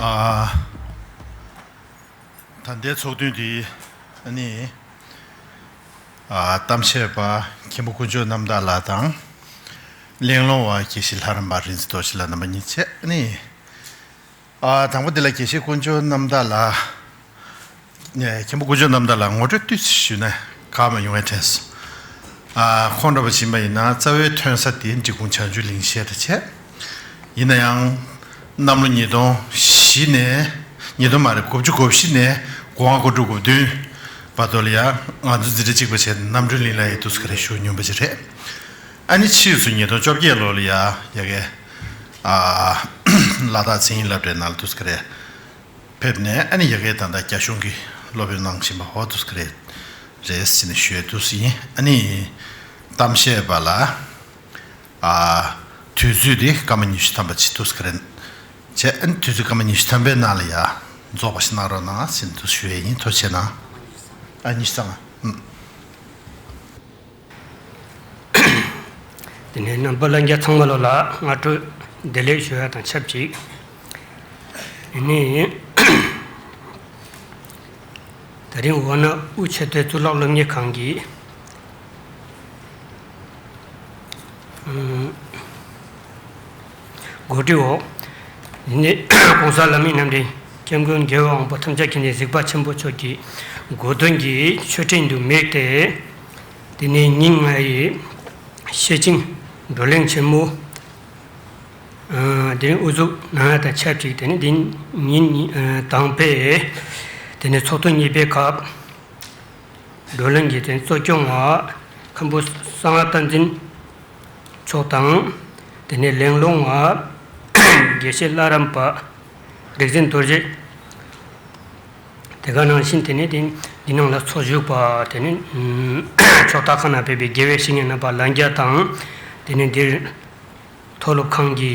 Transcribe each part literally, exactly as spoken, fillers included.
ཨ། ད་ལྟའི་ཚོགས་ཐུན་འདི་ཨ་ནི་ཨ་གཏམ་བཤད་པ་མཁན་པོ་དཀོན་མཆོག་རྣམ་དག་ལགས་དང་། གླེང་སློང་བ་དགེ་བཤེས་ལྷ་རམས་པ་རིག་འཛིན་རྡོ་རྗེ་ལགས་རྣམ་པ་གཉིས་བྱས། ཨ་ནི་ཨ་དང་པོ་འདི་ལ་དགེ་བཤེས་དཀོན་མཆོག་རྣམ་དག་ལགས། ནས་མཁན་པོ་དཀོན་མཆོག་རྣམ་དག་ལ་ངོ་སྤྲོད་ཏོག་ཙམ་ཞུས་ན་ཁག་མ་ཡོང་བའི་དྲན་སོང་། ཨ་ཁོང་འདྲ་པོ་ཕྱིན་པ་ཡིན་ན་རྩ་བའི་ཐོན་ས་དེ་འབྲི་གུང་བྱང་ཆུབ་གླིང་ཞེས་དེ་བྱས། ཡིན་ན་ཡང་གནམ་ལོ་ཉིས་སྟོང་བཞི་ནས་ཉིས་སྟོང་མ་རེད་དགུ་བཅུ་གོ་བཞི་ནས་དགུ་ལྔ་དགུ་དྲུག་དགུ་བདུན་བར་དུ་ལ་ཡང་ང་ཚོ་འཛིན་གྲྭ་གཅིག་པ་བྱས་རྣམ་གྲོལ་གླིང་ལ་ཡི་དུས་སུ་ག་རེ་བཞུགས་མྱོང་པ་ཅིག་རེད། ཨ་ནི་ཕྱིས་སུ་ཉིས་སྟོང་བཅོ་བརྒྱད་ལོ་ལ་ཡ་ཡ་གའི་ཨ་ལ་དྭགས་མཚན་ཉིད་སློབ་གྲྭའི་ནང་ལ་དུས་སུ་ག་རེ། ཕེབས་ནས་ཨ་ནི་ཡ་གའི་ད་ལྟ་རྒྱ་གཞུང་གི་སློབ་དཔོན་གནང་བཞིན་པ་འོ་དུས་ག་རེ་རེད་ཟེར་ནས་ཞུ་ཡས་དུས་ཡིན། ཨ་ནི་གཏམ་བཤད་པ་ལ་ཨ་དུས་ཚོད་དེ་སྐར་མ་ཉི་ཤུ་ཐམ་པ་ཅིག་དུས་ག་རེ་བྱས། ཨ་ནི་དུས་ཚོད་སྐར་མ་ཉི་ཤུ་ཐམ་པའི་ནང་ལ་ཡ་རྫོགས་པ་ཞིག་གནང་རོགས་གནང་ཟེར་ནས་དུས་ཞུ་ཡས་ཡིན། ཐུགས་རྗེ་གནང་། ཨ་ཉི་ཤུ་རྩ་ལྔ། ཨུམ། དེ་ནས་རྣམ་པ་ལྷན་རྒྱས་ཚང་མ་ལོ་ལ་སྔ་དྲོ་བདེ་ལེགས་ཞུ་ཡ་དང་ཆབས་ཅིག་ནི། དེ་རིང་འོ་ན་དབུ་ཆེ་སྟོད་གཙུག་ལག་སློབ་གཉེར་ཁང་གི་ཨུམ་འགོ་ཁྲིད་འོག་ནི་༸གོང་ས་ལྷ་མིའི་རྣམ་འདྲེན་སྐྱབས་མགོན་རྒྱལ་བའི་དབང་པོ་ཐམས་ཅད་མཁྱེན་ཅིང་གཟིགས་པ་ཆེན་པོ་མཆོག་གི་གོ་སྟོན་གྱི་མཆོད་སྤྲིན་དུ་དམིགས་ཏེ། དེ་ནས་ཉིན་ལྔ་ཡི་ཤེར་ཕྱིན་བགྲོ་གླེང་ཆེན་མོ། ཨ་དེ་ནས་དབུ་འཛུགས་གནང་ཡ་དང་ཆབས་ཅིག་དེ་ནས་དེ་ཉིན་ཨ་དང་པོའི་དེ་ནས་ཚོགས་ཐུན་གཉིས་པའི་སྐབས་བགྲོ་གླེང་གི་དེ་ནས་གཙོ་སྐྱོང་བ་མཁན་པོ་གསང་བ་བསྟན་འཛིན་མཆོག་དང་། དེ་ནས་གླེང་སློང་བ་དགེ་བཤེས་ལྷ་རམས་པ་རིག་འཛིན་རྡོ་རྗེ། དེ་ག་ནང་བཞིན་དེ་ནས་དེ་འདི་ནང་ལ་ཚོགས་ཞུགས་པ་དེ་ནས་ཕྱོགས་མཐའ་ཁག་ནས་ཕེབས་པའི་དགེ་བའི་བཤེས་གཉེན་རྣམ་པ་ལྷན་རྒྱས་དང་། དེ་ནས་འདིར་མཐོ་སློབ་ཁང་གི་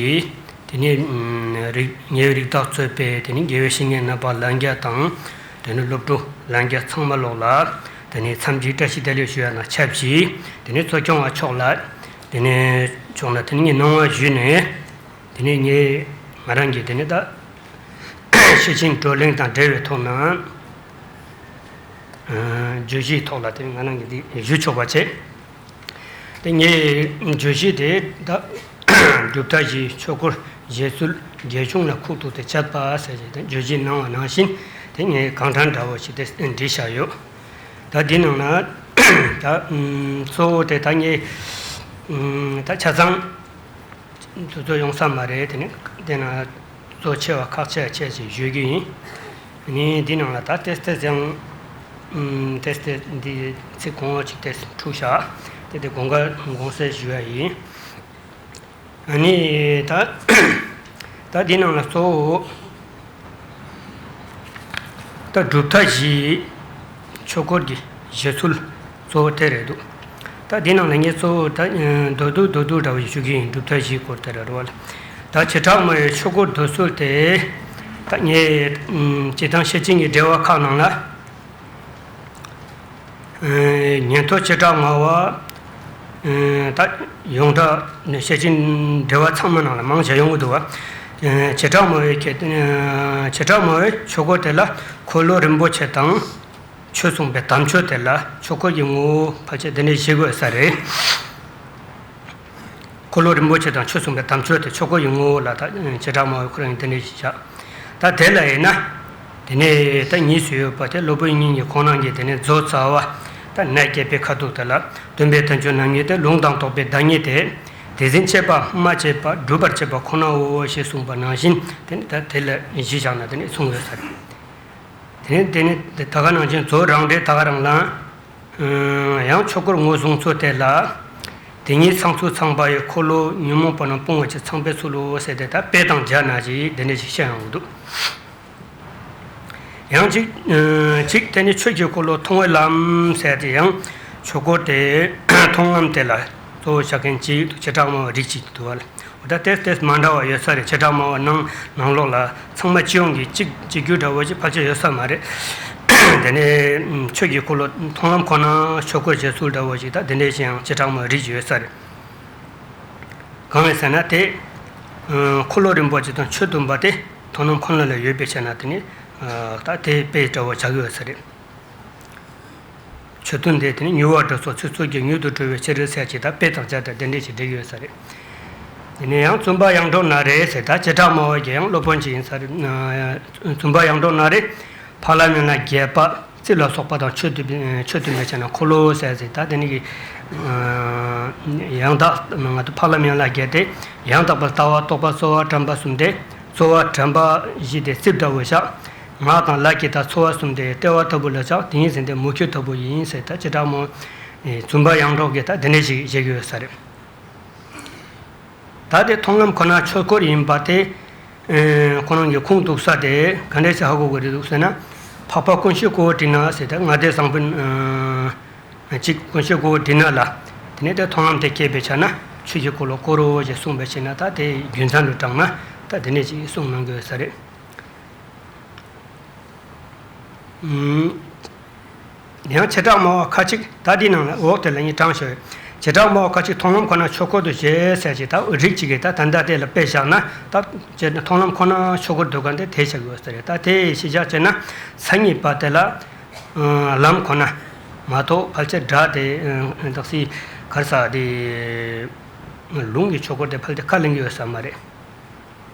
དེ་ནས་རིག་ཉེ་བའི་རིགས་བདག་གཙོས་པའི་དེ་ནས་དགེ་བའི་བཤེས་གཉེན་རྣམ་པ་ལྷན་རྒྱས་དང་། དེ་ནས་སློབ་ཕྲུག་ལྷན་རྒྱས་ཚང་མ་ལོག་ལ་དེ་ནས་འཚམས་འདྲི་བཀྲ་ཤིས་བདེ་ལེགས་ཞུ་ཡ་ན་ཆབས་ཅིག་དེ་ནས་གཙོ་སྐྱོང་བ་མཆོག་ལ་དེ་ནས་མཆོག་ན་དེ་ནས་ངས་གནང་བ་ཞུས་ནས། དེ་ནས་ངས་ང་རང་གིས་དེ་ནས་ད་ཤེར་ཕྱིན་བགྲོ་གླེང་དང་འབྲེལ་བའི་ཐོག་ན་ཨ་བརྗོད་གཞིའི་ཐོག་ལ་དེ་ནས་ང་རང་གིས་འདི་ཞུ་ཆོག་པ་བྱས། དེ་ངས་བརྗོད་གཞི་དེ་ད་གྲུབ་མཐའ་བཞིའི་ཆོས་སྐོར་བཞེད་ཚུལ་རྒྱས་ཆུང་ལ་ཁུག་ཐུག་ཏུ་དཔྱད་པ་ཟེར་བྱས་ཏེ་བརྗོད་གཞི་གནང་བ་ནང་བཞིན་དེ་ངས་གང་དྲན་འདྲ་བོ་ཞིག་དེ་བྲིས་བཞག་ཡོད། ད་འདི་ནང་ན་ད་གཙོ་བོ་དེ་ད་ངས་ད་ཆ་ཚང་དུ་ཚོད་ཡོང་ས་མ་རེད། དེ་ནས་དེ་ན་གཙོ་ཆེ་བ་ཁག་ཆེ་བ་ཆེ་ཞིག་ཞུ་རྒྱུ་ཡིན། ནི་འདི་ནང་ལ་ད་ཏེས་ཏེས་ཡང་ཏེས་ཏེས་འདི་ཚིག་གོང་འོག་ཅིག་ཏེས་འཁྲུག་བཞག་དེ་དེ་དགོངས་ཀ་དགོངས་སེལ་ཞུ་ཡ་ཡིན། ནི་ད་ད་འདི་ནང་ལ་གཙོ་བོ་ད་གྲུབ་མཐའ་བཞིའི་ཆོས་སྐོར་གྱི་བཞེད་ཚུལ་གཙོ་བོ་དེ་རེད་འདུག་ད་འདི་ནང་ལ་ངས་གཙོ་བོ་ད་མདོར་བསྡུས་མདོར་བསྡུས་འདྲ་བ་ཞིག་ཞུ་གི་ཡིན། གྲུབ་མཐའ་བཞིའི་སྐོར་དེ་རེད་བ། ད་བྱེ་བྲག་སྨྲ་བའི་ཆོས་སྐོར་འདོད་ཚུལ་དེ་ད་ངས་སྤྱིར་བཏང་ཤེར་ཕྱིན་གྱི་འགྲེལ་བ་ཁག་ནང་ལ། ཉན་ཐོས་བྱེ་བྲག་སྨྲ་བ། ད་ཡོངས་གྲགས་ནས་ཤེར་ཕྱིན་འགྲེལ་བ་ཚང་མ་ནང་ལ་མང་ཆེ་ཡོང་གི་འདུག་བ། བྱེ་བྲག་སྨྲ་བའི་ཁྱད་བྱེ་བྲག་སྨྲ་བའི་ཆོས་སྐོར་དེ་ལ་འཁོར་ལོ་རིན་པོ་ཆེ་དང་ཆོས་གསུངས་པའི་དམ་ཆོས་དེ་ལ་ཆོས་སྐོར་གྱི་ངོ་བོ་ཕལ་ཆེར་འདི་འདྲ་ཞིག་དགོས་ས་རེད། འཁོར་ལོ་རིན་པོ་ཆེ་དང་ཆོས་གསུངས་པའི་དམ་ཆོས་དེ་ཆོས་སྐོར་གྱི་ངོ་བོ་ལ་ད་བྱེ་བྲག་སྨྲ་བའི་ཁོ་རང་གིས་དེ་འདྲ་ཞིག་བཞག་ད་དེ་ལ་ཡིན་ན། དེ་ནས་ད་གཉིས་སུ་ཡོད་པ་དེ་སློབ་དཔོན་གཉིས་ཀྱི་ཁོང་རྣམ་གཉིས་དེ་ནས་མཛོ་ཙཱ་བ་ད་ནས་བསྐྱེད་པའི་ཁ་ཐུག་དེ་ལ་སྟོན་པའི་དོན་བྱེད་རྣམ་གཉིས་ཏེ་ལུང་དང་རྟོགས་པའི་བདག་ཉིད་དེ། དེ་འཛིན་བྱེད་པ་སྨྲ་བྱེད་པ་སྒྲུབ་པར་བྱེད་པ་ཁོ་ནའོ་ཞེས་གསུངས་པ་ནང་བཞིན་དེ་ནས་ད་དེ་ལ་གཞི་བཞག་ན་དེ་ནས་གསུངས་ཡོད་ས་རེད། དེ་ནས་དེ་ནས་ད་ག་ནང་བཞིན་མཛོ་རང་འགྲེལ་ད་ག་རང་ལ། ཡང་ཆོས་སྐོར་ངོས་བཟུང་ཚུལ་དེ་ལ། དེ་ཉིད་ཚང་ཚུལ་ཚངས་པ་ཡི་འཁོར་ལོ་ཉོན་མོངས་པ་རྣམས་སྤོང་བར་བྱེད་ཚངས་པའི་ཚུལ་ལོ་ཟེར་ཏེ་ད་དཔེ་དང་སྦྱར་ན་ཞིག་དེ་འདྲ་ཞིག་བཤད་ཡོང་གི་འདུག་ཡང་ཅིག་ཅིག་དེ་ནི་ཆོས་ཀྱི་འཁོར་ལོ་མཐོང་བའི་ལམ་ཟེར་ཏེ་ཡང་ཆོས་སྐོར་དེ་མཐོང་ལམ་དེ་ལ་གཙོ་བོ་བཞག་མཁན་ཅིག་བྱེ་བྲག་སྨྲ་བ་རིགས་གཅིག་འདུག་བ་ལ། འོ་ད་ཏེས་ཏེས་མ་འདྲ་བ་ཡོད་ས་རེད། བྱེ་བྲག་སྨྲ་བ་ནང་ནང་ལོགས་ལ་ཚང་མ་སྤྱི་ཡོངས་ཀྱི་གཅིག་གཅིག་གྱུར་འདྲ་བོ་ཞིག་ཕལ་ཆེར་ཡོད་ས་མ་རེད། དེ་ནས་ཆོས་ཀྱི་འཁོར་ལོ་མཐོང་ལམ་ཁོ་ན་ཆོས་སྐོར་བྱེད་ཚུལ་འདྲ་བོ་ཞིག་ད་དེ་འདྲས་ཤིག་ཡང་བྱེ་བྲག་སྨྲ་བ་རིགས་ཀྱི་ཡོད་ས་རེད། གང་རེད་ཟེར་ན་དེ། འཁོར་ལོ་རིན་པོ་ཆེ་དང་ཆོས་བདུན་པ་དེ་ མཐོང་ལམ་ཁོ་ན་ལ་ཡོད་པའི་ཕྱིར་ན་དེ་ནི་ད་དེ་དཔེ་འདྲ་བོ་བྱ་དགོས་ས་རེད། མཆོད་རྟེན་དེ་དེ་ནི་མྱུར་བ་འགྲོ་སོགས་ཚིག་ཚོད་ཀྱིས་མྱུར་དུ་འགྲོ་བའི་ཕྱིར་ཟེར་གྱི་ད་དཔེ་དང་སྦྱར་ཏེ་དེ་འདྲས་ཞིག་འགྲིག་ཡོད་ས་རེད། དེ་ནས་ཡང་བཙུན་པ་ཡང་འགྲོགས་ན་རེ་ཟེར་ད་བྱེ་བྲག་སྨྲ་བ་གི་ཡང་སློབ་དཔོན་ཅིག་ཡིན་ས་རེད། བཙུན་པ་ཡང་འགྲོགས་ན་རེ། ཕ་ལ་མིང་ལ་རྒྱས་པ་རྩིབས་ལ་སོགས་པ་དང་ཆོས་སྟོན་པའི་ཆོས་སྟོན་པའི་ཕྱིར་ན་འཁོར་ལོ་ཟེར་ཟེར་ད་དེ་ནི་གི་ཡང་དག་ང་ཚོ་ཕ་ལ་མིང་ལ་རྒྱས་ཏེ་ཡང་དག་པར་ལྟ་བ་རྟོགས་པ་རྩོལ་བ་དྲན་པ་གསུམ་སྟེ། རྩོལ་བ་དྲན་པ་བཞི་སྟེ་རྩིབས་འདྲ་བོ་བཞག་ངག་དང་ལག་གི་ད་ཚོར་བ་གསུམ་སྟེ་ལྟེ་བ་ལྟ་བུ་ལ་བཞག་དེ་ཉིད་ཟིན་ཏེ་མུ་ཁྱུད་ལྟ་བུ་ཡིན་ཟེར་ད་བྱེ་བྲག་སྨྲ་བ་བཙུན་པ་ཡང་འགྲོགས་ཀྱིས་ད་དེ་འདྲས་ཞིག་བཞེད་ཀྱི་ཡོད་ས་རེད། ད་དེ་མཐོང་ལམ་ཁོ་ན་ཆོས་སྐོར་ཡིན་པ་དེ། ཁོ་རང་གི་ཁུངས་གཏུགས་ས་དེ་ག་འདྲས་ཞིག་ཧ་གོ་དགོས་རེད་འདུག་ཟེར་ན། འཕགས་པ་ཀུན་ཤེས་ཀོའུ་ཏི་ན་ཟེར་ཏེ་ལྔ་སྡེ་བཟང་པོ་གཅིག་ཀུན་ཤེས་ཀོའུ་ཏི་ན་ལ། དེ་ནས་དེ་མཐོང་ལམ་དེ་སྐྱེས་པའི་ཆ་ན་ཆོས་ཀྱི་འཁོར་ལོ་བསྐོར་རོ་ཞེས་གསུངས་པའི་ཕྱིར་ན་ད་དེ་རྒྱུ་མཚན་དུ་དྲངས་ན་ད་དེ་འདྲས་ཞིག་གསུངས་གནང་གི་ཡོད་ས་རེད། ཡང་བྱེ་བྲག་སྨྲ་བ་ཁ་ཅིག་ད་འདིའི་ནང་ལ་འོག་དེ་ལ་ཡིན་དྲངས་ཤོག་བྱེ་བྲག་སྨྲ་བ་ཁ་ཅིག་མཐོང་ལམ་ཁོ་ན་ཆོས་སྐོར་དུ་བྱེད་ཟེར་ཅིག་ད་རིགས་གཅིག་གིས་ད་ད་ལྟ་དེ་ལ་དཔེ་བཞག་ན་ད་བྱེ་མཐོང་ལམ་ཁོ་ན་ཆོས་སྐོར་འདོད་མཁན་དེ་དེ་བྱ་དགོས་ཟེར་རེད། ད་དེ་ཡི་ཤེས་བྱ་བྱས་ན་མཚན་ཉིད་པ་དེ་ལ་ལམ་ཁོ་ན་མ་གཏོགས་ཕལ་ཆེར་སྒྲ་དེ་དག་སི་གར་ས་དེ་ལུང་གི་ཆོས་སྐོར་དེ་ཕལ་ཆེར་ཁས་ལེན་གྱི་ཡོད་ས་མ་རེད།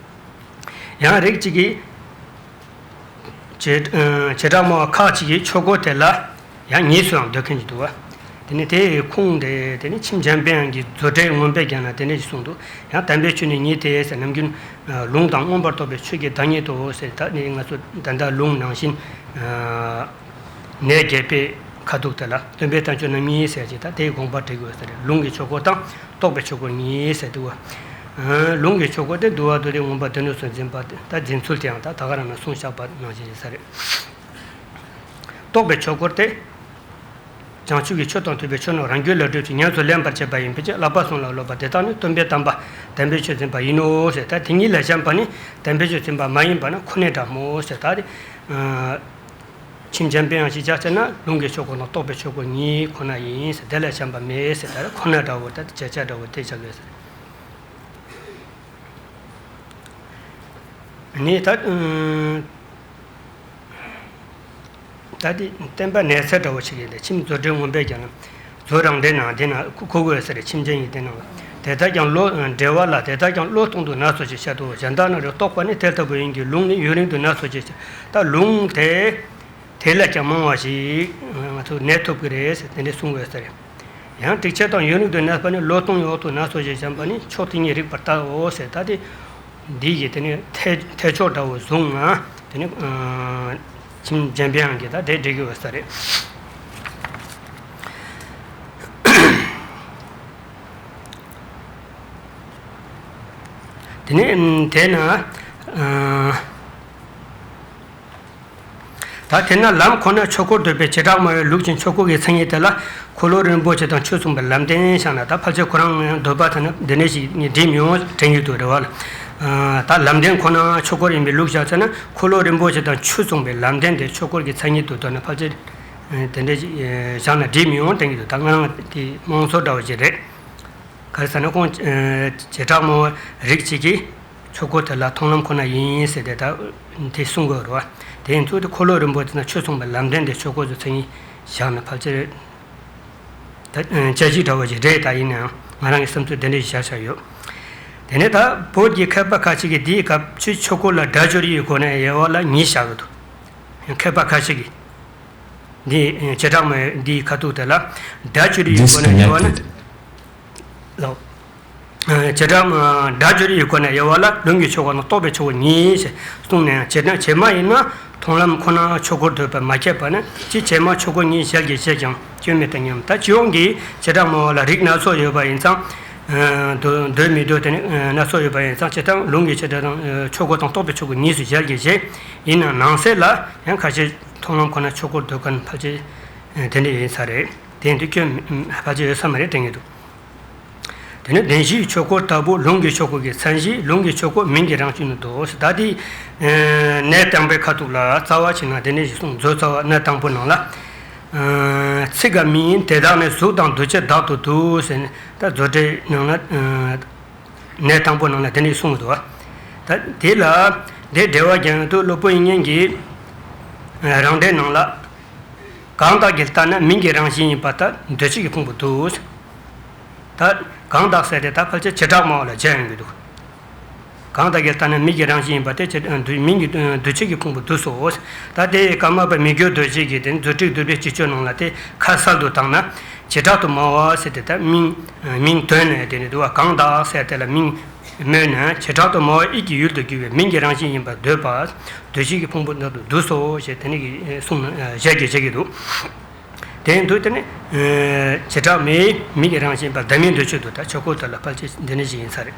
ཡང་རིགས་གཅིག་གིས། བྱེ་བྱེ་བྲག་སྨྲ་བ་ཁ་ཅིག་གིས་ཆོས་སྐོར་དེ་ལ་ཡང་ཉིད་སུའང་འདོད་མཁན་ཅིག་འདུག་བ། དེ་ནི་དེའི་ཁུངས་དེ་དེ་ནི་མཆིམས་འཇམ་དཔལ་དབྱངས་ཀྱིས་མཛོད་འགྲེལ་མངོན་པའི་རྒྱན་ལ་དེ་འདྲ་ཞིག་གསུངས་འདུག་ཡང་དམ་པའི་ཆོས་ནི་ཉིད་དེ་ཟེར་ནམ་རྒྱུན་ལུང་དང་མངོན་པར་རྟོགས་པའི་ཆོས་ཀྱི་བདག་ཉིད་དོ་ཟེར་ད་ནི་ང་ཚོ་ད་ལྟ་ལུང་ནང་བཞིན། གནས་བརྒྱད་པའི་ཁ་ཐུག་དེ་ལ་སྟོན་པའི་བསྟན་བཅོས་རྣམ་གཉིས་ཟེར་ཅིག་ད་དེའི་དགོངས་པ་འགྲེལ་དགོས་ས་རེད། ལུང་གི་ཆོས་སྐོར་དང་རྟོགས་པའི་ཆོས་སྐོར་གཉིས་ཟེར་འདུག་བ། ལུང་གི་ཆོས་སྐོར་དེ་འདུལ་བ་མདོ་སྡེ་མངོན་པ་སྡེ་སྣོད་སོགས་འཛིན་པ་དེ་ད་འཛིན་ཚུལ་དེའང་ད་ད་ག་རང་ན་གསུངས་བཞག་པ་ནང་བཞིན་རེད་ས་རེད། རྟོགས་པའི་ཆོས་སྐོར་དེ། བྱང་ཆུབ་ཀྱི་ཆོས་དང་མཐུན་པའི་ཆོས་རྣམས་རང་རྒྱུད་ལ་སྒྲུབ་ཅིང་ཉམས་སུ་ལེན་པར་བྱེད་པ་ཡིན་པའི་ཕྱིར། བསླབ་པ་གསུམ་ལ་སློབ་པ་དེ་དག་ནི་སྟོན་པའི་བསྟན་པ་དམ་པའི་ཆོས་འཛིན་པ་ཡིན་ནོ་ཟེར་ད་དེ་གཉིས་ལས་གཞན་པ་ནི་དམ་པའི་ཆོས་འཛིན་པ་མ་ཡིན་པ་ན་ཁོ་ནའི་འདྲ་མོ་ཟེར་ད་དེ། མཆིམས་འཇམ་དཔལ་དབྱངས་ཞེས་བྱ་ཟེར་ན་ལུང་གི་ཆོས་སྐོར་དང་རྟོགས་པའི་ཆོས་སྐོར་གཉིས་ཁོ་ན་ཡིན་ཟེར་དེ་ལས་གཞན་པ་མེད་ཟེར་ད་ཁོ་ན་འདྲ་བོ་ད་བྱ་བྱ་འདྲ་བོ་དེ་བྱ་དགོས་ཟེར། ནི་ད་ད་དེ་བསྟན་པ་གནས་ཚད་འདྲ་བོ་ཞིག་ཡིན་ཏེ་མཆིམས་མཛོད་འགྲེལ་མངོན་པའི་རྒྱན་ལ། མཛོད་རང་འགྲེལ་ནང་དེ་ན་ཁོ་དགོས་ཟེར་མཆིམས་རྒྱན་ཡིན་དེ་ནང་ལ། དེ་ལྟར་ཀྱང་བློ་འགྲེལ་བ་ལ་དེ་ལྟར་ཀྱང་བློ་སྟོང་དུ་ན་སོ་ཞེས་བཤད་དོ། གཞན་དག་ན་རེ་རྟོགས་པ་ནི་དེ་ལྟ་བུ་ཡིན་གྱི་ལུང་ནི་ཡུན་རིང་དུ་ན་སོ་ཞེས་བཤད། ད་ལུང་དེ། དེ་ལས་ཀྱང་མང་བ་ཞིག་ང་ཚོ་གནས་ཐུབ་ཀྱི་རེད་ཟེར་དེ་འདྲས་གསུངས་ཡོད་ཟེར། ཡང་དྲུག་ཅུ་དང་ཡུན་རིང་དུ་གནས་པ་ནི་ལོ་སྟོང་འོག་ཏུ་ན་སོ་ཞེས་བྱམས་པ་ནི་མཆོག་དེ་ཉིད་རིག་པར་བལྟའོ་ཟེར་ད་དེ། འདི་ཡི་དེ་ནི་ཐེ་ཐེ་མཆོག་འདྲ་བོ་བཟུང་ང་དེ་ནི་མཆིམས་འཇམ་དཔལ་དབྱངས་ཀྱིས་ད་དེ་འགྲེལ་གྱི་ཡོད་ཟེར། དེ་ནི་དེ་ན། ད་དེས་ན་ལམ་ཁོ་ན་ཆོས་སྐོར་འདོད་པའི་བྱེ་བྲག་སྨྲ་བའི་ལུགས་ཀྱི་ཆོས་སྐོར་གྱི་མཚན་ཉིད་དེ་ལ་འཁོར་ལོ་རིན་པོ་ཆེ་དང་ཆོས་མཚུངས་པའི་ལམ་བདེན་བཞག་ན་ད་ཕལ་ཆེར་ཁོ་རང་འདོད་པ་ཐ་ན་འདི་འདྲ་ཞིག་འགྲིག་མི་ཡོང་དྲན་གྱི་འདུག་རེད་བ། ད་ལམ་བདེན་ཁོ་ན་ཆོས་སྐོར་ཡིན་པའི་ལུགས་བཞག་ཚར་ན་འཁོར་ལོ་རིན་པོ་ཆེ་དང་ཆོས་མཚུངས་པའི་ལམ་བདེན་དེ་ཆོས་སྐོར་གྱི་མཚན་ཉིད་དུ་འདོད་ན་ཕལ་ཆེར་དེ་འདྲ་ཞིག་བཞག་ན་འགྲིག་མི་ཡོང་དྲན་གྱི་འདུག་ད་ང་རང་དེ་རྨོངས་ཚོད་འདྲ་བོ་ཞིག་རེད། ག་རེ་ཟེར་ན་ཁོང་བྱེ་བྲག་སྨྲ་བ་རིགས་གཅིག་གིས། ཆོས་སྐོར་དེ་ལ་མཐོང་ལམ་ཁོ་ན་ཡིན་ཟེར་ཏེ་ད་དེ་གསུང་དགོས་རེད་བ། དེ་ཡིན་ཚུལ་དེ་འཁོར་ལོ་རིན་པོ་ཆེ་དང་ཆོས་མཚུངས་པའི་ལམ་བདེན་དེ་ཆོས་སྐོར་དུ་མཚན་ཉིད་བཞག་ན་ཕལ་ཆེར་ད་དཔྱད་གཞི་འདྲ་བོ་ཞིག་རེད། ད་ཡིན་ནའང་ང་རང་གི་བསམ་ཚུལ་དེ་འདྲ་ཞིག་བཞག་བཞག་ཡོད། དེ་ནས་ད་བོད་ཀྱི་མཁས་པ་ཁ་ཅིག་གིས་འདིའི་སྐབས་ཆོས་ཆོས་སྐོར་ལ་སྒྲ་སྦྱོར་ཡི་སྒོ་ནས་དབྱེ་བ་ལ་གཉིས་བཞག་གི་འདུག་མཁས་པ་ཁ་ཅིག་གིས་འདི་བྱེ་བྲག་སྨྲ་བའི་འདིའི་ཁ་ཐུག་དེ་ལ་སྒྲ་སྦྱོར་ཡི་སྒོ་ནས་དབྱེ་བ་ན། ལོ། བྱེ་བྲག་སྒྲ་སྦྱོར་ཡི་སྒོ་ནས་དབྱེ་བ་ལ་ལུང་གི་ཆོས་སྐོར་དང་རྟོགས་པའི་ཆོས་སྐོར་གཉིས་ཞེས་གསུངས་ནས་བྱས་ན་བྱེ་སྨྲ་ཡིན་ན་མཐོང་ལམ་ཁོ་ན་ཆོས་སྐོར་འདོད་པས་མ་ཁྱབ་པ་ན་སྤྱིར་བྱེ་སྨྲ་ཆོས་སྐོར་གཉིས་ཞལ་གྱིས་བཞེས་ཀྱང་སྐྱོན་མེད་དུ་སྙམ། ད་སྤྱི་ཡོངས་ཀྱི་བྱེ་བྲག་སྨྲ་བ་ལ་རིགས་སྣ་ཚོགས་ཡོད་པ་ཡིན་ཙང་། འདོད་འདོད་མི་འདོད་དེ་ནི་སྣ་ཚོགས་ཡོད་པ་ཡིན་ཙང་སྤྱིར་བཏང་ལུང་གི་ཆོས་སྐོར་དང་ཆོས་སྐོར་དང་རྟོགས་པའི་ཆོས་སྐོར་གཉིས་སུ་ཞལ་གྱིས་བཞེས། ཡིན་ནའང་ནང་གསེས་ལ་ཡང་ཁ་ཤས་མཐོང་ལམ་ཁོ་ན་ཆོས་སྐོར་འདོད་མཁན་ཕལ་ཆེར་དེ་འདྲ་ཡིན་ས་རེད། དེ་ཡིན་དུས་སྐྱོན་ཕལ་ཆེར་ཡོད་ས་མ་རེད་དྲན་གྱི་འདུག་དེ་ནས་བདེན་བཞིའི་ཆོས་སྐོར་ལྟ་བུ་ལུང་གི་ཆོས་སྐོར་གྱི་མཚན་གཞི་ལུང་གི་ཆོས་སྐོར་མིང་གི་རང་བཞིན་དུ། ད་དེ་གནས་དང་པོའི་ཁ་ཐུག་ལ་རྩ་བ་ཆེ་ན་དེ་ནས་གཞི་གསུང་མཛོད་རྩ་བ་གནས་དང་པོ་ནང་ལ། ཚིག་གམ་མིང་ཡིན་དེ་དག་ནི་གཟུགས་དང་འདུ་བྱེད་དག་ཏུ་འདུ་ཟེར་ནས་ད་མཛོད་འགྲེལ་ནང་ལ། གནས་དང་པོ་ནང་ལ་དེ་འདྲ་གསུངས་འདུག་ད་དེ་ལ་དེ་འགྲེལ་བ་རྒྱག་དུས་སློབ་དཔོན་དབྱིག་གཉེན་གྱིས་རང་འགྲེལ་ནང་ལ། གང་དག་གིས་ལྟ་ན་མིང་གི་རང་བཞིན་ཡིན་པ་ལྟར་འདོད་བྱེད་ཀྱི་ཕུང་པོ་འདུག། ད་གང་དག་ཟེར་དེ་ད་ཕལ་ཆེར་བྱེ་བྲག་སྨྲ་བ་ལ་སྦྱར་ཡོང་གི་འདུག། གང་དག་གིས་ལྟ་ན་མིང་གི་རང་བཞིན་ཡིན་པ་དེ་བྱེ་འདོད་མིང་གི་འདོད་བྱེད་ཀྱི་ཕུང་པོ་འདུག་སོ། ད་དེ་ཀརྨ་པ་མི་འགྱུར་རྡོ་རྗེ་གིས་དེ་རྫུ་འཕྲུལ་བསྡུས་པའི་སྤྱི་སྤྱོད་ནང་ལ་དེ་ཁ་གསལ་དུ་བཏང་ན། བྱེ་བྲག་ཏུ་སྨྲ་བ་ཟེར་དེ་ད་མིང་མིང་དོན་ནས་དེ་ནི་འདུག་བ། གང་དག་ཟེར་དེ་ལ་མིང་སྨོས་ནས་བྱེ་བྲག་ཏུ་སྨྲ་བ་ཡིད་ཀྱི་ཡུལ་དུ་གྱུར་པའི་མིང་གི་རང་བཞིན་ཡིན་པར་འདོད་པ། འདོད་བྱེད་ཀྱི་ཕུང་པོ་ནང་དུ་འདུག་སོ་ཞེས་དེ་ནི་གི་གསུངས་ན་ཞལ་གྱིས་བཞེས་ཀྱི་འདུག། དེ་ཡིན་དུས་དེ་ནི་བྱེ་བྲག་སྨྲ་བའི་མིང་གི་རང་བཞིན་པ་བདག་མེད་འདོད་ཆོས་དུ་ད་ཆོས་སྐོར་དེ་ལ་ཕལ་ཆེར་འདི་ནི་ཞིག་ཡིན་ས་རེད།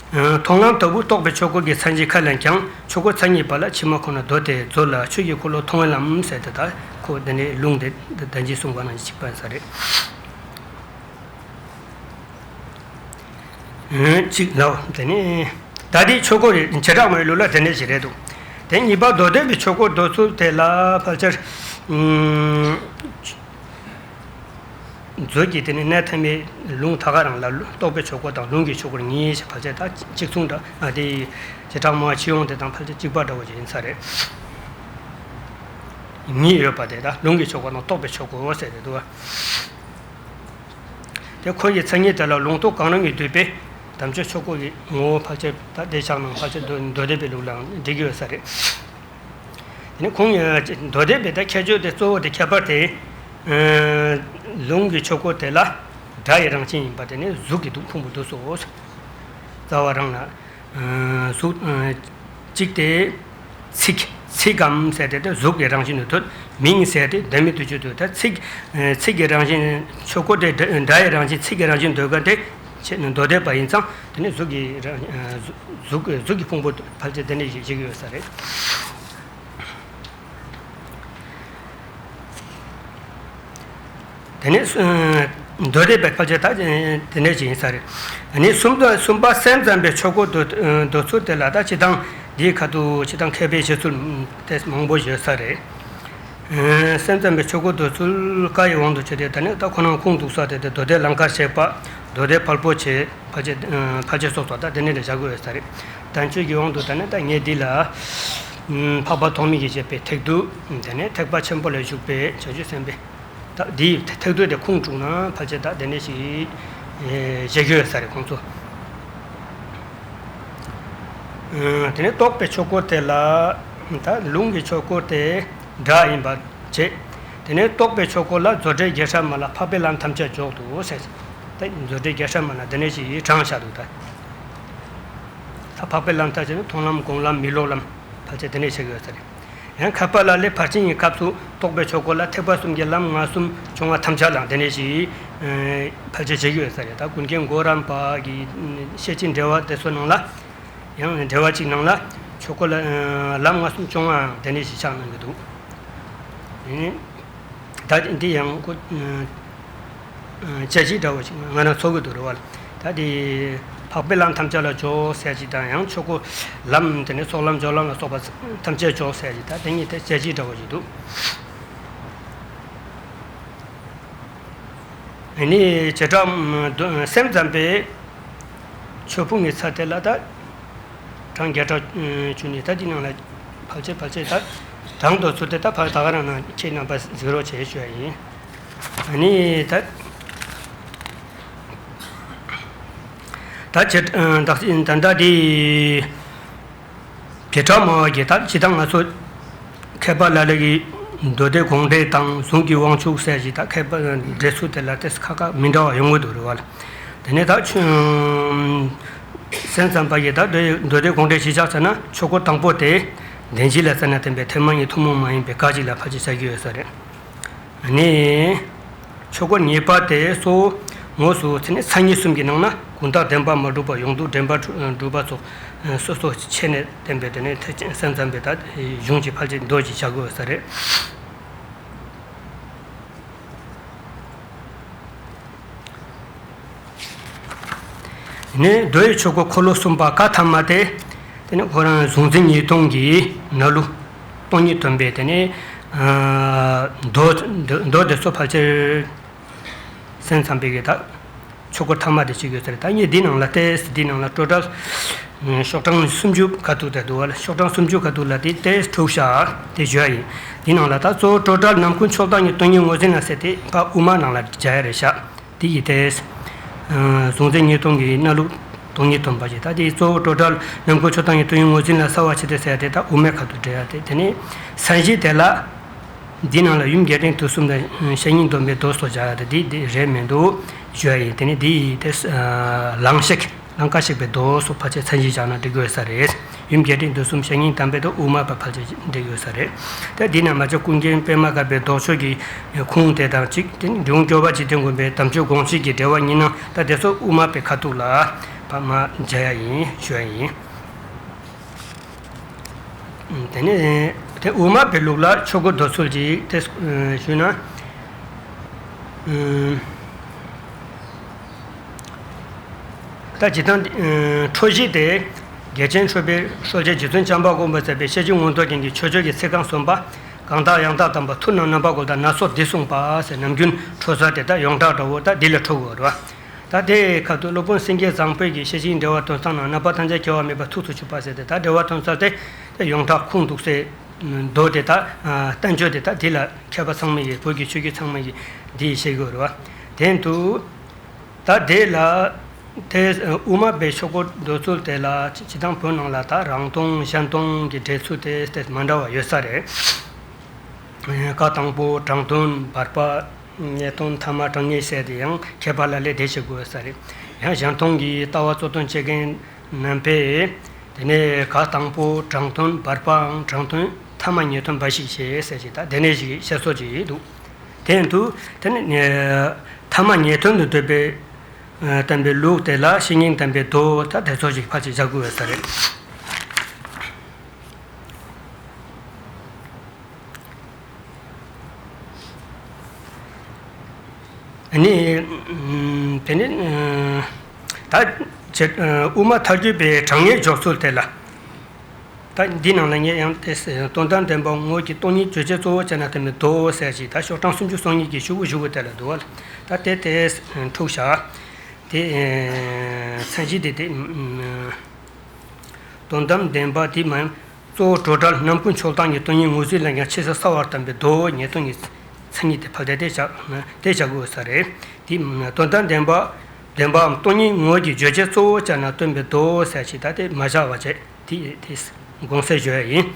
མཐོང་ལམ་ལྟ་བུ་རྟོགས་པའི་ཆོས་སྐོར་གྱི་མཚན་གཞི་ཁ་ལས་ཀྱང་ཆོས་སྐོར་མཚན་ཉིད་པ་ལ་ཕྱི་མ་ཁོ་ན་མདོ་སྡེ་མཛོད་ལ་ཆོས་ཀྱི་འཁོར་ལོ་མཐོང་བའི་ལམ་ཟེར་དེ་ད་ཁོ་དེ་ནི་ལུང་དེ་ད་ཅི་གསུངས་པ་ནང་བཞིན་གཅིག་པ་ཡིན་ས་རེད། གཅིག་ལ་དེ་ནི་ད་དེ་ཆོས་སྐོར་རེད། བྱེ་བྲག་སྨྲ་བའི་ལུགས་ལ་དེ་འདྲ་ཞིག་རེད་འདུག། དེ་གཉིས་པ་མདོ་སྡེ་པའི་ཆོས་སྐོར་འདོད་ཚུལ་དེ་ལ་ཕལ་ཆེར་མཛོད་ཀྱི་དེ་ནི་གནས་ཐ་མའི་ལུང་ད་ག་རང་ལ་རྟོགས་པའི་ཆོས་སྐོར་དང་ལུང་གི་ཆོས་སྐོར་གཉིས་ཞེས་ཕལ་ཆེར་ད་གཅིག་མཚུངས་འདྲ། ཨ་དེ་བྱེ་བྲག་སྨྲ་བ་སྤྱི་ཡོངས་དེ་དང་ཕལ་ཆེར་གཅིག་པ་འདྲ་བོ་ཞིག་ཡིན་ས་རེད། གཉིས་ཡོད་པ་དེ་ད་ལུང་གི་ཆོས་སྐོར་དང་རྟོགས་པའི་ཆོས་སྐོར་ཟེར་དེ་འདུག་བ། དེ་ཁོ་ཡི་མཚན་ཉིད་དེ་ལ་ལུང་རྟོགས་གང་རུང་གིས་བསྡུས་པའི་དམ་ཆོས་ཆོས་སྐོར་གྱི་ངོ་བོ་ཕལ་ཆེར་ད་དེ་ཆགས་ནང་ཕལ་ཆེར་མདོ་མདོ་སྡེ་པའི་ལུགས་ལའང་འགྲིག་གི་ཡོད་ས་རེད། དེ་ནི་ཁོང་ཡང་མདོ་སྡེ་པའི་ད་ཁྱད་ཆོས་དེ་གཙོ་བོ་དེ་ཁྱད་པར་དེ། ལུང་གི་ཆོས་སྐོར་དེ་ལ་སྒྲ་ཡི་རང་བཞིན་ཡིན་པ་དེ་ནི་གཟུགས་ཀྱི་འདུག་ཕུང་པོ་འདུག་སོ། རྩ་བ་རང་ལ། གཟུགས། གཅིག་དེ། ཚིག་ཚིག་གམ་ཟེར་དེ་དེ་གཟུགས་ཀྱི་རང་བཞིན་དུ་འདོད། མིང་ཟེར་དེ་བདག་མེད་དུ་གྱུར་ཏོ། ད་ཚིག་ཚིག་གི་རང་བཞིན་ཆོས་སྐོར་དེ་སྒྲ་ཡི་རང་བཞིན་ཚིག་གི་རང་བཞིན་འདོད་མཁན་དེ་ཆེ་མདོ་སྡེ་པ་ཡིན་ཙང་དེ་ནི་གཟུགས་ཀྱི་རང་གཟུགས་གཟུགས་ཀྱི་ཕུང་པོ་ཕལ་ཆེར་དེ་ནི་བཞེད་ཀྱི་ཡོད་ས་རེད། དེ་ནས་མདོ་སྡེ་པའི་ཕལ་ཆེར་ད་དེ་འདྲ་ཞིག་ཡིན་ས་རེད། ནི་གསུམ་གསུམ་པ་སེམས་ཙམ་པའི་ཆོས་སྐོར་འདོད་འདོད་ཚུལ་དེ་ལ་ད་སྤྱི་དང་འདིའི་ཁ་ཐུག་སྤྱི་དང་མཁས་པའི་བྱེད་ཚུལ་དེ་མང་པོ་ཡོད་ས་རེད། སེམས་ཙམ་པའི་ཆོས་སྐོར་འདོད་ཚུལ་བཀའ་ཡི་དབང་དུ་བྱས་ཏེ་ད་ནི་ད་ཁོ་རང་ཁུངས་གཏུགས་ས་དེ་དེ་མདོ་སྡེ་ལང་ཀར་གཤེགས་པ་མདོ་སྡེ་ཕལ་པོ་ཆེ་ཕལ་ཆེར་ཕལ་ཆེར་སོགས་སོགས་ད་དེ་འདྲ་བཞག་གི་ཡོད་ས་རེད། དོན་གཅོད་ཀྱི་དབང་དུ་ད་ནི་ད་ངས་འདི་ལ་འཕགས་པ་ཐོགས་མེད་ཀྱིས་བཞེད་པའི་ཐེག་བསྡུས་དེ་ནས་ཐེག་པ་ཆེན་པོ་ལ་ཞུགས་པའི་བྱང་ཆུབ་སེམས་དཔའི། ད་འདིའི་ཐེག་བསྡུས་དེ་ཁུངས་དཀྲུགས་ན་ཕལ་ཆེར་ད་དེ་འདྲ་ཞིག་བཞེད་རྒྱུ་ཡོད་ས་རེད་ཁོང་ཚོ། དེ་ནས་རྟོགས་པའི་ཆོས་སྐོར་དེ་ལ་ད་ལུང་གི་ཆོས་སྐོར་དེ་སྒྲ་ཡིན་པར་བྱེད། དེ་ནས་རྟོགས་པའི་ཆོས་སྐོར་ལ་མཛོད་འགྲེལ་རྒྱལ་སྲས་མ་ལ་འཕགས་པའི་ལམ་ཐམས་ཅད་འཇོག་ཏུ་ཟེར། ད་མཛོད་འགྲེལ་རྒྱལ་སྲས་མ་ལ་དེ་འདྲ་ཞིག་དྲངས་བཞག་འདུག་ད། ད་འཕགས་པའི་ལམ་ཐམས་ཅད་ནི་མཐོང་ལམ་སྒོམ་ལམ་མི་སློབ་ལམ་ཕལ་ཆེར་དེ་འདྲ་ཞིག་ཡོད་ས་རེད། ཡང་ཁ་པ་ལ་ལས་ཕར་ཕྱིན་གྱི་སྐབས་སུ་རྟོགས་པའི་ཆོས་སྐོར་ལ་ཐེག་པ་གསུམ་གྱི་ལམ་ལྔ་གསུམ་སྦྱོང་བ་ཐམས་ཅད་ལ་དེ་ནས་ཞིག་ཕལ་ཆེར་བྱེད་ཀྱི་ཡོད་ས་རེད། ད་ཀུན་མཁྱེན་གོ་རམས་པ་གི་ཤེར་ཕྱིན་འགྲེལ་བ་དེ་ཚོ་ནང་ལ་ཡང་འགྲེལ་བ་གཅིག་ནང་ལ་ཆོས་སྐོར་ལ་ལམ་ལྔ་གསུམ་སྦྱོང་བའང་དེ་ནས་ཞིག་ཆགས་གནང་གི་འདུག། ད་འདི་ཡང་ཁོ། བཅད་གཞི་འདྲ་བོ་ཞིག་ང་རང་ཚོར་གི་འདུག་རེད་བ། ད་དེ་འཕགས་པའི་ལམ་ཐམས་ཅད་ལ་འཇོག་ཟེར་གྱི་དང་ཡང་ཆོས་སྐོར་ལམ་དེ་ནས་ཚོགས་ལམ་སྦྱོར་ལམ་ལ་སོགས་པ་ཐམས་ཅད་འཇོག་ཟེར་གྱི་ད་དེ་གཉིས་དེ་བཅད་གཞི་འདྲ་བོ་ཞིག་འདུག། ཨ་ནི་བྱེ་བྲག་སེམས་ཙམ་པའི་ཆོས་ཕུང་གི་ཚད་དེ་ལ་ད། གྲངས་བརྒྱ་ཕྲག་བཅུ་ནི་ད་འདི་ནང་ལ་ཕལ་ཆེར་ཕལ་ཆེར་ད་གྲངས་དུ་ཚུད་དེ་ད་ཕར་ད་ག་རང་ན་ཁྱེད་རྣམ་པ་གཟིགས་རོགས་བྱེད་ཞུ་ཡ་ཡིན། ཨ་ནི་ད་ད་ཆེ་ད་ད་ད་འདི་བྱེ་བྲག་སྨྲ་བ་གིས་ད་ཇི་ལྟར་ང་ཚོ་མཁས་པ་ལ་ལ་གི་མདོ་སྡེ་དགོངས་འགྲེལ་དང་གཟུངས་ཀྱི་དབང་ཕྱུག་ཟེར་ཞིག་ད་མཁས་པ་འགྲེལ་ཚུལ་དེ་ལ་ཏེ་ཁ་ཁ་མི་འདྲ་བ་ཡོང་གི་འདུག་རེད་བ། དེ་ནས་ད་ཆོས་སེམས་ཙམ་པ་ཡིས་ད་མདོ་མདོ་སྡེ་དགོངས་འགྲེལ་གཞི་བཞག་ཟེར་ན་ཆོས་སྐོར་དང་པོ་དེ་བདེན་བཞི་ལ་བརྩོན་ནས་བསྟན་པའི་ཐེག་དམན་གྱི་ཐུན་མོང་མ་ཡིན་པའི་སྐད་ཅིག་ལ་ཕལ་ཆེར་བྱ་རྒྱུ་ཡོད་ས་རེད། ནས་ཆོས་སྐོར་གཉིས་པ་དེ་གཙོ་བོ་དངོས་སུ་མཚན་ཉིད་གསུམ་གྱི་ནང་ན་ཀུན་བརྟགས་བདེན་པ་མ་གྲུབ་པ་ཡོངས་གྲུབ་བདེན་པ་གྲུབ་པ་སོགས་སོ་སོ་ཕྱེ་ནས་བསྟན་པའི་དེ་ནས་ཐེག་ཆེན་སེམས་ཙམ་པའི་ད་གཞུང་གི་ཕལ་ཆེར་མདོ་ཞིག་བྱ་དགོས་ས་རེད། ནས་མདོ་ཡི་ཆོས་སྐོར་འཁོར་ལོ་གསུམ་པ་བཀའ་ཐ་མ་སྟེ། དེ་ནི་ཁོ་རང་གཟུང་འཛིན་གཉིས་སྟོང་གི་ནང་ལུ་སྟོང་ཉིད་སྟོན་པའི་དེ་ནི་མདོ་མདོ་དེ་ཚོ་ཕལ་ཆེར་སེམས་ཙམ་པའི་གི་ད་ཆོས་སྐོར་ཐ་མ་དེ་གཅིག་ཡོད་ས་རེད། ད་ངས་འདི་ནང་ལ་ཏེས་འདི་ནང་ལ་ཊོ་ཊལ་ ཤོག་གྲངས་སུམ་ཅུ་ཁ་ཐུག་དེ་འདུག་བ་ལ། ཤོག་གྲངས་སུམ་ཅུ་ཁ་ཐུག་ལ་དེ་དེ་འཁྲུག་བཞག་དེ་ཞུ་ཡ་ཡིན། དེ་ནང་ལ་ད་གཙོ་བོ་སྤྲོས་བྲལ་ནམ་མཁའི་མཆོག་དང་ཉིད། སྟོང་ཉིད་ངོས་འཛིན་ལ་ཟེར་དེ་ཕར་དབུ་མ་ནང་ལ་སྦྱར་ཡ་རེད་ཤག་དེ་ཡི་དེ། གཟུང་འཛིན་གཉིས་སྟོང་གི་གནས་ལུགས་སྟོང་ཉིད་སྟོན་པ་ཞིག་ད་དེ་གཙོ་བོ་སྤྲོས་བྲལ་ནམ་མཁའི་མཆོག་དང་ཉིད། སྟོང་ཉིད་ངོས་འཛིན་ལ་གསལ་བར་བྱེད་དེ་ཟེར་ཡ་དེ་ད་དབུ་མའི་ཁ་ཐུག་འགྲེལ་ཡ་དེ། དེ་ནས་མཚན་གཞི་དེ་ལ། འདི་ནང་ལ་ཡུམ་རྒྱས་འབྲིང་བསྡུས་གསུམ་དང་བཤེས་གཉེན་སྡོམ་པའི་མདོ་སོགས་སྦྱར་ཡ་དེ་འདི་འདི་རེད་མི་འདུག་ཞུ་ཡ་ཡིན། དེ་ནི་འདི་ཡི་དེ་ལང་གཤེགས་ལང་ཀ་གཤེགས་པའི་མདོ་སོགས་ཕལ་ཆེར་མཚན་གཞི་བཞག་ན་འགྲིག་གི་ཡོད་ས་རེད། ཡུམ་རྒྱས་འབྲིང་བསྡུས་གསུམ་བཤེས་གཉེན་དམ་པའི་མདོ་དབུ་མ་པ་ཕལ་ཆེར་འགྲིག་གི་ཡོད་ས་རེད། དེ་འདི་ནང་མ་ཆོས་ཀུན་མཁྱེན་པད་མ་དཀར་པོའི་ལྡོག་ཕྱོགས་ཀྱི་ཁུངས་དེ་དང་གཅིག་དེ་ནི་འབྲི་གུང་སྐྱོབ་པ་འཇིག་རྟེན་མགོན་པའི་དམ་ཆོས་དགོངས་གཅིག་གི་འགྲེལ་པ་གཉིས་སྣང་ད་དེ་ཚོ་དབུ་མ་པའི་ཁ་ཐུག་ལ་ཕ་མ་མཇལ་ཡ་ཡིན་ཞུ་ཡ་ཡིན། དེ་ནས་དེ་དབུ་མ་པའི་ལུགས་ལ་ཆོས་སྐུ་འདོད་ཚུལ་གྱི་དེ་ཞུས་ན། ད་ཇི་ལྟར་འཕྲོས་གཞི་དེ་རྒྱལ་ཆེན་ཁྲོས་པའི་སྲོལ་འབྱེད་རྗེ་བཙུན་བྱམས་པ་མགོན་པོས་མཛད་པའི་ཤེར་ཕྱིན་མངོན་རྟོགས་རྒྱན་གྱི་མཆོད་བརྗོད་ཀྱི་ཚིག་རྐང་གསུམ་པ། གང་དག་ཡང་དག་དམ་པ་ཐུགས་རྣམས་རྣམ་པར་བཀོད་དང་སྣ་ཚོགས་འདི་གསུངས་པ་ཟེར་ནམ་རྒྱུན་འཕྲོས་ས་དེ་དག་ཡོངས་གྲགས་འདྲ་བོ་ད་འདི་ལ་འཕྲོ་དགོས་རེད་བ། ད་དེའི་ཁ་ཐུག་སློབ་དཔོན་སེང་གེ་བཟང་པོས་ཀྱི་ཤེར་ཕྱིན་འགྲེལ་པ་དོན་གསལ་ནང་རྣམ་པར་ཐམས་ཅད་སྐྱེ་བ་མེད་པར་ཐུགས་སུ་ཆུད་པ་ཟེར་ཏེ་ད་འགྲེལ་པ་དོན་གསལ་དེ་ད་ཡོངས་གྲགས་ཁུངས་འདུག་སའི་མདོ་དེ་ད་བསྟན་བཅོས་དེ་ད་དེ་ལ་མཁས་པ་ཚང་མ་ཡིས་བོད་ཀྱི་ཆོས་བརྒྱུད་ཚང་མ་ཡིས་འདི་ཡིས་བཤད་དགོས་རེད་བ། དེ་འདུག་ད་དེ་ལ་དེ་དབུ་མ་པའི་ཆོས་སྐུ་འདོད་ཚུལ་དེ་ལ་སྤྱི་བཏང་བོད་ནང་ལ་ད་རང་སྟོང་གཞན་སྟོང་གི་འགྲེལ་ཚུལ་དེ་དེ་མ་འདྲ་བ་ཡོད་ས་རེད། ཁག་དང་པོ་དྲང་དོན་བར་པ། ངེས་དོན་ཐ་མ། དྲང་ངེས་ཟེར་དེ་ཡང་མཁས་པ་ལ་ལས་དེ་བྱེད་དགོས་ས་རེད། ཡང་གཞན་སྟོང་གི་ལྟ་བ་གཙོ་དོན་བྱེད་མཁན་རྣམ་པས་དེ་ནས་ཁག་དང་པོ་དྲང་དོན་བར་པའམ་དྲང་དོན་ཐ་མ་ངེས་དོན་འབའ་ཞིག་བྱེད་ཟེར་ཞིག་ད་དེ་ནས་ཞིག་བཤད་སྲོལ་ཅིག་འདུག་དེ་ཡིན་དུས་དེ་ནས་ཐ་མ་ངེས་དོན་དུ་འདོད་པའི་བསྟན་པའི་ལུགས་དེ་ལ་བཤེས་གཉེན་དམ་པའི་མདོ་ད་དེ་ཚོ་ཞིག་ཕལ་ཆེར་སྦྱར་དགོས་ཡོད་ས་རེད། ཨ་ནི། དེ་ནི། ད་ཆེ་དབུ་མ་ཐལ་འགྱུར་བའི་དྲང་ངེས་འཇོག་ཚུལ་དེ་ལ། ད་འདི་ནང་ལ་ངས་ཡང་དེ་དོན་དམ་བདེན་པ་དངོས་ཀྱི་སྟོང་ཉིད་བརྗོད་བྱའི་གཙོ་བོ་བྱས་ན་དེ་མི་དོ་ཟེར་ཞིག་ད་ཤོག་གྲངས་སུམ་ཅུ་སོ་གཉིས་ཀྱི་ཤོག་གུ་བཞི་པོ་དེ་ལ་འདུག་བ། ད་དེ་དེ་འཁྲུག་བཞག་དེ་མཚན་གཞི་དེ་དེ། དོན་དམ་བདེན་པ་དེ་མ་ཡིན། གཙོ་བོ་སྤྲོས་བྲལ་ནམ་མཁའི་མཆོག་དང་ཉིད། སྟོང་ཉིད་ངོས་འཛིན་ལ་ཡང་ཆེས་གསལ་གསལ་བར་བསྟན་པའི་མདོ་ཉིད་སྟོང་ཉིད་མཚན་ཉིད་དེ་ཕལ་ཆེར་དེ་བཞག་དེ་བཞག་དགོས་ས་རེད། དེ་དོན་དམ་བདེན་པ་བདེན་པའམ་སྟོང་ཉིད་དངོས་ཀྱི་བརྗོད་བྱའི་གཙོ་བོ་བྱས་ན་སྟོན་པའི་མདོ་ཟེར་ཞིག་ད་དེ་མ་བཞག་པ་བྱས་དེ་དེ་དགོངས་གསལ་ཞུ་ཡ་ཡིན།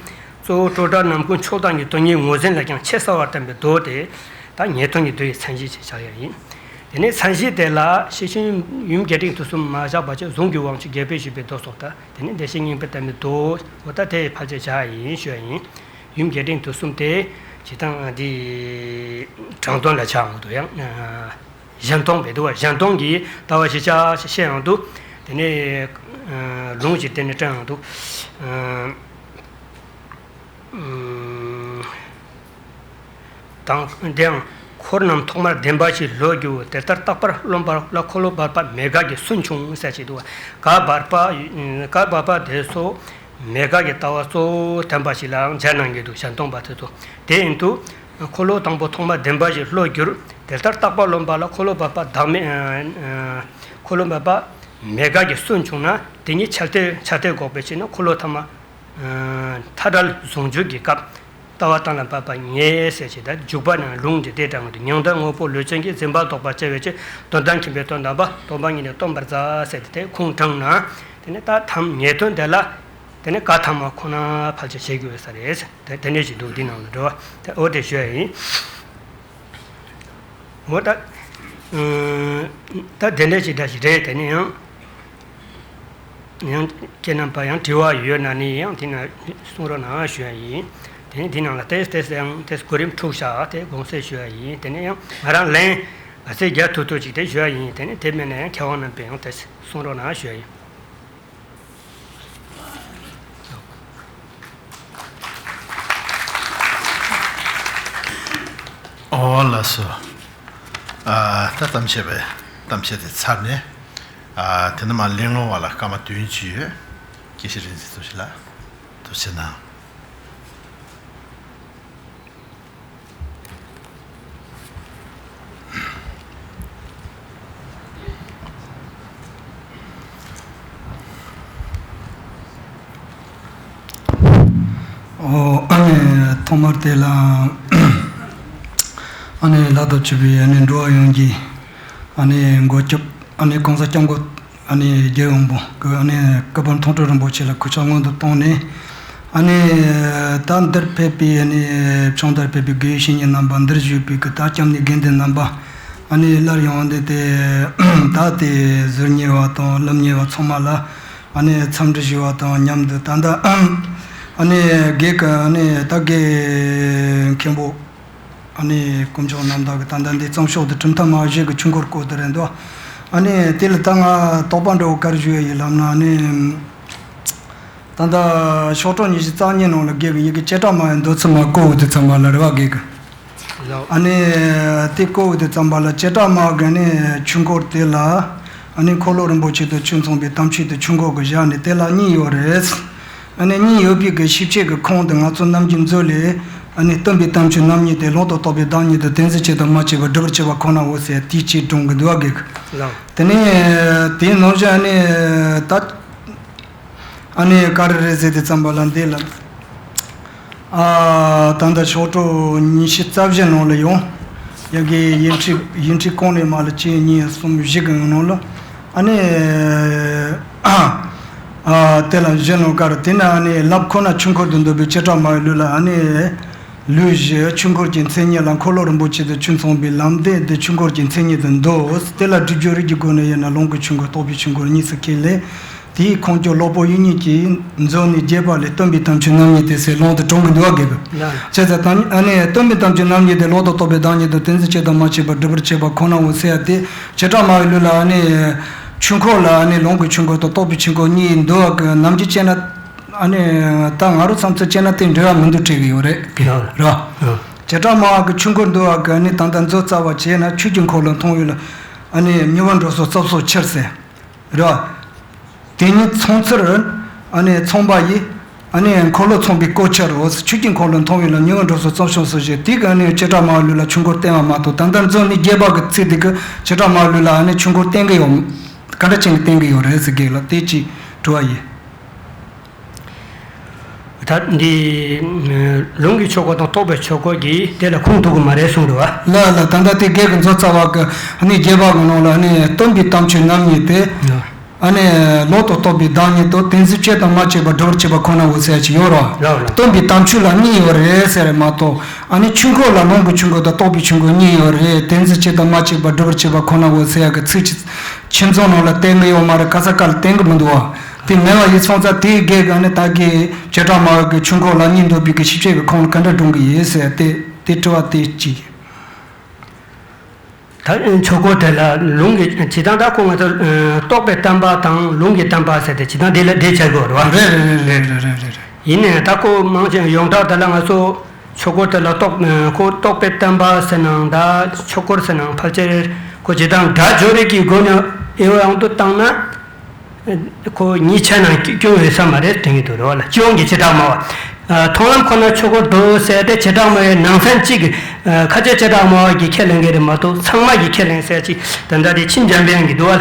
གཙོ་བོ་སྤྲོས་བྲལ་ནམ་མཁའི་མཆོག་དང་ཉིད། སྟོང་ཉིད་ངོས་འཛིན་ལ་ཡང་ཆེས་གསལ་བར་བསྟན་པའི་མདོ་དེ་ད་ཉིད་སྟོང་ཉིད་མདོ་ཡི་མཚན་གཞི་ཞིག་བཞག་ཡ་ཡིན། དེ་ནས་མཚན་གཞི་དེ་ལ་ཤེར་ཕྱིན་ཡུམ་རྒྱས་འབྲིང་བསྡུས་གསུམ་མ་བཞག་པ་བྱས་གཟུངས་ཀྱི་དབང་ཕྱུག་རྒྱལ་པོས་བཞུགས་པའི་མདོ་སོགས་དང་། དེ་ནས་བདེ་གཤེགས་སྙིང་པོའི་བསྟན་པའི་མདོ་འོ་ད་དེ་ཕལ་ཆེར་བཞག་ཡིན་ཞུ་ཡ་ཡིན། ཡུམ་རྒྱས་འབྲིང་བསྡུས་གསུམ་དེ་ཇི་ལྟར་འདི་དྲང་དོན་ལ་ཆགས་འོང་དུ་ཡང་གཞན་སྟོང་བས་འདུག་བ། གཞན་སྟོང་གི་ལྟ་བ་ཞིག་ཆགས་ཤེས་ཡང་འདུག་དེ་ནས་ལུང་ཞིག་བསྟན་ནས་དྲན་ཡང་འདུག་དང་། དེའང་འཁོར་རྣམས་ཐོག་མར་བདེན་པ་ཞིག་བློར་འགྱུར། དེ་ལྟར་རྟག་པར་རློམ་པ་ལ། འཁོར་ལོ་བར་པ་མེད་དགག་གི་སུན་ཕྱུང་ཟེར་ཅིག་འདུག་བ། ག་བར་པ་ག་བར་པ་དེ་ཚོ་མེད་དགག་གི་ལྟ་བ་གཙོ་བོ་བསྟན་པ་ཞིག་ལའང་སྦྱར་གནང་གི་འདུག་གཞན་སྟོང་པ་དེ་ཚོ། དེ་ཡིན་དུས་འཁོར་ལོ་དང་པོ་ཐོག་མར་བདེན་པ་ཞིག་བློར་འགྱུར། དེ་ལྟར་རྟག་པར་རློམ་པ་ལ། འཁོར་ལོ་བར་པ་བདག་མེད། འཁོར་ལོ་བར་པ་མེད་དགག་གི་སུན་ཕྱུང་ན་དེ་ཉིད་ཆ་མཐུན་ཆ་མཐུན་འགོག་པའི་ཕྱིར་ན་འཁོར་ལོ་ཐ་མ། མཐའ་བྲལ་ཟུང་འཇུག་གི་སྐབས། ལྟ་བ་གཏན་ལ་ཕབ་པ་ཉིད་ཟེར་ཞིང་། ད་འཇུག་པ་ནི་ལུང་འདི་ལྟར་དྲངས་ཏེ། མྱང་འདས་དངོས་པོ་ལུས་ཅན་གྱི། འཛིན་པ་ལྡོག་པར་བྱ་བའི་ཕྱིར། དོན་དམ་མཁྱེན་པས་དོན་དམ་པ། སྟོང་པ་ཉིད་ནི་སྟོན་པར་མཛད་ཟེར་ཏེ་དེ་ཁུངས་དྲངས་ན། དེ་ནས་ད་ཐམ་ངེས་དོན་དེ་ལ་དེ་ནས་ག་ཐ་མ་ཁོ་ན་ཕལ་ཆེར་བྱེད་དགོས་ས་རེད། དེ་དེ་འདྲ་ཞིག་འདུག་འདི་ནང་ལ་འགྲོ་བ་དེ་འོ་དེ་ཞུ་ཡ་ཡིན། འོ་ད། ད་དེ་འདྲ་ཞིག་འདྲ་ཞིག་རེད། དེ་ནས་ཡང་། ཡང་ཁྱེད་རྣམ་པ་ཡང་དྲི་བ་ཡོད་ན་ནི་ཡང་དེ་ན་གསུང་རོགས་གནང་ཞུ་ཡ་ཡིན། དེ་ནས་དེ་ནང་ལ་ཏེས་ཏེས་ཡང་ཏེས་གོ་རིམ་འཁྲུག་བཞག་དེ་དགོངས་སེལ་ཞུ་ཡ་ཡིན། དེ་ནས་ཡང་ང་རང་ལན་ག་ཚད་རྒྱག་ཐུབ་ཐུབ་ཅིག་དེ་ཞུ་ཡ་ཡིན། དེ་ནས་དེ་མིན་ན་ཡང་མཁས་དབང་རྣམ་པས་ཡང་ཏེས་གསུང་རོགས་གནང་ཞུ་ཡ་ཡིན། ཨོ་ལགས་སོ། ཨ་ད་གཏམ་བཤད་པའི་གཏམ་བཤད་དེ་ཚར་ནས། ཨ་དེ་ནས་མར་གླེང་སློང་བ་ལ་སྐར་མ་བདུན་ཅིག་ཡོད། དགེ་བཤེས་རིག་འཛིན་ཐུགས་རྗེ་ལགས། ཐུགས་རྗེ་གནང་། ཐོག་མར་དེ་ལ་ཨ་ནི་ལྷག་ཏུ་ཆེ་བའི་ཨ་ནི་འགྲོ་བ་ཡོངས་ཀྱི་ཨ་ནི་མགོན་སྐྱབས་ཨ་ནི་གོང་ས་སྐྱབས་མགོན་ཨ་ནི་རྒྱལ་བའི་དབང་པོ་གི་ཨ་ནི་སྐུ་པར་མཐོང་གྲོལ་རིན་པོ་ཆེ་ལ་གུས་ཕྱག་སྔོན་དུ་བཏང་ནས། ཨ་ནི་ད་འདིར་ཕེབས་པའི་ཨ་ནི་བྱོན་བདག་ཕེབས་པའི་དགེ་བའི་བཤེས་གཉེན་རྣམ་པ། འདིར་བཞུགས་པའི་གི་ད་སྐྱབས་གནས་དགེ་འདུན་རྣམ་པ། ཨ་ནི་སླར་ཡང་འདི་དེ་ད་དེ་ཟུར་ཉེ་བ་དང་སློབ་གཉེར་བ་ཚང་མ་ལ་ཨ་ནི་འཚམས་འདྲི་ཞུ་བ་དང་མཉམ་དུ། ད་ལྟ་ཨ་ནི་དགེ་གི་ཨ་ནི་ད་དགེ་མཁན་པོ་ཨ་ནི་དཀོན་མཆོག་རྣམ་དག་གི་ད་ལྟ་འདི་བརྩམས་ཤོག་ཏུ་གྲུབ་མཐའ་མ་བཞི་གི་ཆོས་འཁོར་སྐོར་དེ་རེད་འདུག་ཨ་ནི་དེ་ལ་ད་ང་དོགས་པ་འདྲ་བོ་ག་རེ་ཞུ་ཡ་ཡིན་ལབ་ན། ཨ་ནི་ད་ལྟ་ཤོག་གྲངས་ཉི་ཤུ་རྩ་གཉིས་ནང་ལ་དགེ་གི་ཡི་གེ་བྱེ་བྲག་སྨྲ་བའི་མདོ་ཚུལ་མ་བཀོད་འོག་དེ་ཚང་མ་ལ་རེ་བ་དགེ་གི། ལགས། ཨ་ནི་དེ་བཀོད་འོག་དེ་ཙམ་པ་ལ་བྱེ་བྲག་སྨྲ་བ་གི་ནི་ཆོས་འཁོར་དེ་ལ་ཨ་ནི་འཁོར་ལོ་རིན་པོ་ཆེ་དང་ཆོས་མཚུངས་པའི་དམ་ཆོས་དེ་ཆོས་འཁོར་གི་བཞག་ནས་དེ་ལ་གཉིས་ཡོད་རེད། ཨ་ནི་གཉིས་ཡོད་པའི་གི་ཤེས་བྱེད་ཀྱི་ཁུངས་དེ་ང་ཚོ་རྣམ་འགྱུར་མཛོད་ལས། ཨ་ནི་སྟོན་པའི་དམ་ཆོས་རྣམ་གཉིས་ཏེ། ལུང་དང་རྟོགས་པའི་བདག་ཉིད་དོ། དོན་གཟུགས་བྱད་དང་སྨྲ་བྱས་པ། སྒྲུབ་པར་བྱེད་པ་ཁོ་ནའོ་ཟེར་དེའི་ཆེད་སྒྲུང་གི་འདུལ་བ་གི། ལགས། དེ་ནས་དེའི་ནང་བཞིན་ཨ་ནི་ད་ཨ་ནི་ག་རེ་རེད་ཟེར་དེ་ཙམ་པ་ལ་འདི་ལ། ཨ་ད་ལྟ་ཤོག་གྲངས་ཉི་ཤུ་རྩ་བཞི་ནང་ལ་ཡོང་། ཡ་གི་ཡིག་འཕྲིན་ཡིག་འཕྲིན་ཀུན་ལས་མ་ལ་གཅིག་གཉིས་གསུམ་བཞི་གི་ནང་ལ། ཨ་ནི་ཨ་དེ་ལ་གཞི་ནང་ཀར་དེ་ནི་ཨ་ནི་ལབ་ཁོ་ན་ཆོས་འཁོར་དུ་འདོད་པའི་བྱེ་བྲག་སྨྲ་བའི་ལུགས་ལ། ཨ་ནི་ལུགས་བཞི་ཆོས་འཁོར་གྱི་མཚན་ཉིད་ལ་འཁོར་ལོ་རིན་པོ་ཆེ་དང་ཆོས་མཚུངས་པའི་ལམ་བདེན་དེ་ཆོས་འཁོར་གྱི་མཚན་ཉིད་དུ་འདོད། དེ་ལ་སྒྲུབ་སྦྱོར་རིགས་ཀྱི་སྒོ་ནས་དབྱེ་ན་ལུང་གི་ཆོས་འཁོར་རྟོགས་པའི་ཆོས་འཁོར་གཉིས་སུ་ཁས་ལེན། དེའི་ཁུངས་སྐྱོ་ལོག་པོ་ཡུལ་གཉིས་ཀྱི་མཛོད་ནས་རྒྱས་པ་ལས། སྟོན་པའི་དམ་ཆོས་རྣམ་གཉིས་ཏེ་ཟེར་ལུང་དུ་དྲངས་ཀྱི་འདུག་བ་དགེ་གི། ལགས། བྱས་ཙང་ད་ཨ་ནི་སྟོན་པའི་དམ་ཆོས་རྣམ་གཉིས་ཏེ། ལུང་དང་རྟོགས་པའི་བདག་ཉིད་དོ། དོན་གཟུགས་བྱད་དང་སྨྲ་བྱས་པ། སྒྲུབ་པར་བྱེད་པ་ཁོ་ནའོ་ཟེར་ཡ་དེ་བྱེ་བྲག་སྨྲ་བའི་ལུགས་ལ་ཨ་ནི་ཆོས་འཁོར་ལ་ཨ་ནི་ལུང་གི་ཆོས་འཁོར་དང་རྟོགས་པའི་ཆོས་འཁོར་གཉིས་འདུལ་བ་གི་ནམ་རྒྱུན་བྱས་ན། ཨ་ནི་ད་ང་རང་བསམ་ཚུལ་བྱས་ན་དེ་འབྲེལ་བ་མི་འདུག་དྲན་གི་ཡོད་རེད། ལགས། རེད་བ། ཨ། བྱེ་བྲག་སྨྲ་བ་གི་ཆོས་འཁོར་འདུལ་བ་གི་ཨ་ནི་ད་ལྟ་མཛོད་རྩ་བ་བྱས་ན་ཆོས་ཀྱི་འཁོར་ལོ་མཐོང་བས་ལ་ཨ་ནི་མྱུར་བར་འགྲོ་སོགས་རྩུབ་སོགས་ཕྱིར་ཟེར། རེད་བ། དེ་ཉིད་མཚུངས་ཚུལ་ཨ་ནི་མཚུངས་པ་ཡིས། ཨ་ནི་འཁོར་ལོ་མཚུངས་པའི་སྐོར་ཕྱིར་རོ། ཆོས་ཀྱི་འཁོར་ལོ་མཐོང་བས་ལ་མྱུར་བར་འགྲོ་སོགས་རྩུབ་སོགས་སོ་ཞེས་དེ་གི་ཨ་ནི་བྱེ་བྲག་སྨྲ་བའི་ལུགས་ལ་ཆོས་འཁོར་བསྟན་པ་མ་གཏོགས། ད་ལྟ་མཛོད་ནས་རྒྱས་པ་གི་ཚིག་དེ་གི་བྱེ་བྲག་སྨྲ་བའི་ལུགས་ལ་ཨ་ནི་ཆོས་འཁོར་བསྟན་གི་ཡོད། ག་འདྲ་ཅན་གི་བསྟན་གི་ཡོད་རེད་ཟེར་གི་ལ་དེ་ཅིག་དྲི་བ་ཡིན། ད་འདི་ལུང་གི་ཆོས་འཁོར་དང་རྟོགས་པའི་ཆོས་འཁོར་གྱིས་དེ་ལ་ཁུངས་གཏུག་གི་མ་རེད་གསུངས་འདུག་བ། ལ་ལ་ད་ལྟ་དེ་དགེ་གི་མཛོད་རྩ་བ་གི་ཨ་ནི་རྒྱས་པ་གི་ནང་ལ་ཨ་ནི་སྟོན་པའི་དམ་ཆོས་རྣམ་གཉིས་ཏེ། ཨ་ནི་ལུང་དང་རྟོགས་པའི་བདག་ཉིད་དོ། དོན་གཟུགས་བྱད་དང་སྨྲ་བྱས་པ། སྒྲུབ་པར་བྱེད་པ་ཁོ་ནའོ་ཟེར་ཡ་ཅིག་ཡོད་རེད་བ། ལགས་ལགས། སྟོན་པའི་དམ་ཆོས་ལ་གཉིས་ཡོད་རེད་ཟེར་རེད་མ་གཏོགས། ཨ་ནི་ཆོས་འཁོར་ལ་ལུང་གི་ཆོས་འཁོར་དང་རྟོགས་པའི་ཆོས་འཁོར་གཉིས་ཡོད་རེད། དོན་གཟུགས་བྱད་དང་སྨྲ་བྱས་པ། སྒྲུབ་པར་བྱེད་པ་ཁོ་ནའོ་ཟེར་ཡ་གི་ཚིག་ཅིག་ཁྱིམ་ཚང་ནང་ལ་བསྟན་གི་ཡོད་མ་རེད། ག་ས་ག་ལ་བསྟན་གི་མི་འདུག་བ། དེ་མེད་པ་ཡིན་སོང་ཙང་དེའི་དགེ་ག་ནི་ད་གི་བྱེ་བྲག་སྨྲ་བ་གི་ཆོས་འཁོར་ལ་གཉིས་འདོད་པའི་གི་ཤེས་བྱེད་ཀྱི་ཁུངས་ལ་ག་འདྲ་སྒྲུང་གི་ཡིན་ཟེར་དེ་དེ་དྲི་བ་དེ་གཅིག་ད་ཆོས་འཁོར་དེ་ལ་ལུང་གི་ཇི་ལྟར་ད་ཁོ་ང་ཚོ་རྟོགས་པའི་བསྟན་པ་དང་ལུང་གི་བསྟན་པ་ཟེར་ཏེ་ཇི་ལྟར་འདི་ལ་འདི་བྱ་དགོས་རེད་བ། རེད་རེད། ཡིན་ནའི་ད་ཁོ་མང་ཆེ་ཡོངས་གྲགས་དེ་ལ་ང་ཚོ་ཆོས་འཁོར་དེ་ལ་རྟོགས་ཁོ་རྟོགས་པའི་བསྟན་པ་ཟེར་ནའང་ད་ཆོས་འཁོར་ཟེར་ནའང་ཕལ་ཆེར་ཁོ་ཇི་ལྟར་སྒྲ་སྦྱོར་རིགས་ཀྱི་སྒོ་ནས་དབྱེ་བ་ཡང་དུ་བཏང་ན། ཁོ་གཉིས་ཆ་ནང་སྐྱོན་ཡོད་ས་མ་རེད་དྲན་གྱི་འདུག་རེད་བ་ལ། སྤྱི་ཡོངས་ཀྱི་བྱེ་བྲག་སྨྲ་བ། མཐོང་ལམ་ཁོ་ན་ཆོས་འཁོར་འདུག་ཟེར་ཏེ་བྱེ་བྲག་སྨྲ་བའི་ནང་ཚན་གཅིག་གི་ཁ་ཆེ་བྱེ་བྲག་སྨྲ་བ་གིས་ཁས་ལེན་གྱི་རེད་མ་གཏོགས་ཚང་མ་གིས་ཁས་ལེན་ཟེར་ཅིག་དེ་འདྲ་རེད། ཆིན་འཇམ་དཔལ་དབྱངས་ཀྱིས་འདུག་བ་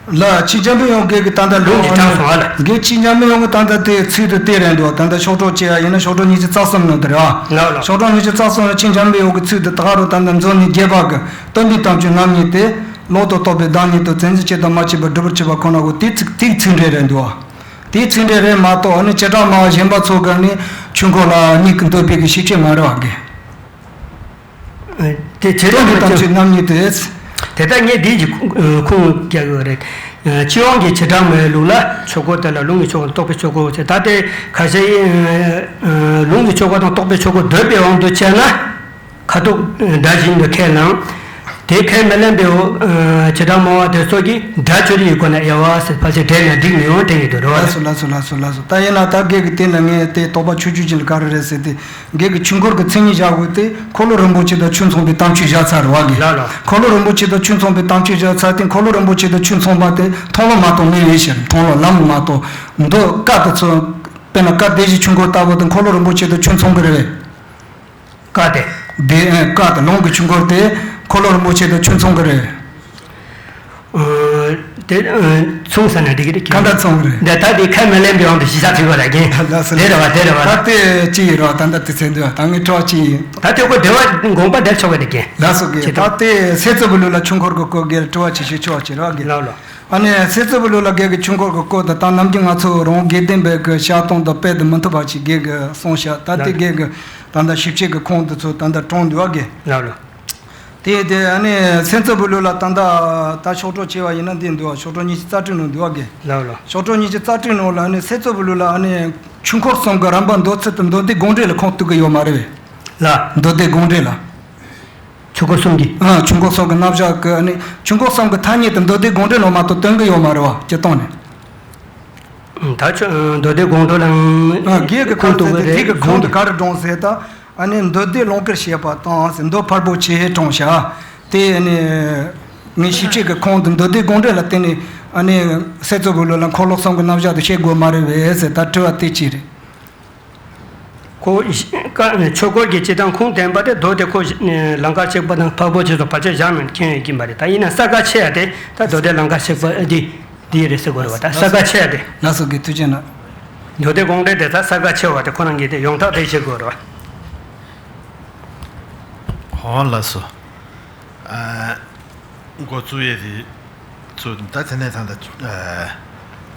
ལ། ལ་ཆིན་འཇམ་དཔལ་དབྱངས་ཀྱིས་ད་ལྟ་ལུང་གིས་དྲངས་སོང་བ་ལ། དགེ་ཆིན་འཇམ་དཔལ་དབྱངས་ཀྱིས་ད་ལྟ་དེ་ཚིག་དེ་དེ་རེད་འདུག་ད་ལྟ་ཤོག་གྲངས་བཅད་ཡ་ཡིན་ན་ཤོག་གྲངས་ཉི་ཤུ་རྩ་གསུམ་ནང་དེ་རེད་བ། ལགས་ལགས། ཤོག་གྲངས་ཉི་ཤུ་རྩ་གསུམ་ལ་ཆིན་འཇམ་དཔལ་དབྱངས་ཀྱི་ཚིག་དེ་ད་ག་རུ་ད་ལྟ་མཛོད་ནས་རྒྱས་པ་གི་སྟོན་པའི་དམ་ཆོས་རྣམ་གཉིས་ཏེ། ལུང་དང་རྟོགས་པའི་བདག་ཉིད་དོ། དོན་གཟུགས་བྱད་དང་སྨྲ་བྱས་པ། སྒྲུབ་པར་བྱེད་པ་ཁོ་ན་གོ། དེ་ཚིག་དེའི་ཚིག་འགྲེལ་རེད་འདུག་དེའི་ཚིག་འགྲེལ་རེད་མ་གཏོགས་ཨ་ནི་བྱེ་བྲག་སྨྲ་བ་གཞན་པ་ཚོ་ག་ནི་ཆོས་འཁོར་ལ་གཉིས་ཀྱི་འདོད་པའི་གི་ཤེས་བྱེད་མ་རེད་བ་གི། དེ་བྱེ་བྲག་སྟོན་པའི་དམ་ཆོས་རྣམ་གཉིས་ཏེ། དེ་ལྟར་ངས་འདིའི་གི་ཁུངས་རྒྱག་ཡོད་རེད། སྤྱི་ཡོངས་ཀྱི་བྱེ་བྲག་སྨྲ་བའི་ལུགས་ལ་ཆོས་འཁོར་དེ་ལ་ལུང་གི་ཆོས་འཁོར་རྟོགས་པའི་ཆོས་འཁོར་ཟེར། ད་དེ་ཁ་ཤས་ཡིན། ལུང་གི་ཆོས་འཁོར་དང་རྟོགས་པའི་ཆོས་འཁོར་འདོད་པའི་དབང་དུ་བྱས་ན། ཁ་ཐུག་སྒྲ་བཞིན་དུ་ཁས་བླངས། དེ་ཁས་མི་ལེན་པའི་འོ། བྱེ་བྲག་སྨྲ་བ་དེ་ཚོ་གིས་སྒྲ་སྦྱོར་རིགས་སྒོ་ནས་དབྱེ་བ་ཟེར་ཕལ་ཆེར་འགྲེལ་ན་འགྲིག་མི་ཡོང་དྲན་གྱི་འདུག་རེད་བ། ལགས་སོ་ལགས་སོ་ལགས་སོ་ལགས་སོ། ད་ཡིན་ན་ད་གེ་གི་སྟེང་ལ་ངས་དེ་དོགས་པ་ཆུང་ཆུང་ཅིག་ལ་ག་རེ་རེད་ཟེར་ཏེ། གེ་གི་ཆོས་འཁོར་གི་མཚན་ཉིད་བཞག་དགོས་ཏེ་འཁོར་ལོ་རིན་པོ་ཆེ་དང་ཆོས་མཚུངས་པའི་དམ་ཆོས་བཞག་ཚར་བ་གི། ལགས་ལགས། འཁོར་ལོ་རིན་པོ་ཆེ་དང་ཆོས་མཚུངས་པའི་དམ་ཆོས་བཞག་ཚར་ཏེ་འཁོར་ལོ་རིན་པོ་ཆེ་དང་ཆོས་མཚུངས་པ་དེ་མཐོང་ལམ་མ་གཏོགས་མེད་པའི་ཕྱིར། མཐོང་ལམ་མ་གཏོགས་མདོ་བཀའ་དེ་ཚོ། དཔེར་ན་བཀའ་སྡེ་བཞིའི་ཆོས་འཁོར་ལྟ་བུ་དེ་འཁོར་ལོ་རིན་པོ་ཆེ་དང་ཆོས་མཚུངས་གི་རེད། བཀའ་སྡེ། སྡེ་ཨེ་བཀའ་དང་ལུང་གི་ཆོས་འཁོར་དེ་འཁོར་ལོ་རིན་པོ་ཆེ་དང་ཆོས་མཚུངས་གི་རེད། ཨ་དེ་ཨ་མཚུངས་ ཚོང་ཟེར་ན་འགྲིག་གི་རེད། ཁ་འདྲ་ཚོང་རེད། འདི་ད་འདི་ཁ་མི་ལེན་པའི་དབང་དུ་གཞི་བཞག་ཐུབ་པ་ལ་རྒན། ལགས་སོ། དེ་རེད་བ། དེ་རེད་བ། ད་དེ་ཅི་ཡིན་རོགས། ད་ལྟ་དེ་ཚེ་འདུག་ད་ངས་གྲོགས་ཅི་ཡིན། ད་དེ་ཁོ་བདེ་བ་དགོངས་པ་འདེབས་ཆོག་པ་རེད་རྒན། ལགས་སོ་རྒན། ད་དེ་སེ་ཙོ་བུ་ལུ་ལ་ཆོས་འཁོར་གྱི་སྐོར་རྒན་དྲི་བ་ཅིག་ཞུ་ཆོག་ཅི་རོགས་རྒན། ལགས་ལགས། ཨ་ནི་སེ་ཙོ་བུ་ལུ་ལ་རྒན་གྱི་ཆོས་འཁོར་གྱི་སྐོར་དུ་ད་ནམ་རྒྱུན་ང་ཚོ་རང་དགེ་ལྡན་པའི་གི་ཞལ་གཏོང་དང་སྤེལ་དུ་མི་ཐུབ་པ་ཞིག་རྒན་གྱི་གསུངས་ཤག་ད་དེ་རྒན་གྱི་ད་ལྟ་ཞིབ་དཔྱད་ཀྱི་ཁུངས་དེ་ཚོ་ད་ལྟ་དྲངས་འདུག་བ་རྒན། ལགས་ལགས། དེ་དེ་ཨ་ནི་སེ་ཙོ་བུ་ལུ་ལ་ད་ལྟ་ད་ཤོག་གྲངས་བྱས་པ་ཡིན་ན་འདི་འདུག་ཤོག་གྲངས་ཉི་ཤུ་རྩ་དྲུག་ནང་འདུག་བ་རྒན། ལགས་ལགས། ཤོག་གྲངས་ཉི་ཤུ་རྩ་དྲུག་ནང་ལ་ཨ་ནི་སེ་ཙོ་བུ་ལུ་ལ་ཨ་ནི་ཆོས་འཁོར་གསུམ་གྱི་རིམ་པ་མདོ་ཚིག་དང་མདོ་སྡེ་དགོངས་འགྲེལ་ལ་ཁུངས་གཏུག་གི་ཡོད་མ་རེད་བས། ལགས། མདོ་སྡེ་དགོངས་འགྲེལ་ལ། ཆོས་འཁོར་གསུམ་གྱི། ཨ། ཆོས་འཁོར་གསུམ་གྱི་རྣམ་གཞག་གི་ཨ་ནི་ཆོས་འཁོར་གསུམ་གྱི་ཐ་སྙད་དེ་མདོ་སྡེ་དགོངས་འགྲེལ་ནང་མ་གཏོགས་སྟོན་གྱི་ཡོད་མ་རེད་བ་སྤྱིར་བཏང་ནས། ད་ཆོས་མདོ་སྡེ་དགོངས་འགྲེལ་ལ། ཨ། རྒན་གྱི་ཁུངས་གཏུག་གི་རེད། དེ་གི་ཁུངས་དེ་ག་རེ་དྲངས་ཟེར་ད། ཨ་ནི་མདོ་སྡེ་ལུང་དཀར་བྱེད་པ་དང་ཟེར་མདོ་ཕལ་པོ་ཆེ་དྲངས་ཤག་དེ་ཨ་ནི་ངས་ཞིབ་དཔྱད་ཀྱི་ཁུངས་དེ་མདོ་སྡེ་དགོངས་འགྲེལ་ལ་བརྟེན་ནས་ཨ་ནི་སེ་ཙོ་བུ་ལུ་ལ་འཁོར་ལོ་གསུམ་གྱི་རྣམ་གཞག་དེ་བཤད་དགོས་མ་རེད་པས་ཟེར་ད་དྲི་བ་དེ་གཅིག་རེད། ཁོ་ཆོས་འཁོར་གྱི་སྤྱི་དང་ཁུངས་ལྡན་པ་དེ་མདོ་དེ་ཁོ་ལང་ཀར་གཤེགས་པ་དང་འཕགས་པོ་ཆེ་སོགས་བར་ཆད་བཞག་མེད་མཁྱེན་ཡོད་ཀྱི་མ་རེད། ད་ཡིན་ན་ས་ག་ཆེ་ཡ་དེ་ད་མདོ་སྡེ་ལང་ཀར་གཤེགས་པ་འདི་འདི་རེད་ཟེར་དགོས་རེད་བ། ད་ས་ག་ཆེ་ཡ་དེ། ལགས་སོ་རྒན་ཐུགས་རྗེ་གནང་། མདོ་སྡེ་དགོངས་འགྲེལ་དེ་ད་ས་ག་ཆེ་བ་དེ་ཁོ་རང་གིས་དེ་ཡོངས་གྲགས་དེ་བྱེད་དགོས་རེད་བ། ཧོ་ལགས་སོ། ཨ། འགོ་བཙུགས་ཡས་དེ་ཚོ་ད་དེ་ནས་ད་ལྟ་ཨ།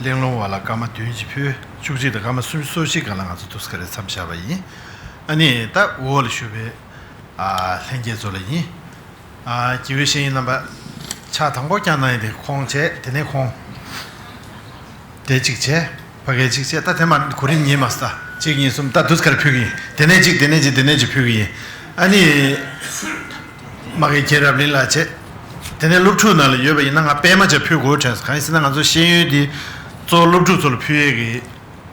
གླེང་སློང་བ་ལ་སྐར་མ་བདུན་གྱིས་ཕུལ། བཅུ་གཅིག་དང་སྐར་མ་སུམ་ཅུ་སོ་གཅིག་སྒང་ལ་ང་ཚོ་དུས་ཚོད་རེ་མཚམས་བཞག་པ་ཡིན། ཨ་ནི་ད་འོག་ལ་བཞུགས་པའི་ཨ། ལྷན་རྒྱས་ཚོ་ལ་ཡིན། ཨ། དགེ་བའི་བཤེས་གཉེན་རྣམ་པ་ཕྱག་དང་པོ་བརྐྱངས་གནང་ཡས་དེ་ཁོང་བྱས། དེ་ནས་ཁོང་དེ་གཅིག་བྱས། ཕ་གི་གཅིག་བྱས། ད་དེ་མ་གོ་རིམ་ཡིན་མ་སོང་། ད་གཅིག་གཉིས་གསུམ་ད་དུས་ཚོད་ཕུལ་གི་ཡིན། དེ་ནས་གཅིག་དེ་ནས་གཅིག་དེ་ནས་གཅིག་ཕུལ་གི་ཡིན། ཨ་ནི་མ་གི་རྒན་རབ་གླིང་ལགས་བྱས། དེ་ནས་སློབ་ཕྲུག་ནང་ལ་ཡོད་པ་ཡིན་ན་ང་པད་མ་ཅིག་ཕུལ་དགོས་དྲན་སོང་། གང་ཡིན་ཟེར་ན་ང་ཚོ་ཤེས་ཡོན་དེ་གཙོ་བོ་སློབ་ཕྲུག་ཚོ་ལ་ཕུལ་ཡས་ཀྱི་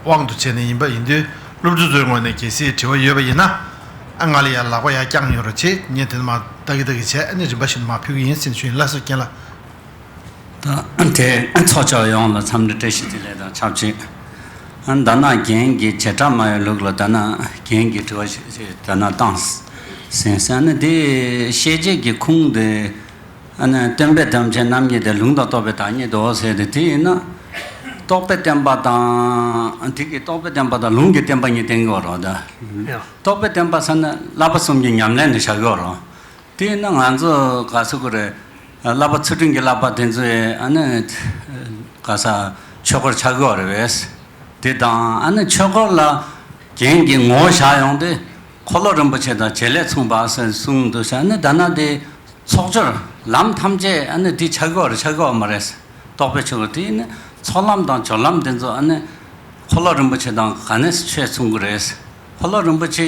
དབང་དུ་བྱས་ནས་ཡིན་པ་ཡིན་དུས། སློབ་ཕྲུག་ཚོའི་ངོས་ནས་གལ་སྲིད་དྲི་བ་ཡོད་པ་ཡིན་ན། ཨ། ང་ལ་ཡར་ལག་པ་ཡར་བརྐྱངས་ཡོད་རོགས་བྱེད། ངས་དེ་མར་ལྟ་གི་ལྟ་གི་བྱས། ཨ་ནི་རིམ་པ་བཞིན་མར་ཕུལ་གི་ཡིན་ཟེར་ཞུ་ཡིན། ལགས་སོ་རྒན་ལགས། ད་དེ་ཚོགས་ཆོས་ཡོངས་ལ་འཚམས་འདྲི་བཀྲ་ཤིས་བདེ་ལེགས་དང་ཆབས་ཅིག་ཨ། ད་ནང་རྒན་གྱིས་བྱེ་བྲག་སྨྲ་བའི་ལུགས་ལ་ད་ནང་རྒན་གྱིས་དྲི་བ་ཞིག་ཞིག་ད་ནང་བཏང་ཟིན་ཟིན། ཨ་ནི་དེ་བཤད་བྱེད་ཀྱི་ཁུངས་དེ། ཨ་ནི་སྟོན་པས་དམ་བཅའ་རྣམ་བསྙེན་ཏེ། ལུང་དང་རྟོགས་པའི་བདག་ཉིད་དོ་ཟེར་ཏེ། དེ་ཡིན་ན་རྟོགས་པའི་བསྟན་པ་དང་། དེ་གི་རྟོགས་པའི་བསྟན་པ་དང་ལུང་གི་བསྟན་པ་གཉིས་བསྟན་གྱི་ཡོད་རེད་ད། ཡ། རྟོགས་པའི་བསྟན་པ་ཟེར་ན་བསླབ་པ་གསུམ་གྱི་ཉམས་ལེན་དེ་བྱ་གི་ཡོད་རེད། དེ་ཡིན་ན་ང་ཚོ་ག་ཟེར་དགོས་རེད། བསླབ་པ་ཚུལ་ཁྲིམས་ཀྱི་བསླབ་པ་དེ་ཚོའི་ཨ་ནི་ག་ས་ཆོས་སྐོར་ཆགས་ཀྱི་ཡོད་རེད་པས། དེ་དང་ཨ་ནི་ཆོས་སྐོར་ལ་རྒྱན་གྱི་ངོ་བོ་བཞག་ཡོང་དུས། འཁོར་ལོ་རིན་པོ་ཆེ་དང་བྱེད་ལས་མཚུངས་པ་ཟེར་གསུངས་འདུག་ཤག་ཨ་ནི་ད་ནང་དེ་ཚོགས་སྦྱོར་ལམ་ཐམས་ཅད་ཨ་ནི་དེ་ཆགས་ཀྱི་ཡོད་རེད། ཆགས་ཀྱི་ཡོད་མ་རེད། རྟོགས་པའི་ཆོས་སྐོར་དེ་ནི་ཚོགས་ལམ་དང་སྦྱོར་ལམ་དེ་ཚོ་ཨ་ནི་འཁོར་ལོ་རིན་པོ་ཆེ་དང་ག་ནས་ཆོས་མཚུངས་ཀྱི་རེད། འཁོར་ལོ་རིན་པོ་ཆེ་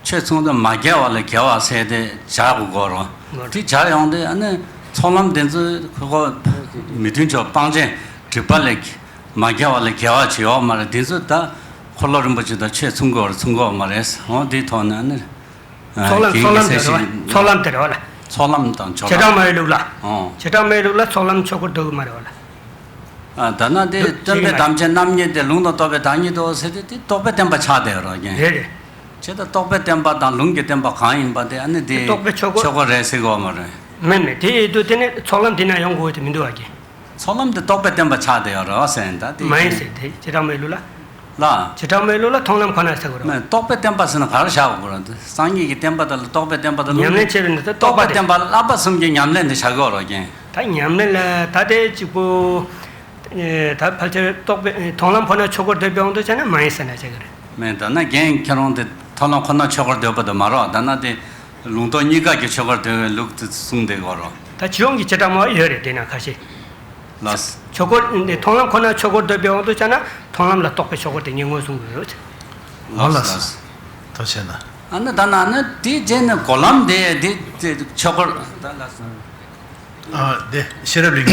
ཆོས་མཚུངས་དུས་མ་འགལ་བ་ལས་འགལ་བ་ཟེར་ཏེ་སྦྱར་དགོས་རེད། དེ་སྦྱར་ཡོང་དུས་ཨ་ནི་ཚོགས་ལམ་དེ་ཚོ་ཁོ་ཁོ་མི་མཐུན་ཕྱོགས་སྤང་བྱའི་སྒྲིབ་པ་ལས་མ་འགལ་བ་ལས་འགལ་བ་ཅིག་ཡོད་མ་རེད། དེ་ཚོ་ད་འཁོར་ལོ་རིན་པོ་ཆེ་དང་ཆོས་མཚུངས་ཀྱི་ཡོད་རེད། མཚུངས་ཀྱི་ཡོད་མ་རེད། འོ་དེའི་ཐོག་ནས་ཨ་ནི། ཨ། ཚོགས་ལམ། རྒན་ཚོགས་ལམ་གྱིས་གསལ་དེ་རེད་བ། བཤད། ཚོགས་ལམ་དེ་རེད་བ་ལ། ཚོགས་ལམ་དང་སྦྱོར་བྱེ་བྲག་ལམ། སྨྲ་བའི་ལུགས་ལ། ཨོ། བྱེ་བྲག་སྨྲ་བའི་ལུགས་ལ་ཚོགས་ལམ་ཆོས་སྐོར་འདུག་གི་མ་རེད་བ་ལ། ཨ། ད་ནང་དེ་སྟོན་པས་དམ་བཅའ་རྣམ་བསྙེན་ཏེ། ལུང་དང་རྟོགས་པའི་བདག་ཉིད་དོ་ཟེར་དུས་དེ་རྟོགས་པའི་བསྟན་པ་ཆགས་བསྡད་ཡོད་རེད་རྒན། རེད་རེད། བྱས་ཙང་རྟོགས་པའི་བསྟན་པ་དང་ལུང་གི་བསྟན་པ་གང་ཡིན་པ་དེ་ཨ་ནི་དེ་རྟོགས་པའི་ཆོས་སྐོར། ཆོས་སྐོར་རེད་ཟེར་གི་ཡོད་མ་རེད། མིན་མིན། དེ་ཡིན་དུས་དེ་ནི་ཚོགས་ལམ་དེ་ན་ཡོང་དགོས་དེ་མི་འདུག་བ་རྒན། ཚོགས་ལམ་དེ་རྟོགས་པའི་བསྟན་པ་ཆགས་བསྡད་ཡོད་རེད་བ་ཟེར་ཡིན། ད་དེ་མ་ཡིན་ཟེར། དེ་བྱེ་བྲག་སྨྲ་བའི་ལུགས་ལ། ལ། བྱེ་བྲག་སྨྲ་བའི་ལུགས་ལ་མཐོང་ལམ་ཁོ་ན་ཟེར་དགོས་རེད། མིན། རྟོགས་པའི་བསྟན་པ་ཟེར་ན་ག་རེ་བཞག་དགོས་རེད། སངས་རྒྱས་ཀྱི་བསྟན་པ་དང་རྟོགས་པའི་བསྟན་པ་དང་ལུང་། ཉམས་ལེན་བྱས་པའི་ནི་ད་རྟོགས་པ་རྟོགས་པའི་རེད། བསྟན་པ་བསླབ་པ་གསུམ་གྱི་ཉམས་ལེན་དེ་བྱ་དགོས་རེད་རྒན། ད་ཉམས་ལེན་ལ་ད་དེ་གཅིག་པུ། ཨེ། ད་ཕལ་ཆེར་རྟོགས་པའི་མཐོང་ལམ་ཁོ་ན་ཆོས་སྐོར་འདོད་པའི་དབང་དུ་བྱས་ན་མ་ཡིན་ཟེར་ན་བྱེད་ཀྱི་རེད། མིན། ད་ནང་རྒན་ཁྱེད་རང་དེ་མཐོང་ལམ་ཁོ་ན་ཆོས་སྐོར་འདོད་པ་དེ་མ་རེད། ད་ནང་དེ་ལུང་རྟོགས་གཉིས་ཀ་གི་ཆོས་སྐོར་འདོད་པའི་ལུགས་དེ་གསུངས་བསྡད་ཀྱི་ཡོད་རེད། ད་སྤྱི་ཡོངས་ཀྱི་བྱེ་བྲག་སྨྲ་བ་ཡོད་རེད། དེ་ན་ཁ་ཤས། ལགས། ཆོས་སྐོར་འདི་མཐོང་ལམ་ཁོ་ན་ཆོས་སྐོར་འདོད་པའི་དབང་དུ་བྱས་ན་མཐོང་ལམ་ལ་རྟོགས་པའི་ཆོས་སྐོར་དེ་ངས་ངོས་བཟུང་གི་ཡོད། ལགས་ལགས། ལགས། ཐུགས་རྗེ་གནང་། ཨ་ནི་ད་ནང་ནི་དེ་རྗེས་ནས་གོ་ལམ་དེ་དེ་དེ་ཆོས་སྐོར་ད་ལགས། ཨ། དེ་ཤེས་རབ་གླིང་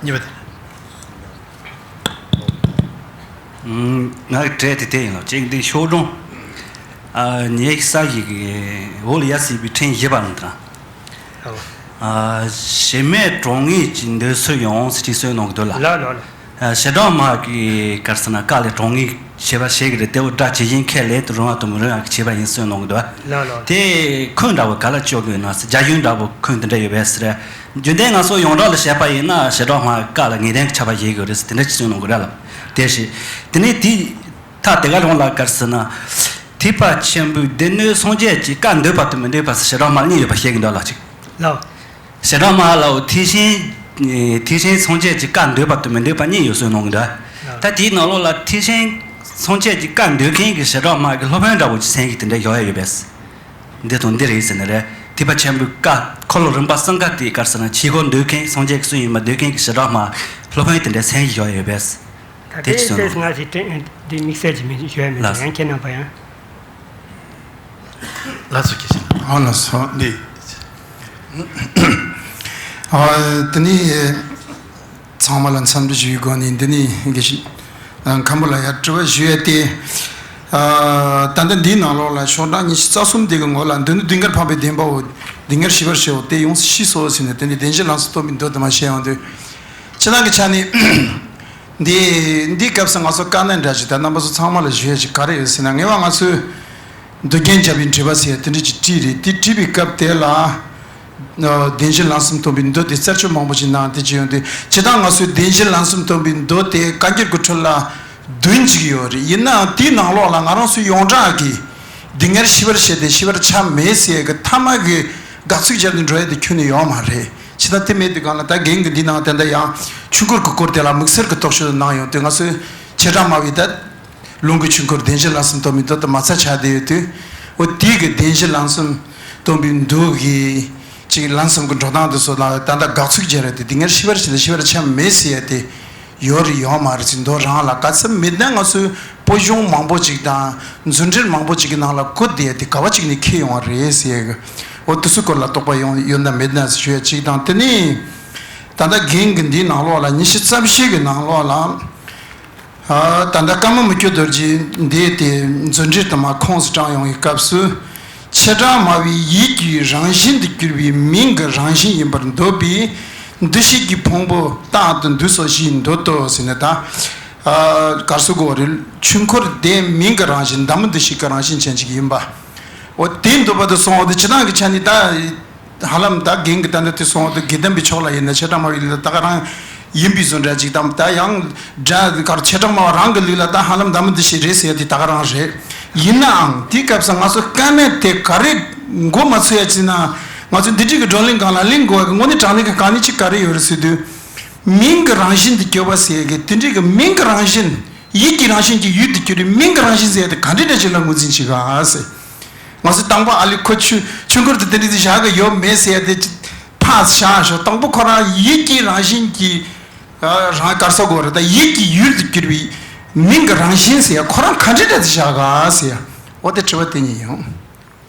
གཉིས་པ་དེ། ང་གི་གྲས་དེ་དེ་ཡིན་ལ། གཅིག་འདི་ཤོག་གྲངས། ཨ། ཉེ་ས་ཞིག་གི་འོག་ལ་ཡར་སྲིད་པའི་ཕྲེང་བཞི་པ་ནང་དང་། ཨོ། ཨ། གཞི་མེད་གྲོང་ངེས་ཀྱི་འདོད་སྲོལ་ཡང་ཟེར་ཅིག་སྲོལ་གནང་གི་འདུག་ལ། ལགས་ལགས་ལགས། ཨ། ཞེ་དྲག་མ་གི་ག་རེ་ཟེར་ན་བཀའ་ལས་དྲང་ངེས་བྱས་པ་ཞིག་རེད། དེ་བོ་སྒྲ་ཇི་བཞིན་ཁས་ལེན་དུ་རུང་བ་དང་མི་རུང་བ་གི་བྱས་པ་ཡིན་གསུངས་གནང་གི་འདུག་ལ། ལགས་ལགས། དེ་ཁུངས་འདྲ་བོ་ག་ལ་བཅོལ་དགོས་ན་ཟེར། རྒྱ་གཞུང་འདྲ་བོ་ཁུངས་དེ་འདྲ་ཡོད་པས་ཟེར། རྒྱུན་ལྡན་ང་ཚོ་ཡོངས་གྲགས་ལ་བཤད་པ་ཡིན་ན་ཞེ་དྲག་མ་བཀའ་ལ་ངེས་གཏན་གྱི་ཆ་བ་བཞེས་དགོས་རེད་ཟེར། དེ་འདྲ་ཅིག་གསུངས་གནང་གི་རེད་ལ། དེ་ཞིག་དེ་ནས་དེ་ཐ་དེ་ག་རང་ལ་ག་རེ་ཟེར་ན། ཐེག་པ་ཆེན་པོའི་སྡེ་སྣོད་སངས་རྒྱས་ཀྱི་བཀའ་འདོད་པ་དང་མི་འདོད་པ་ཟེར་ཞེ་དྲག་མ་གཉིས་ཡོད་པ་བཤད་ཀྱི་འདུག་ལ་ཅིག་ལགས། ཞེ་དྲག་མ་ལའོ་ཐེག་ཆེན། ཐེག་ཆེན་སངས་རྒྱས་ཀྱི་བཀའ་འདོད་པ་དང་མི་འདོད་པ་གཉིས་ཡོད་གསུངས་གནང་གི་འདུག་ད་དེའི་ནང་ལོགས་ལ་ཐེག་ཆེན་སངས་རྒྱས་ཀྱི་བཀའ་འདོད་མཁན་གྱི་ཞེ་དྲག་མ་གི་སློབ་དཔོན་འདྲ་བོ་ཅིག་མཚན་གྱི་དེ་འདྲ་ཡོད་ཡ་ཡོད་པས། འདི་དང་འདི་རེད་ཟེར་ནི་རེད། ཐེག་པ་ཆེན་པོའི་བཀའ་འཁོར་ལོ་རིམ་པ་གསུམ་ཀ་དེའི་སྐབས་སུ་ན་ཆོས་སྐོར་འདོད་མཁན་སངས་རྒྱས་ཀྱི་སྲས་ཡིན་པ་འདོད་མཁན་གྱི་ཞེ་དྲག་མ་སློབ་དཔོན་དེ་འདྲ་མཚན་གྱི་ཡོད་ཡ་ཡོད་པས། ད་དེ་དེ་ཅིག་གསུངས་ལྟས་ང་ཞིག་དྲན་འདི་དམིགས་བསལ་གྱི་མི་ཞུ་ཡ་མེད་ལགས་ཀྱང་ཁྱེད་རྣམ་པ་ཡང་། ལགས་སོ་སྐྱེས་ཆེན། ཨ་ལགས་སོ་འདི། ཨ་དེ་ནི་ཚང་མ་ལ་འཚམས་འདྲི་ཞུ་ཡི་སྒོ་ནས་འདི་ནི་དགེ་བཤེས་མཁན་པོ་ལ་ཡ་དྲི་བ་ཞུ་ཡ་སྟེ། ཨ་ད་ལྟ་འདིའི་ནང་ལོགས་ལ་ཤོག་གྲངས་ཉི་ཤུ་རྩ་གསུམ་དེ་གི་ངོ་ལ་མདོ་སྣོད་སྡུག་བསྔལ་འཕགས་པའི་བདེན་པའོ། སྡུག་བསྔལ་ཞི་བར་བྱའོ་དེ་ཡོངས་སུ་ཤེས་སོ་ཟེར་ནས་དེ་ནི་བདེན་བཞི་ལམ་གསུམ་རྟོགས་པའི་མདོ་དུ་མ་བཤད་ཡོང་དུས། ཕྱི་ནང་གི་ཆ་ནས། འདི་འདིའི་སྐབས་སུ་ང་ཚོ་དཀའ་གནད་འདྲ་ཞིག་ད་རྣམ་པ་ཚོ་ཚང་མ་ལ་ཞུ་ཡ་ཞིག་ག་རེ་ཡོད་ཟེར་ན་ངེས་པ་ང་ཚོས་མདོ་རྒྱན་རྒྱལ་བའི་འགྲེལ་པ་ཟེར་ཡ་དེ་འདྲ་ཅིག་བྲིས་རེད། དེ་བྲིས་པའི་སྐབས་དེ་ལ་བདེན་བཞི་ལམ་གསུམ་རྟོགས་པའི་མདོ་དེ་རྩད་གཅོད་མང་པོ་ཞིག་གནང་དེ་ཅི་ཡོང་དུས་ཇི་ལྟར་ང་ཚོས་བདེན་བཞི་ལམ་གསུམ་རྟོགས་པའི་མདོ་དེ་བཀའ་འགྱུར་གྱི་ཁྲོད་ལ་བདུན་ཅིག་ཡོད་རེད། ཡིན་ནའང་དེའི་ནང་ལོགས་ལ་ང་རང་ཚོའི་ཡོངས་གྲགས་ཀྱི་སྡུག་བསྔལ་ཞི་བར་བྱེད་དེ་ཞི་བར་བྱ་མེད་ཟེར་ཡ་གི་ཐ་མ་གི་དགག་ཚིག་སྦྱར་ནས་འགྲོ་ཡ་དེ་ཁྱོན་ནས་ཡོད་མ་རེད། ཇི་ལྟར་དེ་མེད་དུས་གང་ལ་ད་རྒན་གྱིས་འདི་ནང་དེ་འདྲ་ཡང་ཆོས་འཁོར་གྱི་སྐོར་དེ་ལ་དམིགས་བསལ་གྱི་རྟོག་དཔྱོད་གནང་ཡོང་དུས་ང་ཚོས་བྱེ་བྲག་སྨྲ་བའི་ད་ལུང་གི་ཆོས་འཁོར་བདེན་བཞི་ལམ་གསུམ་རྟོགས་པའི་མདོ་དེ་མ་རྩ་ཆགས་བསྡད་ཡོད་དུས། འོ་དེ་གི་བདེན་བཞི་ལམ་གསུམ་རྟོགས་པའི་མདོ་གི་ཅིག་ལམ་གསུམ་གྱི་འགྲོ་སྟངས་དེ་ཚོ་ལ་ད་ལྟ་དགག་ཚིག་སྦྱར་ཡ་དེ་སྡུག་བསྔལ་ཞི་བར་བྱེད་དེ་ཞི་བར་བྱ་མེད་ཟེར་ཡ་དེ་ཡོད་རེད་ཡོད་མ་རེད་ཟེར་མདོ་རང་ལ་ག་ཚོད་མེད་ན་ང་ཚོས་པོད་གཞུང་མང་པོ་ཅིག་དང་རྫུ་འཕྲུལ་མང་པོ་ཅིག་གི་ནང་ལ་བཀོད་བསྡད་ཡ་དེ་ག་བ་ཅིག་ནས་འཁྱེར་ཡོང་བ་རེད་ཟེར་ཡ་གི། འོ་དེ་ཚོའི་སྐོར་ལ་རྟོག་པ་ཡོང་ཡོད་ན་མེད་ན་ཞུ་ཡ་གཅིག་དང་། དེ་ནས་ད་ལྟ་རྒན་གྱི་འདིའི་ནང་ལོགས་ལ་ཉི་ཤུ་རྩ་བཞི་གི་ནང་ལོགས་ལ། ཨ་ད་ལྟ་ཀརྨ་མུ་ཁྱུད་རྡོ་རྗེ་འདི་དེ་རྫུ་འཕྲུལ་དུ་མ་ཁོངས་སུ་དྲངས་ཡོང་བའི་སྐབས་སུ། བྱེ་བྲག་སྨྲ་བའི་ཡིད་ཀྱི་རང་བཞིན་དུ་གྱུར་པའི་མིང་གི་རང་བཞིན་ཡིན་པར་འདོད་པའི་འདུ་ཤེས་ཀྱི་ཕུང་པོ་རྟག་ཏུ་འདུས་སོ་ཞེས་འདོད་དོ་ཟེར་ནས་ད། ཨ་གར་སོ་གོ་རེ་ཆོས་འཁོར་དེ་མིང་གི་རང་བཞིན་འདམ་འདུ་ཤེས་ཀྱི་རང་བཞིན་ཅན་ཅིག་ཡིན་པ། འོ་དེ་འདོད་པ་དུ་སོང་བ་དེ་ཇི་ལྟར་གྱི་ཆ་ནས་ད། ཧ་ལམ་ད་རྒན་གྱི་ད་ནི་དེ་སོང་བ་དུ་དགེ་ལྡན་པའི་ཕྱོགས་ལ་ཡིན་ན་བྱེ་བྲག་སྨྲ་བའི་ལུགས་ལ་ད་ག་རང་ཡིན་པའི་བཟོ་འདྲ་ཅིག་དང་། ད་ཡང་སྒྲ་གར་བྱེ་བྲག་སྨྲ་བ་རང་གི་ལུགས་ལ་ད་ཧ་ལམ་འདམ་འདུ་ཤེས་རེད་ཟེར་ཡ་དེ་ད་ག་རང་རེད། ཡིན་ནའང་དེའི་སྐབས་སུ་ང་ཚོ་དཀའ་གནད་དེ་ག་རེ་མགོ་མ་ཚོས་ཡ་ཅིག་ན། ང་ཚོ་འདི་འདྲའི་གི་བགྲོ་གླེང་སྒང་ལ་གླེང་དགོས་པ་གི་དངོས་གནས་དྲང་གནས་ཀྱི་དཀའ་གནད་ཅིག་ག་རེ་ཡོད་རེད་ཟེར་དུས། མིང་གི་རང་བཞིན་དུ་གྱུར་པ་ཟེར་ཡ་གི་དེ་འདྲའི་གི་མིང་གི་རང་བཞིན། ཡིད་ཀྱི་རང་བཞིན་གྱི་ཡུལ་དུ་གྱུར་པའི་མིང་གི་རང་བཞིན་ཟེར་ཡ་དེ་ག་འདྲ་འདྲ་ཅིག་ལ་ངོས་འཛིན་བྱེད་ག་ཟེར། ང་ཚོ་དང་པོ་ཨ་ལི་ཁོ་ཆུ་ཆུ་འཁོར་དུ་དེ་འདྲ་དེ་བཞག་གི་ཡོད་མེད་ཟེར་ཡ་དེ་ཕར་བཞག་ཞོག་དང་པོ་ཁོ་རང་ཡིད་ཀྱི་རང་བཞིན་གྱི་རང་གར་ས་གོ་རེད། ད་ཡིད་ཀྱི་ཡུལ་དུ་གྱུར་པའི་མིང་གི་རང་བཞིན་ཟེར་ཡ་ཁོ་རང་ག་འདྲ་འདྲ་དེ་བཞག་ག་ཟེར་ཡ། འོ་དེ་དྲི་བ་དེ་གཉིས་ཡོང་།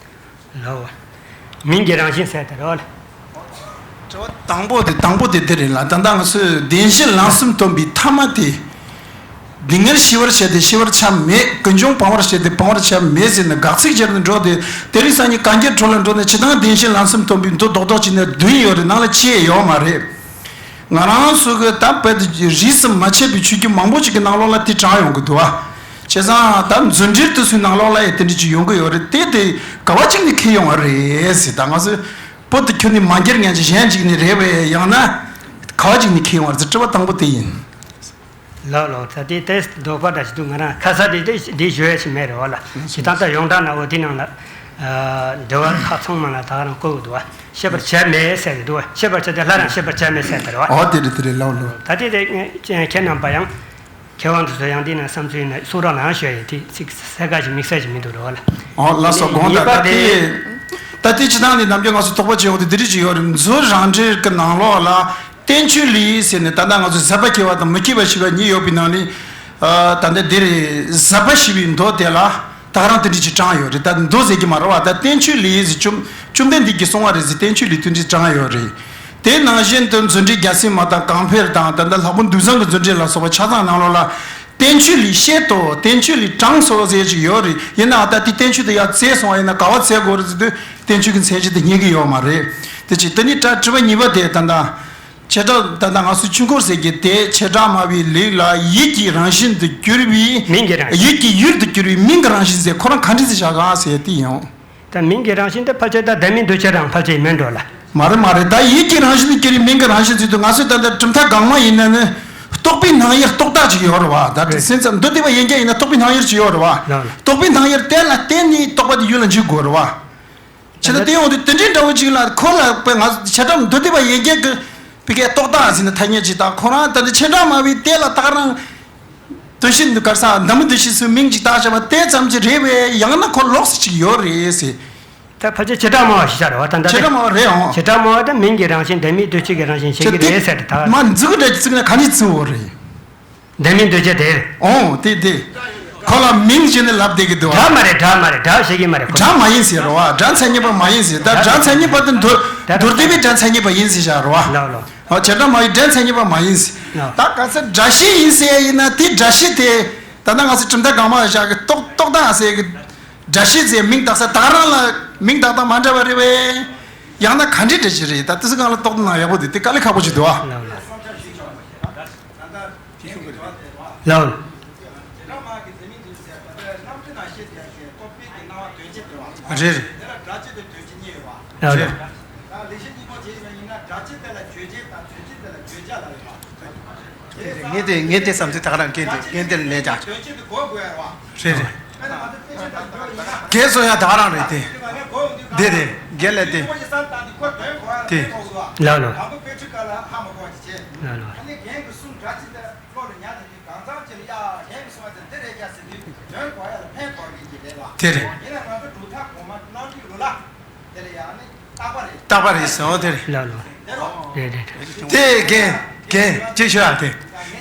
ལའོ། མིང་གི་རང་བཞིན་ཟེར་དེ་རོ། དྲི་བ་དང་པོ་དེ་དང་པོ་དེ་འདི་རེད་ལ། ད་ལྟ་ང་ཚོས་བདེན་བཞི་ལམ་གསུམ་སྟོན་པའི་ཐ་མ་དེ། སྡུག་བསྔལ་ཞི་བར་བྱེད་དེ་ཞི་བར་བྱ་མེད། ཀུན་འབྱུང་སྤང་བར་བྱེད་དེ་སྤང་བར་བྱ་མེད་ཟེར་ནས་དགག་ཚིག་སྦྱར་ནས་འགྲོ་དེ། དེ་རིང་སང་ཉིན་གན་རྒྱ་གྲོ་ལ་འགྲོ་ནས་ཇི་ལྟར་བདེན་བཞི་ལམ་གསུམ་སྟོན་པའི་མདོ་རྡོག་རྡོག་ཅིག་ནས་བདུན་ཡོད་རེད། ནང་ལ་གཅིག་ཡོད་མ་རེད། ང་རང་ཚོ་གི་ད་བོད་རིས་སུ་མ་ཆད་པའི་ཆོས་བརྒྱུད་མང་པོ་ཅིག་གི་ནང་ལོགས་ལ་དེ་དྲངས་ཡོང་གི་འདུག་ཨ། བྱས་ཙང་ད་རྫུ་འཕྲུལ་དུ་སུའི་ནང་ལོགས་ལ་ཡང་དེ་འདྲ་ཅིག་ཡོང་གི་ཡོད་རེད། དེ་དེ་ག་བ་ཅིག་ནས་འཁྱེར་ཡོང་བ་རེད་ཟེར། ད་ང་ཚོས་བོད་དུ་ཁྱོད་ནི་མ་འགྱུར་ངན་གྱི་གཞན་ཅིག་ནས་རེད་བས། ཡང་ན་ག་བ་ཅིག་ནས་འཁྱེར་ཡོང་བ་རེད་ཟེར་དྲི་བ་དང་པོ་དེ་ཡིན། ལགས་ལགས། ད་དེ་ཏེས་དོགས་པ་འདྲ་ཞིག་འདུག་ང་རང་ཁ་ས་དེ་དེ་དེ་ཞུ་ཡ་ཞིག་མེད་རེད་བ་ལ། ཞེ་སྡང་ད་ཡོངས་གྲགས་ན་འོ་དེ་ནང་ལ། འདྲི་བ་ཁག་ཚང་མ་ལ་ད་ག་རང་བཀོད་དགོས་འདུག་བ། ཤེས་པར་བྱ་མེད་ཟེར་གི་འདུག་བ། ཤེས་པར་བྱ་དེ་སླར་ཡང་ཤེས་པར་བྱ་མེད་ཟེར་དེ་རེད་བ། འོ་དེ་རེད་དེ་རེད། ལགས་ལགས། ད་དེ་དེ་ཁྱེད་རྣམ་པ་ཡང་མཁས་དབང་དེ་ཚོ་ཡང་དེ་ན་བསམ་ཚུལ་ཡིན་ན་གསུང་རོགས་གནང་ཞུ་ཡ་ཡིན། དེ་ཚིག་གསལ་ཁ་ཞིག་དམིགས་བསལ་ཞིག་མི་འདུག་རེད་བ་ལ། འོ་ལགས་སོ། དགོངས་དག་ད་དེ་ད་དེ་ཅི་ཐང་ནས་ནམ་རྒྱུན་ང་ཚོ་དོགས་པ་བྱེད་ཡོང་དེ་འདི་རིགས་ཅིག་ཡོད་རེད། མཛོད་རང་འགྲེལ་གི་ནང་ལོགས་ལ། བསྟན་བཅོས་ལས་ཟེར་ནས་ད་ལྟ་ང་ཚོ་ཟད་པ་སྐྱེ་བ་དང་མི་སྐྱེ་བ་ཞེས་པ་གཉིས་ཡོད་པའི་ནང་ནས། ཨ་ད་ལྟ་འདིར་ཟད་པ་ཞེས་པའི་མདོ་དེ་ལ་ད་ག་རང་དེ་འདྲ་ཅིག་དྲངས་ཡོད་རེད། ད་མདོ་ཟེར་གྱི་མ་རེད་བ། ད་བསྟན་བཅོས་ལས་ཟེར། བཅོམ་བཅོམ་ལྡན་འདས་ཀྱིས་གསུངས་པ་རེད་ཟེར། བསྟན་བཅོས་ལས་དེ་འདྲ་དྲངས་ཡོད་རེད། དེ་ནང་བཞིན་དུ་མཛོད་འགྲེལ་རྒྱལ་སྲས་མ་དང་གང་འཕེལ་དང་། ད་ལྟ་ལྷག་པར་འདུས་བཟང་གི་མཛོད་འགྲེལ་ལ་སོགས་པ་ཆ་ཚང་ནང་ལོགས་ལ། བསྟན་བཅོས་ལས་བཤད་དོ། བསྟན་བཅོས་ལས་དྲངས་སོ་ཟེར་ཅིག་ཡོད་རེད། ཡིན་ནའང་ད་དེ་བསྟན་བཅོས་དེ་ཡར་བཙལ་སོང་བ་ཡིན་ན་ག་བ་བཙལ་དགོས་རེད་ཟེར་དུས་བསྟན་བཅོས་ཀྱི་མཚན་གཞི་དེ་རྙེད་ཀྱི་ཡོད་མ་རེད། དེ་ཅིག་དེ་ནས་ད་དྲི་བ་གཉིས་པ་དེ་ད་ལྟ། བྱེ་བྲག་ད་ལྟ་ང་ཚོ་ཆོས་འཁོར་ཟེར་གྱི་དེ་བྱེ་བྲག་སྨྲ་བའི་ལུགས་ལ་ཡིད་ཀྱི་རང་བཞིན་དུ་གྱུར་པའི། མིང་གི་རང་བཞིན། ཡིད་ཀྱི་ཡུལ་དུ་གྱུར་པའི་མིང་གི་རང་བཞིན་ཟེར་ཁོ་རང་ག་འདྲ་ཟེར་བཞག་ག་ཟེར་དེ་ཡིན། ད་མིང་གི་རང་བཞིན་དེ་ཕལ་ཆེར་ད་ལྡན་མིན་འདུས་བྱས་རང་ཕལ་ཆེར་མིན་འགྲོ་ལ། མ་རེད་མ་རེད། ད་ཡིད་ཀྱི་རང་བཞིན་དུ་གྱུར་པའི་མིང་གི་རང་བཞིན་ཟེར་དུས་ང་ཚོས་ད་ལྟ་གྲུབ་མཐའ་གང་མ་ཡིན་ན་ནི་རྟོག་པའི་སྣང་ཡུལ་རྟོག་བཏགས་ཅིག་ཡོད་རེད་བ། ད་རེད། སེམས་ཙམ་མདོ་སྡེ་པ་ཡན་ཆད་ཡིན་ན་རྟོག་པའི་སྣང་ཡུལ་ཅིག་ཡོད་རེད་བ། ལགས་ལགས། རྟོག་པའི་སྣང་ཡུལ་དེ་ལ་བརྟེན་ནས་རྟོག་པ་དེ་ཡུལ་ལ་འཇུག་དགོས་རེད་བ། བྱས་ན་དེ་ཡོང་དུས་དེ་འདྲའི་འདྲ་བོ་ཅིག་ལ་ཁོ་ལ་དཔེ་ང་བྱེ་བྲག་མདོ་སྡེ་པ་ཡན་ཆད་ཀྱི་བི་ཀའི་རྟོག་བཏགས་ཟེར་ན་ཐ་སྙད་ཅིག་དང་ཁོ་རང་ད་ནི་བྱེ་བྲག་སྨྲ་བའི་དེ་ལ་ད་ག་རང་འདུ་ཤེས་འདུ་གར་ས་འདམ་འདུ་ཤེས་སུ་མིང་ཅིག་བཏགས་བྱ་བ་དེ་ཙམ་ཅིག་རེད་པས། ཡང་ན་ཁོ་ལོགས་སུ་ཅིག་ཡོད་རེད་ཟེར། ད་ཕལ་ཆེར་བྱེ་བྲག་སྨྲ་བ་ཞིག་ཆགས་རེད་བ། ད་ད་བྱེ་བྲག་སྨྲ་བ་རེད་ཨང་། བྱེ་བྲག་སྨྲ་བ་དེ་མིང་གི་རང་བཞིན་ལྡན་མིན་འདུས་བྱས་ཀྱི་རང་བཞིན་ཤེས་ཀྱི་རེད་ཟེར་ཏེ་ད། མ་འཛུགས་འདྲ་བཙུགས་ན་ག་ནས་བཙུགས་འོ་རེད། ལྡན་མིན་འདུས་བྱས་དེ། ཨོ་དེ་དེ། ཁོ་ལ་མིང་ཞེས་ནས་ལབ་བསྡད་ཀྱི་འདུག་བ། སྒྲ་མ་རེད། སྒྲ་མ་རེད། སྒྲ་ཤེས་ཀྱི་མ་རེད་ཁོ། སྒྲ་མ་ཡིན་ཟེར་རོ་བ། སྒྲ་མཚན་ཉིད་པ་མ་ཡིན་ཟེར། ད་སྒྲ་མཚན་ཉིད་པ་དེ་མདོ་མདོ་སྡེ་པའི་སྒྲ་མཚན་ཉིད་པ་ཡིན་ཟེར་བཞག་རོ་བ། ལགས་ལགས། ཨོ་བྱེ་བྲག་སྨྲ་བའི་སྒྲ་མཚན་ཉིད་པ་མ་ཡིན་ཟེར། ལགས། ད་ག་ཚོད་སྒྲ་ཤེས་ཡིན་ཟེར་ཡིན་ན་དེ་སྒྲ་ཤེས་དེ་ད་ལྟ་ང་ཚོ་གྲུབ་མཐའ་གང་མ་བཞག་གི་རྟོག་རྟོག་བཏགས་ཟེར་གི་སྒྲ་ཤེས་ཟེར་མིང་བཏགས་ས་ད་ག་རང་ལ་མིང་བཏགས་སྟངས་མ་འདྲ་བ་རེད་པས། ཡང་ན་ག་འདྲའི་འདྲ་ཞིག་རེད། ད་དེ་ཚོ་སྒང་ལ་རྟོག་བཏང་ན་ཡག་པོ་འདུག་དེ་དཀའ་ལས་ཁག་པོ་ཞིག་འདུག་ཨ། ལགས་ལགས། ལགས། རེད་རེད། ལགས་རེད། ངས་དེ་ངས་དེ་བསམ་ཚུལ་ད་ག་རང་སྐད་དེ་ངས་དེ་ལ་ལན་རྒྱག་ཆོག་རེད་རེད། རྒན་གསུང་ཡ་ད་ག་རང་རེད་དེ། དེ་རེད་རྒན་ལ་དེ། དེ། ལགས་ལགས། ལགས་ལགས། བློ་ལ་ཉར་ནས་དུས་གང་འཚམ་ཅིག་ལ་ཡ་གཞན་གྱིས་གསུངས་སྒྲ་ཅི་ལྟར་ཀློ་ལ་ཉར་ནས་དུས་དོན་གོ་ཡ་ལ་ཕན་ཐོགས་ཀྱི་ཅིག་རེད་ལ། དེ་རེད། ཡིན་ན་ང་ཚོ་གྲུབ་མཐའ་གོང་མ་གནང་དུས་རུ་ལ་དེ་ལ་ཡང་ནི་རྟག་པ་རེད། རྟག་པ་རེད་ཟེར་བ་དེ་རེད། ལགས་ལགས། རེད་རེད་རེད། དེ་རྒན་རྒན་ཅིག་ཤོད་ཨ་དེ།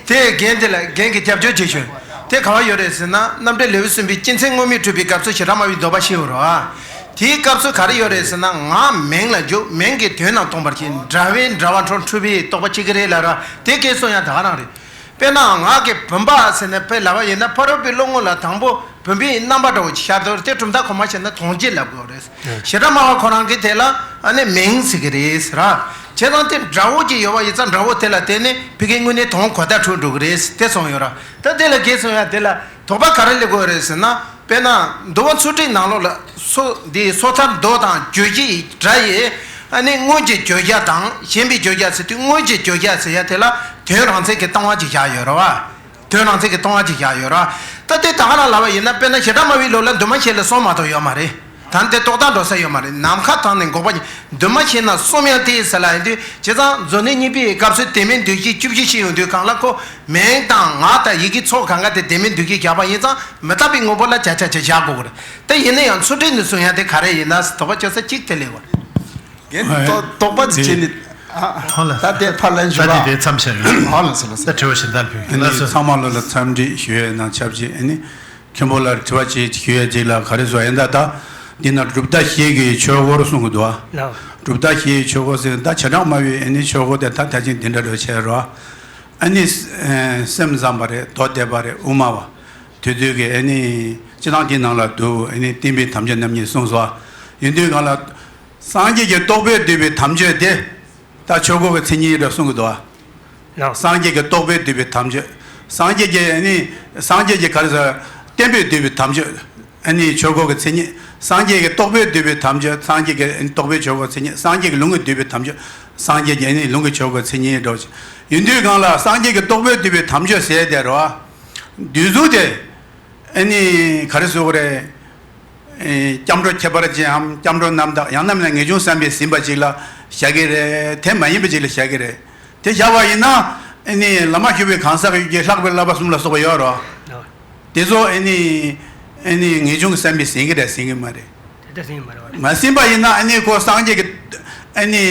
དེ་རྒན་དེ་ལ་རྒན་གྱི་རྒྱབ་སྐྱོར་ཅིག་ཤོད། དེ་ག་བ་ཡོད་རེད་ཟེར་ན་རྣམ་འགྲེལ་ལེའུ་གསུམ་པའི་སྤྱི་མཚན་དངོས་མེད་འཁྲུལ་པའི་སྐབས་སུ་བྱེ་བྲག་སྨྲ་བའི་ལྡོག་པ་ཤེས་འོ་རོ། དེའི་སྐབས་སུ་ག་རེ་ཡོད་རེད་ཟེར་ན་ངག་མིང་ལ་འཇུག་མིང་གི་དོན་རྣམས་སྟོང་པར་བྱེད། འདྲ་བའི་འདྲ་བ་འཕྲོ་འཁྲུལ་པའི་རྟོག་པ་གཅིག་གི་རེད་ལ་ར་དེ་སྐད་གསུང་ཡང་ད་ག་རང་རེད། དཔེར་ན་ངག་གི་བུམ་པ་ཟེར་ནས་དཔེ་ལབ་པ་ཡིན་ན་ཕ་རོལ་པོའི་བློ་ངོ་ལ་དང་པོ་བུམ་པའི་རྣམ་པ་འདྲ་བོ་ཅིག་ཤར་དུས་དེ་གྲུབ་མཐའ་གོང་མ་བྱས་ན་དོན་སྤྱི་ལབ་དགོས་རེད། བྱེ་བྲག་སྨྲ་བ་ཁོ་རང་གིས་དེ་ལ་ཨ་ནི་མིང་ཟེར་གི་རེད་ཟེར་ར། བྱས་ཙང་དེ་འདྲ་བོ་ཅིག་ཡོད་པ་ཡིན་ཙང་འདྲ་བོ་དེ་ལ་བརྟེན་ནས་ཕ་གིའི་དངོས་གནས་དོན་གོ་བརྡ་འཕྲོད་འགྲོ་གི་རེད་དེ་གསུངས་ཡོད་ར། ད་དེ་ལ་གལ་གསུངས་ཡ་དེ་ལ་དོགས་པ་ག་རེ་སླེབས་དགོས་རེད་ཟེར་ན། དཔེར་ན་འདུལ་བ་ཚུལ་ཁྲིམས་ནང་ལོགས་ལ་སོ་འདི་སོ་ཐར་མདོ་དང་བརྗོད་བྱའི་སྒྲ་ཡི་ཨ་ནི་སྔོན་གྱི་བརྗོད་བྱ་དང་གཞན་པའི་བརྗོད་བྱ་ཟེར་དུས་སྔོན་གྱི་བརྗོད་བྱ་ཟེར་ཡ་དེ་ལ་དོན་རང་མཚན་གྱི་སྟོང་པ་ཅིག་བཞག་ཡོད་རེད་བ། དོན་རང་མཚན་གྱི་སྟོང་པ་ཅིག་བཞག་ཡོད་རེད་བ། ད་དེ་ད་ག་རང་ལབ་པ་ཡིན་ན་དཔེར་ན་བྱེ་བྲག་སྨྲ་བའི་ལུགས་ལ་འདུས་མ་བྱས་ལ་གསུམ་མ་གཏོགས་ཡོད་མ་རེད། ད་འདི་རྟོག་བཏགས་འགྲོ་ས་ཡོད་མ་རེད། ནམ་མཁའ་དང་ནི་འགོག་པ་ཉིད། འདུས་མ་བྱས་ན་གསུམ་ཡང་དེ་ཡི་ཟེར་ལ་ཡིན་དུས་བྱས་ཙང་མཛོད་ལྡན་གཉིས་པའི་སྐབས་སུ་ལྡན་མིན་འདུས་བྱས་བཅུ་བཞི་ཞིག་ཡོང་དུས་གང་ལ་ཁོ་མིང་དང་ངག་དང་ཡི་གེ་ཚོགས་གང་ག་དེ་ལྡན་མིན་འདུས་བྱས་བཞག་པ་ཡིན་ཙང་མི་རྟག་པའི་དངོས་པོ་ལ་བྱ་བྱ་བྱ་བཞག་དགོས་ཀྱི་རེད། དེ་ཡིན་ན་ཡང་ཚུལ་ཁྲིམས་ནས་གསུང་ཡ་དེ་ག་རེ་ཡིན་ན་དོགས་པ་བཅོས་ས་གཅིག་དེ་ལས་བར། རྒན་དོ་དོགས་པ་ཅིག་བྱས་ནས། ཨ། ཧོ་ལ། ད་དེ་ཕར་ལན་ཞུ་ད་དེ་རོགས། དེ་མཚམས་བཞག་ཡོད། ཧོ་ལ་སོ་ལ་སོ། ད་དྲི་བ་གཞན་དག་ཕུལ་གྱི་ལ་སོ། ཚང་མ་ལོ་ལ་འཚམས་འདྲི་ཞུ་ཡས་ནང་ཆབས་ཅིག་ཨ་ནི། མཁན་པོ་ལ་དྲི་བ་ཅིག་ཞུ་ཡས་ཅིག་ལ་ག་རེ་ཟེར་ཡིན་ད་ད། འདི་ན་གྲུབ་མཐའ་བཞི་གི་ཆོས་འཁོར་གསུང་གི་འདུག་ཨ། ལགས། གྲུབ་མཐའ་བཞི་གི་ཆོས་འཁོར་ཟེར་ད་བྱེ་བྲག་སྨྲ་བའི་ཨ་ནི་ཆོས་འཁོར་དེ་ད་ད་ཅིག་འདི་འདྲ་རེ་བྱས་རོགས། ཨ་ནི། སེམས་ཙམ་པ་རེད། མདོ་སྡེ་པ་རེད། དབུ་མ་བ། དེ་དུས་ཀྱི་ཨ་ནི། སྤྱི་བཏང་འདི་ནང་ལ་འདུག་ཨ་ནི་བསྟན་པའི་དམ་ཆོས་རྣམ་གཉིས་གསུངས་སོ། ཡིན་དུས་གང་ལ། སངས་རྒྱས་ཀྱི་རྟོགས་པས་བསྡུས་པའི་དམ་ཆོས་དེ། ད་ཆོས་འཁོར་གྱི་མཚན་ཉིད་རེད་གསུང་གི་འདུག་ཨ། ལགས། སངས་རྒྱས་ཀྱི་རྟོགས་པས་བསྡུས་པའི་དམ་ཆོས། སངས་རྒྱས་ཀྱི་ཨ་ནི། སངས་རྒྱས་ཀྱི་ག་རེ་ཟེར། བསྟན་པས་བསྡུས་པའི་དམ་ཆོས། ཨ་ནི་ཆོས་འཁོར་གྱི་མཚན་ཉིད། སངས་རྒྱས་ཀྱི་རྟོགས་པས་བསྡུས་པའི་དམ་ཆོས། སངས་རྒྱས་ཀྱི་ཨ་ནི་རྟོགས་པའི་ཆོས་འཁོར་མཚན་ཉིད། སངས་རྒྱས་ཀྱི་ལུང་གིས་བསྡུས་པའི་དམ་ཆོས། སངས་རྒྱས་ཀྱི་ཨ་ནི་ལུང་གི་ཆོས་འཁོར་མཚན་ཉིད་འགྲོ། ཡིན་དུས་གང་ལ་སངས་རྒྱས་ཀྱི་རྟོགས་པས་བསྡུས་པའི་དམ་ཆོས་ཟེར་དེ་རོ། འདི་ཚོ་དེ། ཨ་ནི་ག་རེ་ཟེར་དགོས་རེད། ཨེ། སྐྱབས་འགྲོ་ཁྱད་པར་ཅན་འམ་སྐྱབས་འགྲོ་རྣམ་དག་ཡང་ན་མིན་ན་ངེས་འབྱུང་བསམ་པས་ཟིན་པ་ཅིག་ལ་བཞག་གི་རེད། དེ་མ་ཡིན་པ་ཅིག་ལ་བཞག་གི་རེད། དེ་བཞག་པ་ཡིན་ན་ཨ་ནི་བླ་མ་བཞུགས་པའི་གང་ཟག་གི་ཡུལ་གྱི་ལྷག་པའི་བསླབ་པ་གསུམ་ལ་སོགས་པ་ཡོད་རོ། དེ་ཚོ་ཨ་ནི་ཨ་ནི་ངེས་འབྱུང་གི་བསམ་པས་ཟིན་གི་རེད་ཟིན་གི་མ་རེད། དེ་ལྟ་ཟིན་གི་མ་རེད་བ། མ་ཟིན་པ་ཡིན་ན་ཨ་ནི་ཁོ་སངས་རྒྱས་ཀྱི་ཨ་ནི་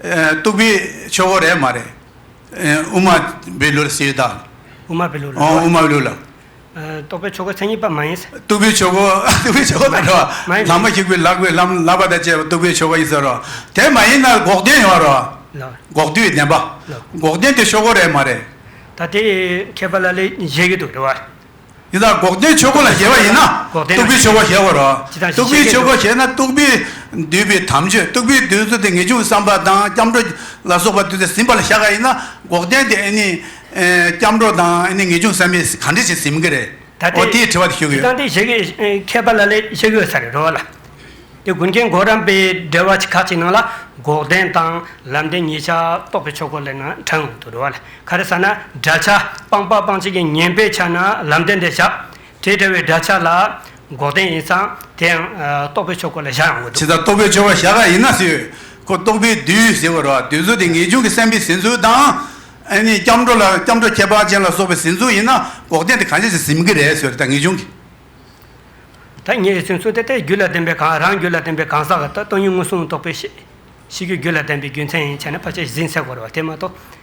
ཨ་རྟོགས་པའི་ཆོས་འཁོར་རེད་མ་རེད། ཨ། དབུ་མ་པའི་ལུགས་ལ་ཟེར་ཡོད་ད། དབུ་མ་པའི་ལུགས་ལ། ཨོ། དབུ་མ་པའི་ལུགས་ལ། ཨ། རྟོགས་པའི་ཆོས་འཁོར་མཚན་ཉིད་པ་མ་ཡིན་ཟེར། རྟོགས་པའི་ཆོས་འཁོར། རྟོགས་པའི་ཆོས་འཁོར་དང་འདྲ་བ། མ་ཡིན། བླ་མ་བཞུགས་པའི་ལྷག་པའི་བསླབ་བསླབ་པ་དང་བཅས་པ་རྟོགས་པའི་ཆོས་འཁོར་ཡིན་ཟེར་རོ། དེ་མ་ཡིན་ན་འགོག་བདེན་ཡོད་རོ། ལགས། འགོག་བདེན་བདེན་པ། ལགས། འགོག་བདེན་དེ་ཆོས་འཁོར་རེད་མ་རེད། ད་དེ་མཁས་པ་ལ་ལས་བཞེད་ཀྱི་འདུག་རེད་བ། ཡིན་ཙང་འགོག་བདེན་ཆོས་འཁོར་ལ་བཞག་པ་ཡིན་ན། འགོག་བདེན་ལ་རྟོག་པའི་ཆོས་འཁོར་བཞག་པ་རེད། ཇི་ལྟར་རྟོག་པའི་ཆོས་འཁོར་བཞག་ན་རྟོག་པས་བསྡུས་པའི་དམ་ཆོས། རྟོག་པས་བསྡུས་ཚུལ་དེ་ངེས་འབྱུང་གི་བསམ་པ་དང་སྐྱབས་འགྲོ་ལ་སོགས་པ་བསྡུས་ཚུལ་ཟིན་པ་ལ་བཞག་པ་ཡིན་ན། འགོག་བདེན་དེ་ཨ་ནི་སྐྱབས་འགྲོ་དང་ཨ་ནི་ངེས་འབྱུང་བསམ་པས་ག་འདྲ་ཞིག་ཟིན་གི་རེད། ད་ཨོ་དེའི་དྲི་བ་དེ་ཞུ་གི་ཡོད། དེ་དང་དེ་བཞག་གི་མཁས་པ་ལ་ལས་བཞག་གི་ཡོད་ས་རེད་རོ་ལ། དེ་ཀུན་མཁྱེན་གོ་རམས་པའི་འགྲེལ་པ་ཁག་ཅིག་ནང་ལ་འགོག་བདེན་དང་ལམ་བདེན་གཉིས་ཆ་རྟོག་པའི་ཆོས་འཁོར་ལ་ནང་དྲངས་འདུག་རེད་བ་ལ། ག་རེ་ཟེར་ན་བསྒྲལ་བྱ་སྤངས་པ་སྤང་བྱ་གི་ངན་པའི་ཆ་ན་ལམ་བདེན་དེ་བཞག་དེ་འདྲ་བའི་བསྒྲལ་བྱ་ལ་འགོག་བདེན་ཡིན་ཙང་དེ་ཡང་རྟོག་པའི་ཆོས་འཁོར་ལ་བཞག་ཡོང་གི་འདུག་ཇི་ལྟར་རྟོག་པའི་ཆོས་འཁོར་བཞག་པ་ཡིན་ན་ཟེར། ཁོ་རྟོག་པས་བསྡུས་ཟེར་བ་རེད་བ། བསྡུས་ཚུལ་དེ་ངེས་འབྱུང་གི་བསམ་པས་ཟིན་ཚུལ་དང་། ཨ་ནི་སྐྱབས་འགྲོ་ལ་སྐྱབས་འགྲོ་ཁྱད་པར་ཅན་ལ་སོགས་པས་ཟིན་ཚུལ་ཡིན་ན་འགོག་བདེན་དེ་གང་ཅི་ཞིག་ཟིན་གི་རེད་ཟེར། ད་ངེས་འབྱུང་གི་ད་ངེས་ཟིན་ཚུལ་དེ་ལྟའི་རྒྱུད་ལ་ལྡན་པའི་གང་རང་རྒྱུད་ལ་ལྡན་པའི་གང་ཟག་གི་ད་སྟོང་ཉིད་མངོན་སུམ་རྟོགས་པའི་ཤེས་ཤེས་རྒྱུད་རྒྱུད་ལ་ལྡན་པའི་རྒྱུ་མཚན་ཡིན་བྱས་ན་ཕལ་ཆེར་ཟིན་ཚར་དགོས་རེད་བ། དེ་མ་གཏོགས།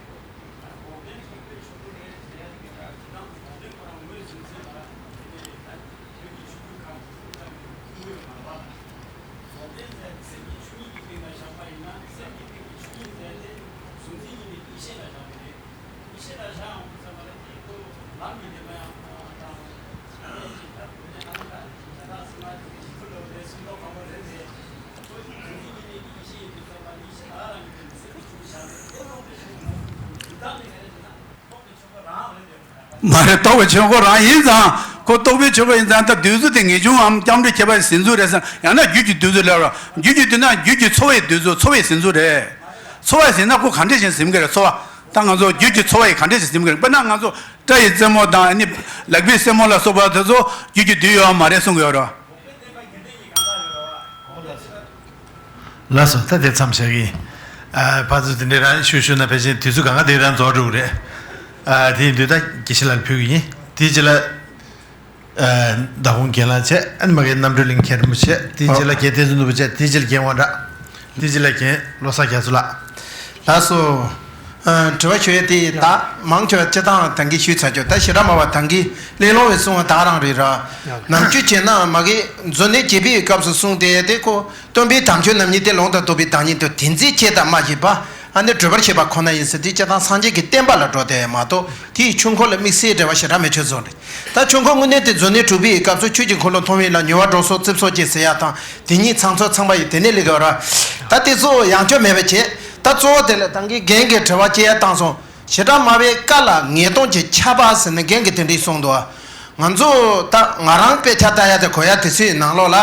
མ་རེད། རྟོག་པའི་ཆོས་འཁོར་རང་ཡིན་ཙང་། ཁོ་རྟོག་པའི་ཆོས་འཁོར་ཡིན་ཙང་། ད་བསྡུས་ཚུལ་དེ་ངེས་འབྱུང་ངམ་སྐྱབས་འགྲོ་ཁྱད་པར་ཟིན་ཚུལ་རེད་ཟེར་ན། ཡང་ན་རྒྱུད་ཀྱི་བསྡུས་ཚུལ་ལབ་ར། རྒྱུད་ཀྱི་བསྡུས་ན་རྒྱུད་ཀྱི་ཚོར་བས་བསྡུས་ཚུལ། ཚོར་བས་ཟིན་ཚུལ་རེད། ཚོར་བ་ཟིན་ན་ཁོ་ག་འདྲ་ཞིག་ཟིན་གི་རེད། ཚོར་བ། ད་ང་ཚོ་རྒྱུད་ཀྱི་ཚོར་བ་ཡིས་ག་འདྲ་ཞིག་ཟིན་གི་རེད། དཔེར་ན་ང་ཚོ་སྐྲ་ཡི་རྩེ་མོ་དང་ཨ་ནི་ལག་པའི་རྩེ་མོ་ལ་སོགས་པ་དེ་ཚོ་རྒྱུད་ཀྱི་བསྡུས་ཡོད་མ་རེད་གསུང་གི་ཡོད་ར། ལགས་སོ། ད་དེ་མཚམས་བཞག་གི་ཡིན། ཨ། ཕར་ཚུར་དེ་འདྲའི་རང་ཞུ་ཞུ་ན་ཕལ་ཆེར་དུས་ཚོད་གང་ག་དེ་རང་རྫོགས་འགྲོ་གི་རེད། ཨ། དེ་ཡིན་དུས་ད་དགེ་བཤེས་ལགས་ལ་ཕུལ་གི་ཡིན། དེའི་རྗེས་ལ། ཨ། མདའ་དགོང་རྒན་ལགས་བྱས། ཨ་ནི་མ་གི་རྣམ་གྲོལ་གླིང་མཁན་རིན་པོ་ཆེ། དེའི་རྗེས་ལ་རྒན་བསྟན་འཛིན་ནོར་བུ་བྱས། དེའི་རྗེས་ལ་རྒན་དབང་གྲགས། དེའི་རྗེས་ལ་རྒན་བློ་བཟང་རྒྱ་མཚོ་ལགས། ལགས་སོ། ཨ། དྲི་བ་ཞུ་ཡས་དེ་ད་མང་ཆེ་བ་སྤྱིར་བཏང་ད་གིན་ཞུས་ཚར་ཆོག་ད་ཞེ་དྲག་མང་བ་ད་གིན་གླེང་སློང་བའི་གསུང་བ་ད་རང་རེད་ར། ནམ་རྒྱུན་བྱས་ན་མ་གི་མཛོད་ལེན་རྒྱས་པའི་སྐབས་སུ་གསུངས་ཏེ། དེ་ཁོ་སྟོན་པའི་དམ་ཆོས་རྣམ་གཉིས་ཏེ། ལུང་དང་རྟོགས་པའི་བདག་ཉིད་དོ། དེ་འཛིན་བྱེད་དང་སྨྲ་ཤེས་པ། ཨ་ནི་བགྲོད་པར་བྱེད་པ་ཁོ་ན་ཡིན་ཟེར། དེ་སྤྱིར་བཏང་སངས་རྒྱས་ཀྱི་བསྟན་པ་ལ་འགྲོ་དེ་མ་གཏོགས། དེ་ཡི་ཆོས་འཁོར་ལ་དམིགས་བསལ་འབྲེལ་བ་ཞེ་དྲག་མེད་ཆོས་ཚོགས་རེད། ད་ཆོས་འཁོར་དངོས་གནས་དེ་མཛོད་ལེན་དྲུག་པའི་སྐབས་སུ་ཆོས་ཀྱི་འཁོར་ལོ་མཐོང་བའི་ལམ། མྱུར་བ་འགྲོ་སོགས་རྩིབས་སོགས་ཀྱིས་ཟེར་ཡ་དང་། དེ་ཉིད་ཚང་ཚོ་ཚང་པ་ཡི་དེ་ནས་ལེགས་བར། ད་དེ་ཚོ་ཡང་བསྐྱར་མེད་པ་བྱས། ད་གཙོ་བོ་དེ་ལ་ད་གིན་རྒན་གྱིས་དྲི་བ་སྐྱེལ་ཡ་བཏང་སོང་། ཞེ་དྲག་སྨྲ་བའི་བཀའ་ལ་ངེས་དོན་གྱི་ཁྱབ་པ་ཟེར་ནས་རྒན་གྱིས་དེ་འདྲ་གསུངས་འདུག་ང་ཚོ་ད་ང་རང་དཔེ་ཆ་ལྟ་ཡ་དེ་གོ་ཡ་དེ་ཚོའི་ནང་ལོགས་ལ།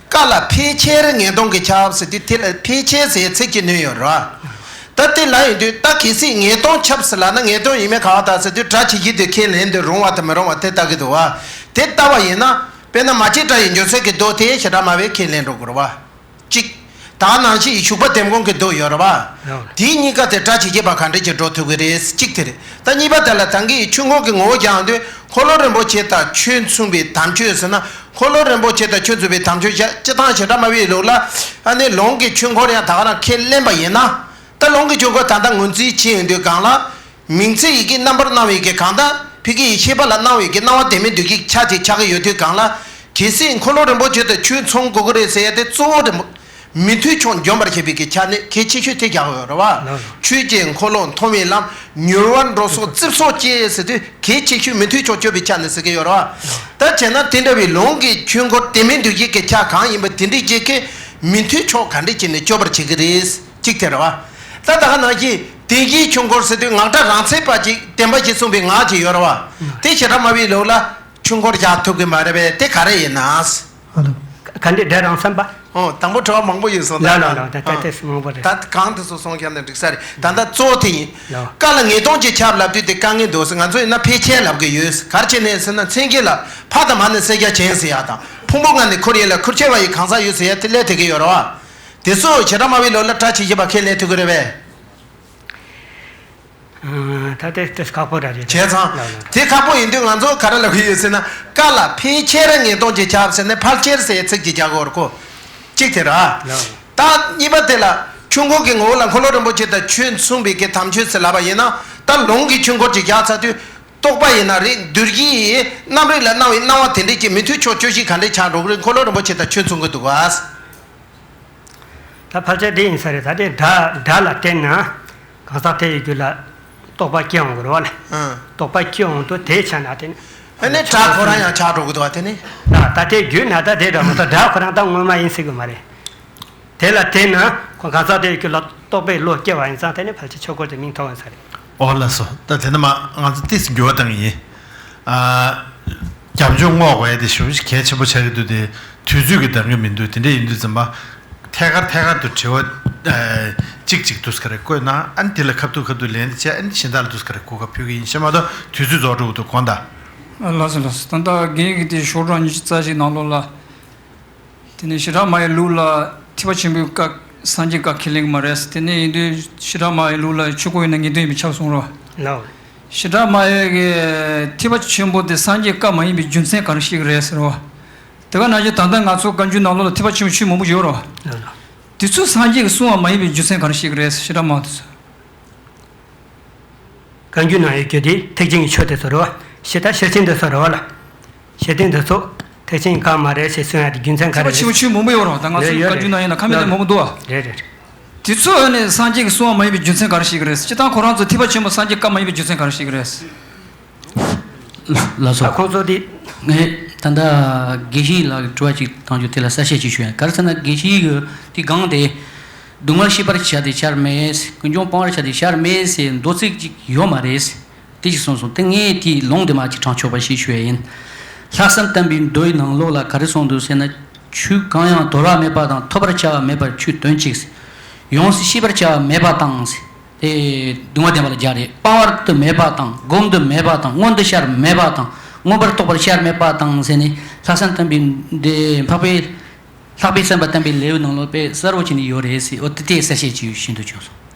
བཀའ་ལ་ཕལ་ཆེར་ངེས་དོན་གྱི་ཁྱབ་ཟེར་དུས། དེ་ལ་ཕལ་ཆེར་ཟེར་ཚིག་གཅིག་བསྣན་ཡོད་རེད་བ། ད་དེ་ལ་ཡིན་དུས་ད་གལ་སྲིད་ངེས་དོན་ཁྱབ་ཟེར་ལབ་ན་ངེས་དོན་ཡིན་མིན་ག་བ་ད་ཟེར་དུས། སྒྲ་ཇི་བཞིན་དུ་ཁས་ལེན་དུ་རུང་བ་དང་མི་རུང་བ་དེ་ལྟ་གི་འདུག་བ། དེ་ལྟ་བ་ཡིན་ན། དཔེར་ན་མ་སྐྱེས་དགྲ་ཡི་འཇོག་ཚད་ཀྱི་མདོ་དེ་ཞེ་དྲག་སྨྲ་བས་ཁས་ལེན་འགྲོ་དགོས་རེད་བ། གཅིག། ད་ནང་བཞིན་ཞུགས་པ་ལྡེམ་དགོང་གི་མདོ་ཡོད་རེད་བ། ཡོད། དེའི་གཉིས་ཀ་དེ་སྒྲ་ཇི་བཞིན་པ་ག་འདྲ་ཅིག་འགྲོ་ཐུབ་ཀྱི་རེད། གཅིག་དེ་རེད། ད་གཉིས་པ་དེ་ལ་ད་གིན་ཆོས་འཁོར་གྱི་ངོ་བོ་སྦྱངས་དུས། འཁོར་ལོ་རིན་པོ་ཆེ་དང་ཆོས་མཚུངས་པའི་དམ་ཆོས་ཟེར་ན། འཁོར་ལོ་རིན་པོ་ཆེ་དང་ཆོས་མཚུངས་པའི་དམ་ཆོས་བཞག་སྤྱིར་བཏང་ཞེ་དྲག་སྨྲ་བའི་ལུགས་ལ། ཨ་ནི་ལུང་གི་ཆོས་འཁོར་ཡང་ད་ག་རང་ཁས་ལེན་པ་ཡིན་ན། ད་ལུང་གི་ཆོས་འཁོར་ད་ལྟ་ངོས་འཛིན་བྱེད་ཡོང་དུས་སྒང་ལ། མིང་ཚིག་ཡི་གེ་རྣམ་པར་སྣང་བའི་གི་གང་དང་། ཕ་གི་ཡི་ཤེས་པ་ལ་སྣང་བའི་གི་སྣང་བ་བདེན་མིན་འདུ་བྱེད་ཆ་དེ་ཆགས་ཀྱི་ཡོད་དུས་སྒང་ལ། གལ་སྲིད་འཁོར་ལོ་རིན་པོ་ཆེ་དང་ཆོས་མཚུངས་དགོས་ཀྱི་རེད་ཟེར་ཡ་དེ་གཙོ་བོ་རེད་མོ། མི་མཐུན་ཕྱོགས་འཇོམས་པར་བྱེད་པའི་གི་ཆ་ནས་གལ་ཆེ་ཤོས་དེ་རྒྱག་དགོས་ཡོད་རེད་བ། ལགས། ཆོས་ཀྱི་འཁོར་ལོ་མཐོང་བའི་ལམ། མྱུར་བར་འགྲོ་སོགས་རྩིབས་སོགས་ཀྱིས་ཟེར་དུས། གལ་ཆེ་ཤོས་མི་མཐུན་ཕྱོགས་གཅོད་པའི་ཆ་ནས་ཟེར་གྱི་ཡོད་རེད་བ། ད་བྱས་ན་དེ་འདྲ་བའི་ལུང་གི་ཆོས་འཁོར་བདེན་མིན་འདུ་བྱེད་ཀྱི་ཆ་གང་ཡིན་པ་དེ་འདྲའི་རྗེས་ཀྱི་མི་མཐུན་ཕྱོགས་ག་འདྲ་བྱས་ནས་གཅོད་པར་བྱེད་ཀྱི་རེད། གཅིག་དེ་རེད་བ། ད་ད་ག་ནང་བཞིན་བདེན་བཞིའི་ཆོས་འཁོར་ཟེར་དུས་ངག་སྒྲ་རང་མཚན་པ་ཅིག་བདེན་པ་ཞིག་གསུངས་པའི་ངག་ཅིག་ཡོད་རེད་བ། དེ་ཞེ་དྲག་སྨྲ་བའི་ལུགས་ལ་ཆོས་འཁོར་བཞག་ཐུབ་ཀྱི་མ་རེད་པས། དེ་ག་རེ་ཡིན་ན། ཨ་ལོ། ག་འདྲ་སྒྲ་རང་མཚན་པ། ཨོ། དང་པོ་དྲི་བ་མང་པོ་ཡོད་སོང་། ལགས་ལགས་ལགས། ད་ད་ཨ། དེ་མང་པོ་རེད། ད་གང་དེ་ཚོ་སོང་ཁྱབ་ནས་འགྲིག་ས་རེད། ད་ལྟ་གཙོ་བོ་དེ་ཡིན། ལགས། བཀའ་ལ་ངེས་དོན་གྱི་ཁྱབ་ལབ་དུས་དེ་དཀའ་ངལ་འདུག་ཟེར། ང་ཚོ་ཡིན་ན་ཕལ་ཆེར་ལབ་ཀྱི་ཡོད། ག་རེ་བྱས་ནས་ཟེར་ན། མཚན་གཞི་ལ་ཕ་དང་མ་ནི་སེར་སྐྱ་ཅན་ཟེར་ཡ་དང་། ཕུང་པོ་ལྔ་ནི་འཁོར་ཡིན་ལ་ཁུར་ཆེ་བ་ཡི་གང་ཟག་ཡོད་ཟེར་ཡ་དེ་ལས་དེ་གི་ཡོད་རེད་བ། དེ་ཚོ་བྱེ་བྲག་སྨྲ་བའི་ལུགས་ལ་སྒྲ་ཇི་བཞིན་པ་ཁས་ལེན་ཐུབ་ཀྱི་རེད་པས། ཨ། ད་དེ་དེ་ཁག་པོ་ར་རེད། བྱས་ཙང་། ལགས་ལགས། དེ་ཁག་པོ་ཡིན་དུས་ང་ཚོ་ག་རེ་ལབ་ཀྱི་ཡོད་ཟེར་ན། བཀའ་ལ་ཕལ་ཆེར་ངེས་དོན་གྱི་ཁྱབ་ཟེར་ནས་ཕལ་ཆེར་ཟེར་ཚིག་ཅིག་རྒྱག་དགོས་རེད་ཁོ། གཅིག་དེ་ར། ལགས། ད་གཉིས་པ་དེ་ལ་ཆོས་འཁོར་གྱི་ངོ་བོ་ལ་འཁོར་ལོ་རིན་པོ་ཆེ་དང་ཆོས་མཚུངས་པའི་གི་དམ་ཆོས་ཟེར་ལབ་པ་ཡིན་ན། ད་ལུང་གི་ཆོས་འཁོར་ཅིག་རྒྱག་ཚར་དུས། རྟོག་པ་ཡིན་ན་རེད། འདུ་བྱེད་ཡིན། རྣམ་རིག་ལ་སྣང་བའི་སྣང་བ་དེ་འདྲས་ཀྱི་མི་མཐུན་ཕྱོགས་གཅོད་གཞི་ག་འདྲས་ཆགས་འགྲོ་གི་རེད། འཁོར་ལོ་རིན་པོ་ཆེ་དང་ཆོས་མཚུངས་ཀྱི་འདུག་ག། ད་ཕལ་ཆེར་དེ་ཡིན་ས་རེད། ད་དེ་སྒྲ་སྒྲ་ལ་བརྟེན་ན་གང་ཟག་དེ་ཡི་རྒྱུད་ལ་རྟོག་པ་སྐྱེ་འོང་གི་རེད་བ་ལ། ཨང་། རྟོག་པ་སྐྱེ་འོང་དུས་དེའི་ཆ་ནས་དེ་ནི་ ཨ་ནི་སྒྲ་ཁོ་རང་ཡང་ཆགས་འགྲོ་གི་འདུག་བ། དེ་ནི། ད་ད་ལྟའི་རྒྱུད་ན་ད་དེ་འདྲ་མ་གཏོགས་སྒྲ་ཁོ་རང་ད་དངོས་མ་ཡིན་སྲིད་གི་མ་རེད། དེ་ལ་དེ་ན་ཁོ་གང་ཟག་དེ་རྒྱུད་ལ་རྟོག་པའི་བློ་སྐྱེ་བ་ཡིན་ཙང་དེ་ནི་ཕལ་ཆེར་ཆོས་འཁོར་དེ་མིང་ཐོགས་ཡོད་ས་རེད། ཨོ་ལགས་སོ། ད་དེ་ནི་མ་ང་ཚོ་ཏིས་འགྱུར་བ་བཏང་གི་ཡིན། ཨ། རྒྱབ་ལྗོངས་སྔོག་དགོས་ཡ་དེ་ཞེ་པོ་ཞིག་གལ་ཆེན་པོ་ཆགས་ཀྱི་འདུག་དེ་དུས་ཚོད་ཀྱིས་འདང་གི་མི་འདུག་དེ་འདྲ་ཡིན་དུས་ཙམ་པ། ཐད་ཀར་ཐད་ཀར་དུ་དྲི་བ་ཨ་གཅིག་གཅིག་དུས་ག་རེ་བཀོད་ན་ཨ་ནི་དེ་ལ་ཁ་ཐུག་ཁ་ཐུག་ལན་དེ་བྱས། ཨ་ནི་གཞན་དག་ལ་དུས་ག་རེ་གོ་སྐབས་ཕུལ་གི་ཡིན་ཤ་མ་གཏོགས་དུས་ཚོད་རྫོགས་འགྲོ་གི་འདུག་དགོངས་དག་ལགས་སོ་ལགས་སོ། ད་ལྟ་རྒན་གྱིས་དེ་ཤོག་གྲངས་ཉི་ཤུ་རྩ་གཅིག་ནང་ལོགས་ལ། དེ་ནས་བྱེ་བྲག་སྨྲ་བའི་ལུགས་ལ་ཐེག་པ་ཆེན་པོའི་བཀའ་སངས་རྒྱས་བཀའ་ཁས་ལེན་གྱི་མ་རེད། དེ་ནས་ཡིན་དུས་བྱེ་བྲག་སྨྲ་བའི་ལུགས་ལ་ཆོས་འཁོར་ཡིན་ན་ངེས་དོན་ཡིན་པས་ཁྱབ་གསུངས་རོ། ལའོ། བྱེ་བྲག་སྨྲ་བའི་གི་ཐེག་པ་ཆེན་པོ་དེ་སངས་རྒྱས་བཀའ་མ་ཡིན་པའི་རྒྱུ་མཚན་ག་རེ་བཤད་ཀྱི་རེད་ཟེར་བ། དེ་ག་ནང་བཞིན་ད་ལྟ་ང་ཚོ་བཀའ་འགྱུར་ནང་ལོགས་ལ་ཐེག་པ་ཆེན་པོའི་ཆོས་མང་པོ་ཡོད་རོ། ལའོ་ལའོ། དེ་ཚོ་སངས་རྒྱས་ཀྱིས་གསུངས་པ་མ་ཡིན་པའི་རྒྱུ་མཚན་ག་རེ་བཤད་ཀྱི་རེད་ཟེར། བྱེ་བྲག་སྨྲ་བ་དེ་ཚོ། བཀའ་འགྱུར་ནང་ཡོད་རྒྱུ་དེ་ཐེག་ཆེན་གྱི་ཆོས་དེ་ཚོ་རེད་བ། ཤེས་དང་ཤེར་ཕྱིན་དེ་ཚོ་རེད་བ་ལ། ཤེར་ཕྱིན་དེ་ཚོ་ཐེག་ཆེན་གྱི་བཀའ་མ་རེད་ཞེས་གསུང་ཡ་དེ་རྒྱུ་མཚན་ག་རེ་རེད། ཆེ་བ་ཆེ་བ་མང་པོ་ཡོད་རེད་བ། ད་ང་ཚོའི་ཡོད་བཀའ་འགྱུར་ནང་ཡིན་ན་ཁ་མེད་དེ་མང་པོ་འདུག་བ། རེད་རེད། དེ་ཚོ་ཨ་ནི་སངས་རྒྱས་ཀྱིས་གསུངས་པ་མ་ཡིན་པའི་རྒྱུ་མཚན་ག་རེ་ཞིག་རེད། སྤྱིར་བཏང་ཁོ་རང་ཚོ་ཐེག་པ་ཆེན་པོ་སངས་རྒྱས་བཀའ་མ་ཡིན་པའི་རྒྱུ་མཚན་ག་རེ་ཞིག་རེད། ལགས་སོ། ད་ཁོང་ཚོ་དེ། ངས་ད་ལྟ་དགེ་བཤེས་ལགས་ཀྱི་དྲི་བ་ཅིག་བཏང་རྒྱུ་དེ་ལ་གསལ་བཤད་ཅིག་ཞུ་ཡ། ག་རེ་ཟེར་ན་དགེ་བཤེས་ཀྱི་དེ་སྒང་དེ། སྡུག་བསྔལ་ཤེས་པར་བྱ་སྟེ་ཤར་མེད། ཀུན་འབྱུང་སྤང་བར་བྱ་སྟེ་ཤར་མེད་ཟེར་མདོ་ཚིག་ཅིག་ཡོད་མ་རེད། དེ་ཅིག་གསུངས་སོང་། དེ་ངས་དེའི་ལུང་དེ་མ་ཅིག་དྲངས་ཆོག་པ་ཞིག་ཞུ་ཡ་ཡིན། ལྷག་བསམ་བསྟན་པའི་མདོའི་ནང་ལོགས་ལ་ག་རེ་གསུངས་འདུག་ཟེར་ན། ཆོས་གང་ཡང་དོར་བ་མེད་པ་དང་ཐོབ་པར་བྱ་བ་མེད་པར་ཆོས་སྟོན་ཅིག། ཡོངས་སུ་ཤེས་པར་བྱ་བ་མེད་པ་དང་། དེ་སྡུག་བསྔལ་བདེན་པ་ལ་སྦྱར་རེད། སྤང་བར་དུ་མེད་པ་དང་། བསྒོམ་དུ་མེད་པ་དང་། མངོན་དུ་ཤར་མེད་པ་དང་། མངོན་པར་རྟོགས་པར་ཤར་མེད་པ་དང་ཟེར་ནས་ལྷག་བསམ་བསྟན་པའི་འདི་འཕགས་པའི་ལྷག་པའི་བསམ་པ་བསྟན་པའི་ལེའུ་ནང་ལོགས་དཔེ་གསལ་པོ་བྱས་ནས་ཡོད་རེད་ཟེར། འོ་དེ་དེ་གསལ་བཤད་ཅིག་ཞུ་འདོད་བྱུང་སོང་།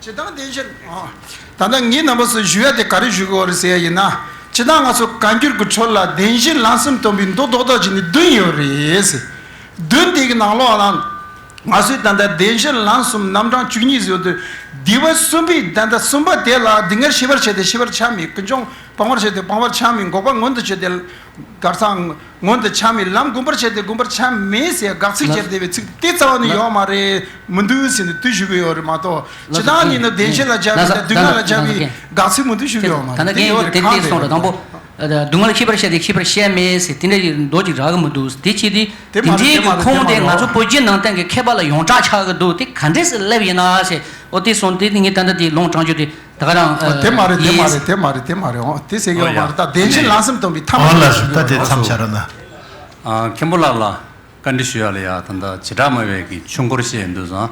སྤྱིར་བཏང་བདེན་བཞི། ཨ། ད་ལྟ་ངས་རྣམ་པ་ཚོ་ཞུ་ཡ་དེ་ག་རེ་ཞུ་དགོས་རེད་ཟེར་ཡ་ཡིན་ན། སྤྱིར་བཏང་ང་ཚོ་བཀའ་འགྱུར་གྱི་ཁྲོད་ལ་བདེན་བཞི་ལམ་གསུམ་སྟོན་པའི་མདོ་རྡོག་རྡོག་ཅིག་ནི་བདུན་ཡོད་རེད་ཟེར། བདུན་དེ་གི་ནང་ལོགས་ལ་ང་ཚོས་ད་ལྟ་བདེན་བཞི་ལམ་གསུམ་རྣམ་གྲངས་བཅུ་གཉིས་ཟེར་དུས། སྡེ་པ་གསུམ་པའི་ད་ལྟ་གསུམ་པ་དེ་ལ་སྡུག་བསྔལ་ཤེས་པར་བྱས་ཏེ་ཤེས་པར་བྱ་མེད། ཀུན་འབྱུང་སྤང་བར་བྱས་ཏེ་སྤང་བར་བྱ་མེད། འགོག་པ་མངོན་དུ་བྱས་ཏེ། གར་སང་མངོན་དུ་བྱ་མེད། ལམ་བསྒོམ་པར་བྱས་ཏེ་བསྒོམ་པར་བྱ་མེད་ཟེར་དགག་ཚིག་ལ་སྦྱར་བསྡད་པའི་ཚིག་དེ་རྩ་བ་ནས་ལ་ཡོད་མ་རེད། མི་འདུག་ཟེར་ནས་དེ་ཞུ་གི་ཡོད་རེད་མ་གཏོགས། ལ་སྤྱིར་བཏང་ཡིན་ན་བདེན་བཞི་ལ་སྦྱར་བའི་དང་སྡུག་བསྔལ་ལ་སྦྱར་བའི་དགག་ཚིག་མི་འདུག་ཞུ་གི་ཡོད་མ་རེད། དེ་ཡོད་རེད། གང་རེད། སོང་རེད། དང་པོ། སྡུག་བསྔལ་ཤེས་པར་བྱ་སྟེ་ཤེས་པར་བྱ་མེད་ཟེར་དེ་འདྲ་ཡི་མདོ་ཅིག་རག་གི་མི་འདུག་དེ་བྱས་ཏེ་དེ་དེ་མ་རེད། འདྲའི་དེ་མ་གི་རེད། དེ་ཁུངས་མ་དེ་རེད། ང་ཚོ་བོད་བརྒྱུད་ནང་བསྟན་གྱི་མཁས་པ་ལ་ཡོངས་གྲགས་ཆགས་ཀྱི་འདུག་དེ་ག་འདྲས་སེ་སླེབས་ཡིན་ན་ཟེར། འོ་དེ་སོང་དེ་ངས་ད་ལྟ་དེ་ལུང་དྲངས་རྒྱུ་དེ། ད་ག་རང་། ཨ། དེ་མ་རེད། དེ་མ་རེད། དེ་མ་རེད། དེ་མ་རེད། འོ་དེ་ཟེར་གྱི་ཡོད་མ་རེད། ད་བདེན་བཞི་ལམ་གསུམ་སྟོན་པའི་ཐ་མ་ཨོ་ལགས་སོ། ད་དེ་མཚམས་བཞག་རོགས་གནང་། ཨ། མཁན་པོ་ལགས་ལ་བཀའ་འདྲི་ཞུ་ཡ་ལ་ཡ། ད་ལྟ་བྱེ་བྲག་སྨྲ་བའི་གི་ཆོས་འཁོར་བཤད་ཡོང་དུས་སང་།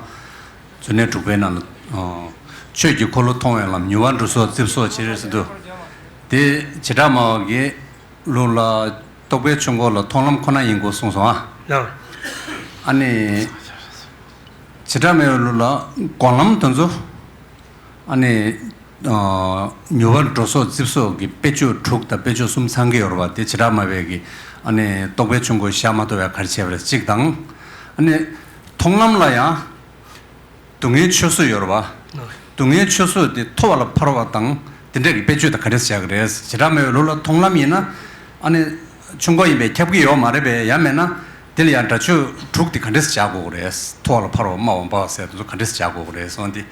མཛོད་གནས་དྲུག་པའི་ནང་ལ། ཨ། ཆོས་ཀྱི་འཁོར་ལོ་མཐོང་བའི་ལམ། མྱུར་བ་འགྲོ་སོགས་རྩིབས་སོགས་ཕྱེ་རེ་ཟེར་དུས། དེ་བྱེ་བྲག་སྨྲ་བ་གི་ལུགས་ལ་རྟོགས་པའི་ཆོས་འཁོར་ལ་མཐོང་ལམ་ཁོ་ན་ཡིན་དགོས་གསུངས་སོང་ཨ། ལགས། ཨ་ནི། བྱེ་བྲག་སྨྲ་བའི་ལུགས་ལ་སྒོམ་ལམ་དེ་ཚོ། ཨ་ནི། ཨ། མྱུར་བ་འགྲོ་སོགས་རྩིབས་སོགས་ཀྱི་དཔེ་བརྗོད་དྲུག་དང་དཔེ་བརྗོད་གསུམ་ཚང་གི་ཡོད་རེད་པ། དེ་བྱེ་བྲག་སྨྲ་བའི་གི། ཨ་ནི། རྟོགས་པའི་ཆོས་འཁོར་བཞག་མ་ཐུབ་པའི་ག་རེ་བྱས་པ་རེད་གཅིག་དང་། ཨ་ནི། མཐོང་ལམ་ལ་ཡང་། སྡུག་བསྔལ་ཆོས་གསུམ་ཡོད་རེད་པ། སྡུག་བསྔལ་ཆོས་གསུམ་དེ་ཐོབ་པ་ལ་ཕར་བ་དང་དེ་འདྲ་གི་དཔེ་བརྗོད་དང་ག་འདྲས་བྱ་གི་རེད། བྱེ་བྲག་སྨྲ་བའི་ལུགས་ལ་མཐོང་ལམ་ཡིན་ན། ཨ་ནི། ཆོས་འཁོར་ཡིན་པས་ཁྱབ་ཀྱི་ཡོད་མ་རེད་པས། ཡང་མེད་ན། དེ་ལ་ཡང་སྒྲ་ཆོས་དྲུག་དེ་ག་འདྲས་བྱ་དགོས་ཀྱི་རེད། ཐོབ་པ་ལ་ཕར་བ་སྨྲ་བ་འབའ་བ་ཟེར་དེ་ཚོ་ག་འདྲས་བྱ་དགོས་ཀྱི་རེད་གསུངས་ཏེ།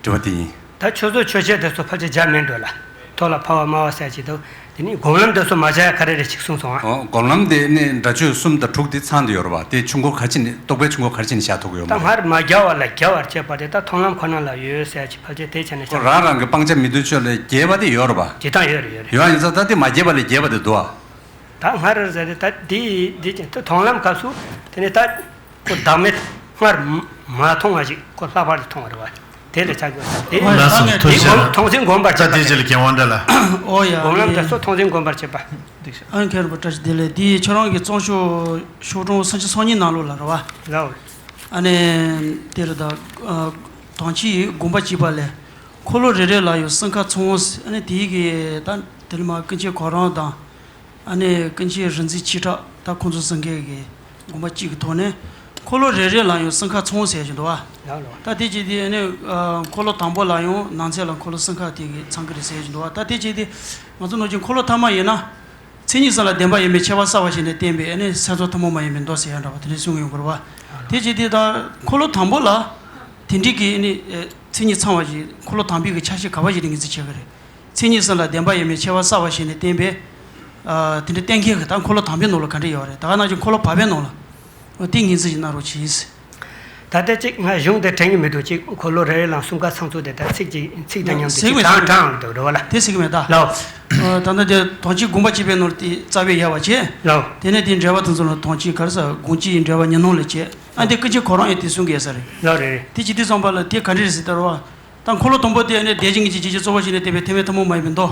དྲི་བ་དེ་ཡིན། ད་ཆོས་ཚོགས་ཆོས་ཆས་དེ་ཚོ་ཕལ་ཆེར་སྦྱར་མེད་འགྲོ་ལ། ཐོབ་ལ་ཕར་བ་སྨྲ་བ་ཟེར་གྱི་འདུག་དེ་ནི་སྒོམ་ལམ་དེ་ཚོ་མ་བྱ་ཡ་ག་རེ་རེད་ཅིག་གསུངས་སོང་ཨ། ཨོ། སྒོམ་ལམ་དེ་ནི་སྒྲ་ཆོས་གསུམ་དང་དྲུག་དེ་ཚང་དུ་ཡོད་རེད་པ། དེ་ཆོས་འཁོར་ག་རེ་བྱས་ནས། རྟོགས་པའི་ཆོས་འཁོར་ག་རེ་བྱས་ནས་བཞག་ཐུབ་ཀྱི་ཡོད་མ་རེད། ད་སྔར་མ་རྒྱས་པ་ལ་རྒྱས་པར་བྱེད་པ་དེ་ད་མཐོང་ལམ་ཁོ་ན་ལ་ཡོད་ཟེར་གྱི་ཕལ་ཆེར་དེ་བྱས་ནས་ཁོ་བྱ། རང་རང་གི་སྤང་བྱ་མི་མཐུན་ཕྱོགས་ལས་རྒྱས་པ་དེ་ཡོད་རེད་པ། དེ་དང་ཡོད་རེད། ཡོད་རེད། ཡོད་ཡིན་ཙང་ད་དེ་མ་རྒྱས་པ་ལས་རྒྱས་པ་དེ་འདུག་ཨ། ད་སྔར་ཟེར་ཏེ་ད་འདི་འདི་ཅན་དུ་མཐོང་ལམ་སྐབས་སུ་དེ་ནས་ད་ཁོ་བདག་མེད་སྔར་མ་མཐོང་བ་ཞིག་ཁོ་ལྷག་པར་དུ་མཐོང་བ་རེད་བ། དེ་ལས་ཆགས་དགོས་ས་དེ། ལགས་སོ། ཐུགས་རྗེ་ཆེ། མཐོང་ཟིན་སྒོམ་པར་ད་བྱེད་པ་དེ་རེད། ཅི་ལ་མཁས་དབང་འདྲ་ལ། ཨོ་ཡ། སྒོམ་ལམ་དེ་ཚོ་མཐོང་ཟིན་སྒོམ་པར་བྱེད་པ། ཨ་ནི་མཁན་རིན་པོ་ཆེ་བཀྲ་ཤིས་བདེ་ལེགས། འདི་ཁྱེད་རང་གི་རྩོམ་ཤོག་ཤོག་གྲངས་སུམ་ཅུ་སོ་གཉིས་ནང་ལོགས་ལ་རེད་བ། ལའོ། ཨ་ནི་དེ་རེད་ད། ཨ། དང་ཕྱིའི་དགོངས་པ་གཅིག་པ་ལས། འཁོར་ལོ་རེ་རེ་ལ་ཡང་སྲིད་མཁར་ཚང་བ་ཟེར། ཨ་ནི་དེའི་གི་ད་དེ་ནི་མ་ཀུན་མཁྱེན་གོ་རམས་དང་། ཨ་ནི་ཀུན་མཁྱེན་རིག་འཛིན་ཆོས་གྲགས། ད་ཁོང་ཚོ་ཚང་གི་གི་དགོངས་པ་གཅིག་གི་ཐོག་ནས་ འཁོར་ལོ་རེ་རེ་ལ་ཡང་སྲང་ཁ་ཚང་ཟེར་བཞིན་འདུག་བ། ལགས་ལགས། ད་དེ་བྱས་དུས་ཨ་ནི་ཨ་འཁོར་ལོ་དང་པོ་ལ་ཡང་ནང་ཚན་ལ་འཁོར་ལོ་སྲང་ཁ་དེ་གི་ཚང་གི་རེད་ཟེར་བཞིན་འདུག་བ། ད་དེ་བྱས་དུས་ང་ཚོ་ནང་བཞིན་འཁོར་ལོ་ཐ་མ་ཡིན་ན། མཚན་ཉིད་གསུམ་ལ་བདེན་པ་ཡོད་མེད་ཁྱད་པར་གསར་བ་ཞིག་ནས་བསྟན་པའི་ཨ་ནི་སེམས་ཚོར་ཐུན་མོང་མ་ཡིན་པའི་མདོ་ཟེར་ཡ་འདྲ་བ་དེ་འདྲ་གསུང་གི་ཡོད་དགོས་རེད་བ། དེ་བྱས་དུས་ད་འཁོར་ལོ་དང་པོ་ལ་དེ་འདྲའི་གི་ཨ་ནི་ཨ་མཚན་ཉིད་ཚང་བ་ཞིག་འཁོར་ལོ་དང་པོའི་གི་ཆ་ཤས་ག་བ་ཞིག་ནས་ངེས་འཛིན་བྱེད་ཀྱི་རེད། མཚན་ཉིད་གསུམ་ལ་བདེན་པ་ཡོད་མེད་ཁྱད་པར་གསར་བ་ཞིག་ནས་བསྟན་པའི་ཨ་དེ་འདྲ་གཏན་འཁེལ་གི་ད་འཁོར་ལོ་དང་པོའི་ནང་ལ་ག་འདྲ་ཡོད་རེད། ད་ག་ནང་བཞིན་འཁོར་ལོ་བར་པའི་ནང་ལ་འོ་དེ་ངེས་འཛིན་ཞིག་གནང་རོགས་གྱིས། ད་ལྟ་གཅིག་ང་གཞུང་དེ་དྲན་གྱི་མི་འདུག་གཅིག་འཁོར་ལོ་རེ་རེ་ལ་སྲུང་སྐར་ཚང་ཚུལ་དེ་ད་ཚིག་གཅིག་ཚིག་དང་མཉམ་དུ་ཟེར་གྱི་གཅིག་མེད་ད། གྲངས་གྲངས་འདུག་རེད་བ་ལ། དེ་ཟེར་གྱི་མེད་ད། ལགས། ད་ལྟ་དེ་དོན་གཅིག་དགོངས་པ་གཅིག་པའི་ནང་དེ་རྩ་བའི་ཡལ་བ་བྱས། ལགས། དེ་ནས་དེ་འགྲེལ་པ་དེ་ཚོ་ལ་དོན་གཅིག་ག་རེ་ཟེར་དགོངས་གཅིག་འགྲེལ་པ་ཉོན་མོངས་ལས་བྱས་ཨ་འདི་ཀུན་མཁྱེན་ཁོ་རང་ཡང་དེ་གསུང་གི་ཡོད་ས་རེད། ལགས་རེད་རེད། དེ་བྱེད་དུས་ཙམ་པ་ལ་དེ་ག་འདྲ་རེད་ཟེར་ལྟར་བ། ད་འཁོར་ལོ་དང་པོ་དེ་ནི་དེ་བཞིན་གྱི་ཇི་ལྟར་གཙོ་བོ་ཞིག་ནས་བསྟན་པའི་ཐེག་དམན་ཐུན་མོང་མ་ཡིན་པའི་མདོ།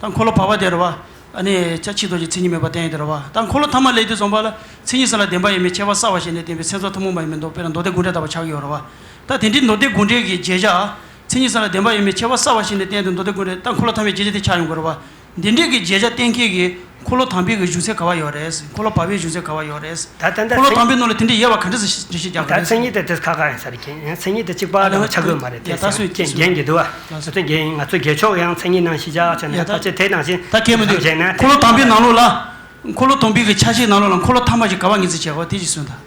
ད་འཁོར་ལོ་བར་པ་དེ་རེད་བ། ཨ་ནི་ཆ་ཆེ་དོ་ཞིག་མཚན་ཉིད་མེད་པར་བསྟན་ཡོད་དེ་རེད་བ། ད་འཁོར་ལོ་ཐ་མ་ལས་དུས་ཙམ་པ་ལ་མཚན་ཉིད་གསུམ་ལ་བདེན་པ་ཡོད་མེད་ཁྱད་པར་གསར་བ་ཞིག་ནས་བསྟན་པའི་སེམས་ཚོར་ཐུན་མོང་མ་ཡིན་པའི་མདོ་དཔེར་ན་མདོ་སྡེ་དགོངས་འགྲེལ་ལྟ་བུ་ཆགས་ཀྱི་ཡོད་རེད་བ། ད་དེ་འདྲའི་མདོ་སྡེ་དགོངས་འགྲེལ་གྱི་བརྗོད་བྱ། མཚན་ཉིད་གསུམ་ལ་བདེན་པ་ཡོད་མེད་ཁྱད་པར་གསར་བ་ཞིག་ནས་བསྟན་ཏེ་མདོ་སྡེ་དགོངས་འགྲེལ་ད་འཁོར་ལོ་ཐ་མའི་བརྗོད་བྱ་དེ་ཆགས་ཡོང་གི་རེད་བ། འདི་འདྲའི་གི་བརྗོད་བྱ་གཏན་འཁེལ་གྱི་འཁོར་ལོ་དང་པོའི་གི་གཞུང་ཚད་ག་བ་ཡོད་རེད། འཁོར་ལོ་བར་པའི་གཞུང་ཚད་ག་བ་ཡོད་རེད། ད་ད་ད་འཁོར་ལོ་མཚན་དང་པོའི་ནང་ལ་དེ་འདྲའི་ཡོད་པ་ག་འདྲ་ཞིག་འགྲེལ་བཤད་རྒྱག་ད་གི་རེད། མཚན་ཉིད་དེ་དེ་ཁ་ཁ་ཡིན་ས་རེད། མཚན་ཉིད་དེ་གཅིག་པ་ཨ་ལ་དང་ཆ་དགོས་མ་རེད། དེ་ཡ་ད་སོས་རྒྱན་རྒྱན་གྱི་འདུག་བ། ད་སོས་རྒྱན་ང་ཚོ་རྒྱན་ཕྱོགས་ཡང་མཚན་ཉིད་ནང་ཤེས་བྱ་བྱས་ནས་ད་ད་ཆ་དེ་ནང་བཞིན་ད་གལ་མི་འདུག་བྱས་ན་འཁོར་ལོ་དང་པོའི་ནང་ལོགས་ལ། འཁོར་ལོ་དང་པོའི་གི་ཆ་ཤས་ནང་ལོགས་ལ་འཁོར་ལོ་ཐ་མ་ཞིག་ག་བ་ངེས་འཛིན་བྱེད་དགོས་དེ་ཞིག་གསུངས་དང་།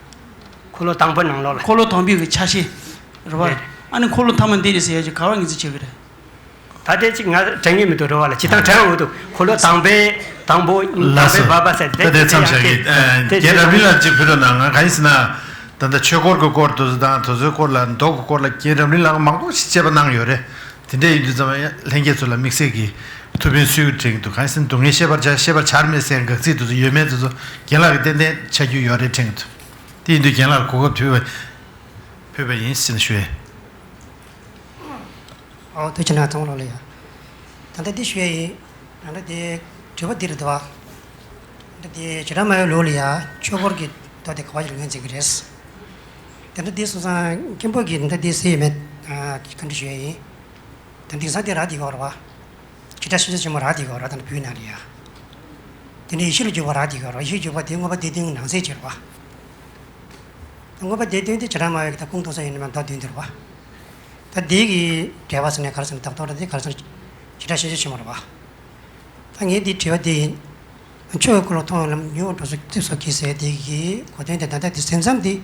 འཁོར་ལོ་དང་པོའི་ནང་ལོགས་ལ། འཁོར་ལོ་དང་པོའི་གི་ཆ་ཤས། རེད་བ། རེད། ཨ་ནི་འཁོར་ལོ་ཐ་མ་འདི་རེད་ཟེར་ཡ་ཅིག་ག་བ་ངེས་འཛིན་བྱེད་ཀྱི་རེད། ད་ལྟའི་ཅིག་ང་དྲན་གྱི་མི་འདུག་རེད་བ་ལ་ཇི་ལྟར་དྲན་འོང་འདུག་འཁོར་ལོ་དང་པོའི་དང་པོ་དང་ལགས་པོའི་སོ། བར་པ་ཟེར་ད་དེ་མཚམས་བཞག་གི། དེ་རྒན་རབ་རིམ་ལགས་ཅིག་ཕུལ་རོགས་གནང་། ང་ག་ཡིན་ཟེར་ན། ད་ལྟ་ཆོས་འཁོར་གྱི་སྐོར་དུ་དང་དེ་ཚོའི་སྐོར་ལ་མདོ་གི་སྐོར་ལ་རྒན་རབ་རིམ་ལགས་མང་པོ་ཞིག་དཔྱད་པ་གནང་ཡོད་རེད། དེ་འདྲ་ཡིན་དུས་ཙམ་ལྷན་རྒྱས་ཚོ་ལ་དམིགས་བསལ་གྱི་ཐུགས་ཕན་གསོས་དྲན་གྱི་འདུག་གང་ཡིན་ཟེར་ན་སྡུག་བསྔལ་ཤེས་པར་བྱ་ཤེས་པར་བྱར་མེད་ཟེར་དགག་ཚིག་དེ་ཚོ་ཡོད་མེད་དེ་ཚོ་རྒན་ལགས་ཀྱིས་ཏན་ཏན་ཆ་རྒྱུས་ཡོད་རེད་དྲན་གྱི་འདུག་དེ་ཡིན་དུས་རྒན་ལགས་ལ་གོ་སྐབས་དུས་ཕུལ་བ་ཕུལ་བ་ཡིན་ཟེར་ནས་ཞུ་ཡས། ཨོ་ཐུགས་རྗེ་གནང་། ཚང་མ་ལོག་ལ་ཡ། ད་ལྟ་འདི་ཞུ་ཡས་ཡིན། ད་ལྟ་འདི་དྲི་བ་འདི་རེད་དོ། ད་ལྟ་འདི་བྱེ་བྲག་སྨྲ་བའི་ལུགས་ལ་ཡ་ཆོས་འཁོར་གྱི་མདོ་དེ་ག་བ་ཞིག་ངོས་འཛིན་གྱི་རེད། ད་ལྟ་འདི་སོང་ཙང་མཁན་པོ་གིས་ད་ལྟ་འདི་ཟེར་ཡོད་མེད་ཨ་བཀའ་འདྲི་ཞུ་ཡས་ཡིན། ད་འདི་ས་དེ་རག་འདི་ག་བ་རེད་བ། བྱེ་བྲག་ཤེས་བྱ་ཆེན་མོ་རག་འདི་ག་བ་རེད། ད་ལྟ་བོད་ནང་ལ་ཡ། དེ་ནས་ཡེ་ཤེས་ལ་འཇུག་པ་རག་འདི་ག་བ་རེད། ཡེ་ཤེས་འཇུག་པ་དེ་མངོན་པ་སྡེ་བདུན་གྱི་ནང་གསེས་ཅིག་རེད་བ། མངོན་པ་སྡེ་བདུན་དེ་བྱེ་བྲག་སྨྲ་བའི་ད་ཁུངས་གཏུགས་ས་ཡིན་ན་མ་མདོ་བདུན་དེ་རེད་བ། ད་འདི་གི་འགྲེལ་པ་ཟེར་ནས་ག་རེ་ཟེར་ན་བདག་རྟོག་རེད། འདི་ག་རེ་ཟེར་ན་བྱེ་བྲག་ཤེས་བྱ་ཆེན་མོ་རེད་བ། ད་ངས་འདི་དྲི་བ་འདི་ཡིན། ཆོས་ཀྱི་འཁོར་ལོ་མཐོང་བའི་ལམ་ཉོན་མོངས་གྲོགས་སུ་རྩིབས་སོགས་ཀྱིས་ཟེར་འདི་གི་གོ་དོན་དེ་ད་ལྟ་འདི་ཟིན་མཚམས་འདི།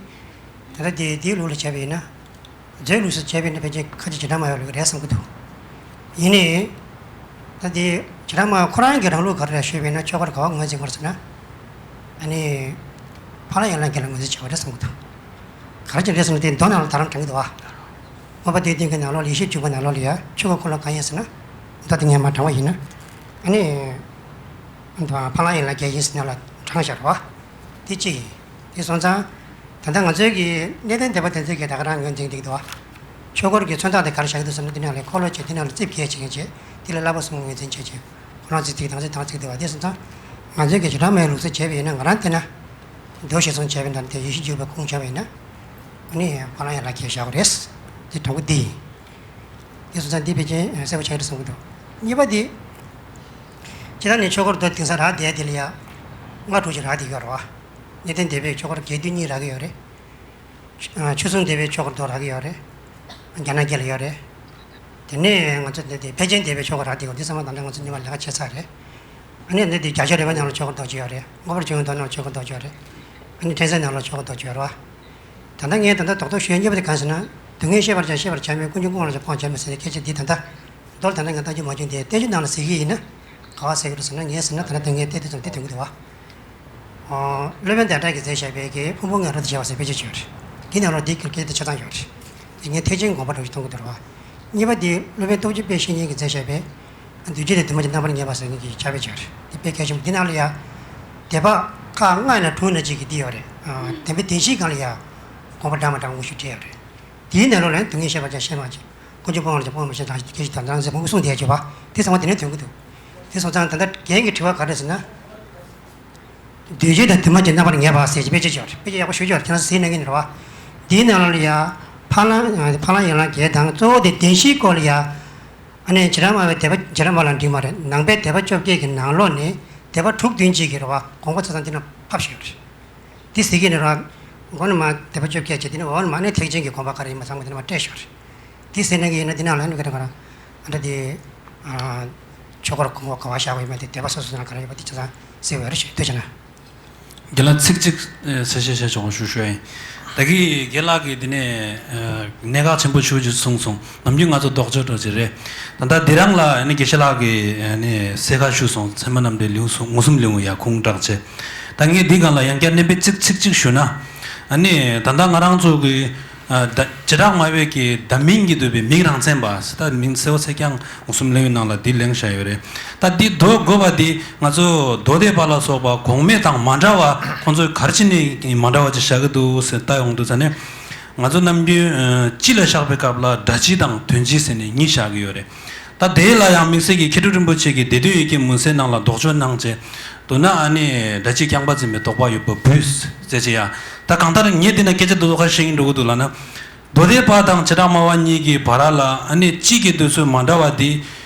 ད་ལྟ་འདི་འདིའི་ལུགས་ལ་བྱས་པ་ཡིན་ན། མཛོད་ལུགས་སུ་བྱས་པ་ཡིན་ན་ཕལ་ཆེར་ཁ་ཅིག་བྱེ་བྲག་སྨྲ་བའི་ལུགས་རེད་བསམ་གྱི་འདུག་ཡིན་ནའི། ད་འདི་བྱེ་བྲག་སྨྲ་བ་ཁོ་རང་གི་རང་ལུགས་ག་རེ་རེད་ཞུས་པ་ཡིན་ན་ཆོས་འཁོར་ག་བ་ངོས་འཛིན་དགོས་ཟེར་ན། ཨ་ནི། ཕ་ལ་ཡན་ལག་བརྒྱད་ལ་ངོས་འཛིན་བྱེད་པ་རེད་བསམ་གྱི་འདུག་ག་རེ་བྱས་རེད་ཟེར་ན་དེ་མདོ་ནང་ལ་དེ་རང་དྲངས་ཀྱི་འདུག་བ། མངོན་པ་སྡེ་བདུན་གྱི་ནང་ལོགས་ལ་ཡེ་ཤེས་འཇུག་པ་ནང་ལོགས་ལ་ཡ་ཆོས་ཀྱི་འཁོར་ལོ་གང་ཡིན་ཟེར་ན། མདོ་དེ་ངས་མར་དྲངས་པ་ཡིན་ན། ཨ་ནི། ཕ་ལ་ཡན་ལག་བརྒྱད་ཡིན་ཟེར་ནས་ལ་དྲངས་བཞག་རེད་བ། དེ་གཅིག་ཡིན། དེ་སོང་ཙང་། ད་ལྟ་ང་ཚོའི་གི་གནས་བརྟན་སྡེ་པ་དེ་ཚོས་ཀྱི་ད་ག་རང་ངོས་འཛིན་འདུག་འདུག་བ། ཆོས་འཁོར་གྱི་མཚོན་རྟགས་དེ་ག་རེ་བཞག་གི་འདུག་ཟེར་ན་དེ་ནང་ལ་འཁོར་ལོ་བྱས་དེ་ནང་ལ་རྩིབས་བརྒྱད་བྱེད་མཁན་བྱས་དེ་ལ་བསླབ་པ་གསུམ་ངོས་འཛིན་བྱས་བྱས། ཁོ་རང་ཚིག་ཚིག་དང་ཚིག་དང་ཚིག་དེ་བ་དེ་སོང་ཙང་། ང་ཚོའི་གི་བྱེ་བྲག་སྨྲ་བའི་ལུགས་སྲོལ་བྱས་པ་ཡིན་ན་ང་རང་བལྟས་ན། མདོ་ཞེས་གསུངས་བྱས་པ་ཡིན་ན་དེ་ཡེ་ཤེས་འཇུག་པའི་ཁུངས་བྱས་པ་ཡིན་ན། ཨ་ནི་ཕ་ལ་ཡན་ལག་བརྒྱད་བཞག་པ་རེད། དེ་དང་པོ་འདི་ཡིན། དེ་སོང་ཙང་འདི་ཕལ་ཆེར་གསལ་པོ་ཆགས་ཀྱི་རེད་བསམ་གྱི་འདུག་གཉིས་པ་འདི། སྤྱིར་བཏང་ནས་ཆོས་འཁོར་མདོ་དེང་སང་རག་བསྡད་དེ་ལ་ཡ། ལྔ་དྲུག་ཅིག་རག་བསྡད་ཡོད་རེད་བ། གནས་བརྟན་སྡེ་པའི་ཆོས་འཁོར་རྒྱས་བསྡུས་གཉིས་རག་གི་ཡོད་རེད། ཆོས་སྲུང་སྡེ་པའི་ཆོས་འཁོར་མདོ་རག་གི་ཡོད་རེད། རྒྱ་ནག་རྒྱལ་ལ་ཡོད་རེད། དེ་ནས་ང་ཚོ་འདི་དེ་ཕལ་ཆེར་སྡེ་པའི་ཆོས་འཁོར་རག་བསྡད་ཡོད། འདི་ཚང་མ་ད་ལྟ་ང་ཚོ་གཉིས་པ་ལས་ཀ་བྱས་ཚར་རེད། ཨ་ནི་འདི་དེ་རྒྱ་ཆོས་རིག་པའི་ནང་ལ་ཆོས་འཁོར་མདོ་ཅིག་ཡོད་རེད། མངོན་པར་བྱང་བའི་མདོ་ནང་ལ་ཆོས་འཁོར་མདོ་ཅིག་ཡོད་རེད། ཨ་ནི་ཕྲན་ཚེགས་ནང་ལ་ཆོས་འཁོར་མདོ་ཅིག་ཡོད་རེད་བ། ད་ལྟ་ངས་ད་ལྟ་རྡོག་རྡོག་ཞུ་ཡ་གཉིས་པ་དེ་གང་ཟེར་ན། སྡུག་བསྔལ་ཤེས་པར་བྱ་ཤེས་པར་བྱར་མེད། ཀུན་འབྱུང་སྤོང་བར་བྱ་སྤོང་བར་བྱར་མེད་ཟེར་ནས་སྐད་ཆ་འདི་ད་ལྟ། མདོར་ད་ལྟ་ང་བཏང་རྒྱུ་མ་བྱུང་སྟེ་བསྟན་བཅོས་ནང་ལ་ཟེར་གྱི་ཡིན་ན། ག་བ་ཟེར་གྱི་རེད་ཟེར་ན་ངས་ཟེར་ན་ད་ལྟ་ངས་བལྟས་དུས་ཙམ་འདི་དོན་གྱི་འདུག་བ། ཨོ། སློབ་དཔོན་ཟླ་གྲགས་ཀྱིས་མཛད་བཞག་པའི་གི་ཕུང་པོ་ངན་རབ་ཏུ་བྱེ་བ་ཟེར་དཔེ་ཆ་ཅིག་ཡོད་རེད། འདི་ནང་ལ་འདི་སྐད་དེ་ཆ་ཚང་ཡོད་རེད། འདི་ངས་ཐེག་ཆེན་དགོངས་པ་འདྲ་ཞིག་མཐོང་གི་འདུག་རེད་བ། གཉིས་པ་འདི་སློབ་དཔོན་སྟོབས་བཅུ་པའི་བཤེས་གཉེན་གྱིས་མཛད་བཞག་པའི། འདུས་བྱས་དང་དུ་མ་གྱི་རྣམ་པར་ངེས་པ་ཟེར་མཁན་གྱི་ཕྱག་དཔེ་ཅིག་ཡོད་རེད། འདི་དཔེ་གལ་ཆེན་པོ། འདི་ནང་ལ་ཡ། སྡེ་པ་ཁག་ལྔ་ཡིན་ན་དྲུག་ཡིན་ན་གཅིག་གིས་འདི་ཡོད་རེད། ཨ། བདེན་པའི་བདེན་བཞིའི་སྒང་ལ་ཡ། དགོངས་པ་འདྲ་མི་འདྲ་དངོས་ཤུགས་བྲིས་ཡོད་རེད། དེའི་ནང་ལོགས་ལ་སྡུག་བསྔལ་ཤེས་པར་བྱ་ཤེས་པར་བྱ། ཀུན་འབྱུང་སྤོང་བར་བྱ་སྤོང་བར་བྱ་དང་སྐད་ཅིག་དང་དང་ཟེར་བོང་བུ་གསུངས་བསྡད་ཡོད་པ། དེ་ཚང་མ་དེ་ནས་དོན་གྱི་འདུག་དེ་སོང་ཙང་ད་ལྟ་རྒན་གྱི་དྲི་བ་ག་རེ་ཟེར་ན། འདུས་བྱས་དང་དུ་མ་གྱི་རྣམ་པར་ངེས་པ་ཟེར་གྱི་དཔེ་ཆ་ཅིག་ཡོད་རེད། དཔེ་ཆ་ཡག་པོ་ཞེ་པོ་ཅིག་ཡོད་རེད། ཁྱེད་རང་ཚོ་གཟིགས་གནང་གི་ཡིན་རེད་བ། འདིའི་ནང་ལོགས་ལ་ཡ། ཕ་ལ། ཕ་ལ་ཡན་ལག་བརྒྱད་དང་གཙོ་བོ་དེ་བདེན་བཞིའི་སྐོར་ལ་ཡ། ཨ་ནི་བྱེ་བྲག་སྨྲ་བའི་སྡེ་པ་བྱེ་བྲག་སྨྲ་བ་ལ་འགྲིག་མ་རེད། ནང་པའི་སྡེ་པ་བཅོ་བརྒྱད་ཀྱི་ནང་ལོགས་ནས་སྡེ་པ་དྲུག་བདུན་ཅིག་གིས་རེད་བ། དགོངས་པ་ཆ་ཚང་འདི་ན་ཕབ་བཞག་ཡོད་རེད། འདི་ཟེར་གྱི་ནི་རང་ མགོ་ནས་མར་དད་པ་བཅོ་བརྒྱད་བྱས། དེ་ནས་འོག་ནས་མར་ནས་ཐེག་ཆེན་གྱི་དགོངས་པ་ག་རེ་ཡིན་པ་ཚང་མ་དེ་ནས་མར་བཀྲལ་ཞོར་རེད། དེ་ཟེར་ནས་ཀྱི་ཡིན་ན་དེ་ནང་ལ་ནི་ག་རེ་ག་རེ་ཨ་འདྲ་དེ་ཆོས་འཁོར་གོང་འོག་ག་བ་བཞག་པ་ཡིན་པ་དེ་དད་པ་སོ་སོ་ནང་ག་རེ་ཡོད་པ་དེ་ཆ་ཚང་གསལ་བོ་རེད་ཞུ་ཐུགས་རྗེ་གནང་། རྒན་ལགས་ཚིག་གཅིག་ཨ་གསལ་བཤད་བྱས་ཆོག་ཞུ་ཞུ་ཡིན། ད་གི་རྒན་ལགས་ཀྱིས་དེ་ནས་ཨ་གནད་འགག་ཆེན་པོ་ཞེ་པོ་ཅིག་གསུངས་སོང་། ནམ་རྒྱུན་ང་ཚོ་ལྡོག་ཕྱོགས་འགྲོ་གི་རེད། ད་ལྟ་འདི་རང་ལ་ཨ་ནི་དགེ་བཤེས་ལགས་ཀྱིས་ཨ་ནི་གསལ་ཁ་ཞུས་སོང་། ཚད་མ་རྣམ་འགྲེལ་ལེའུ་གསུམ་མངོན་སུམ་ལེའུ་ཡ་ཁུངས་དྲངས་བྱས། ད་ངས་འདི་སྒང་ལ་ཡང་བསྐྱར་གནད་འབེབས་གཅིག་ཚིག་གཅིག་ཞུ་ན། ཨ་ནི་ད་ལྟ་ང་རང་ཚོ་གི་ཨ་ད་བྱེ་བྲག་སྨྲ་བའི་གི་བདག་མིང་གིས་བསྡུས་པའི་མིང་རང་མཚན་པ་ཟེར། ད་མིང་གསལ་བོ་གསལ་རྐྱང་མངོན་སུམ་ལེའུའི་ནང་ལ་འདི་གླེང་བཞག་ཡོད་རེད། ད་འདི་འདོད་དགོས་པ་འདི་ང་ཚོ་མདོ་སྡེ་པ་ལ་སོགས་པ་གོང་མའི་དང་མ་འདྲ་བ། ཁོང་ཚོས་ག་རེ་བྱས་ནས་མ་འདྲ་བ་ཅིག་བཞག་གི་འདུག་ཟེར་ལྟ་ཡོང་དུས་ཙ་ནས། ང་ཚོ་ནམ་རྒྱུན་ཨ་སྤྱི་ལ་བཞག་པའི་སྐབས་ལ་སྒྲ་སྤྱི་དང་དོན་སྤྱི་ཟེར་ནས་གཉིས་བཞག་གི་ཡོད་རེད། ད་དེ་ལ་ཡང་དམིགས་བསལ་གྱི་མཁས་གྲུབ་རིན་པོ་ཆེ་གིས་སྡེ་བདུན་ཡི་གེ་མུན་སེལ་ནང་ལ་དོགས་གཅོད་གནང་བྱས་འདུག་ན། ཨ་ནི་སྒྲ་སྤྱིའི་རྐྱང་པ་འཛིན་པའི་དོགས་པ་ཡོད་པ་བུད་ཟེར་བྱས་ཡ། ད་གང་ལྟར་ངས་འདི་ན་སྐད་ཆ་དེ་ཚོ་ག་རེ་བཤད་ཀྱིན་འགྲོ་གི་འདུག་ལབ་ན། མདོ་སྡེ་པ་དང་བྱེ་བྲག་སྨྲ་བ་གཉིས་ཀྱི་བར་ལ་ཨ་ནི་སྤྱི་གི་འདོད་ཚུལ་མ་འདྲ་བ་འདི་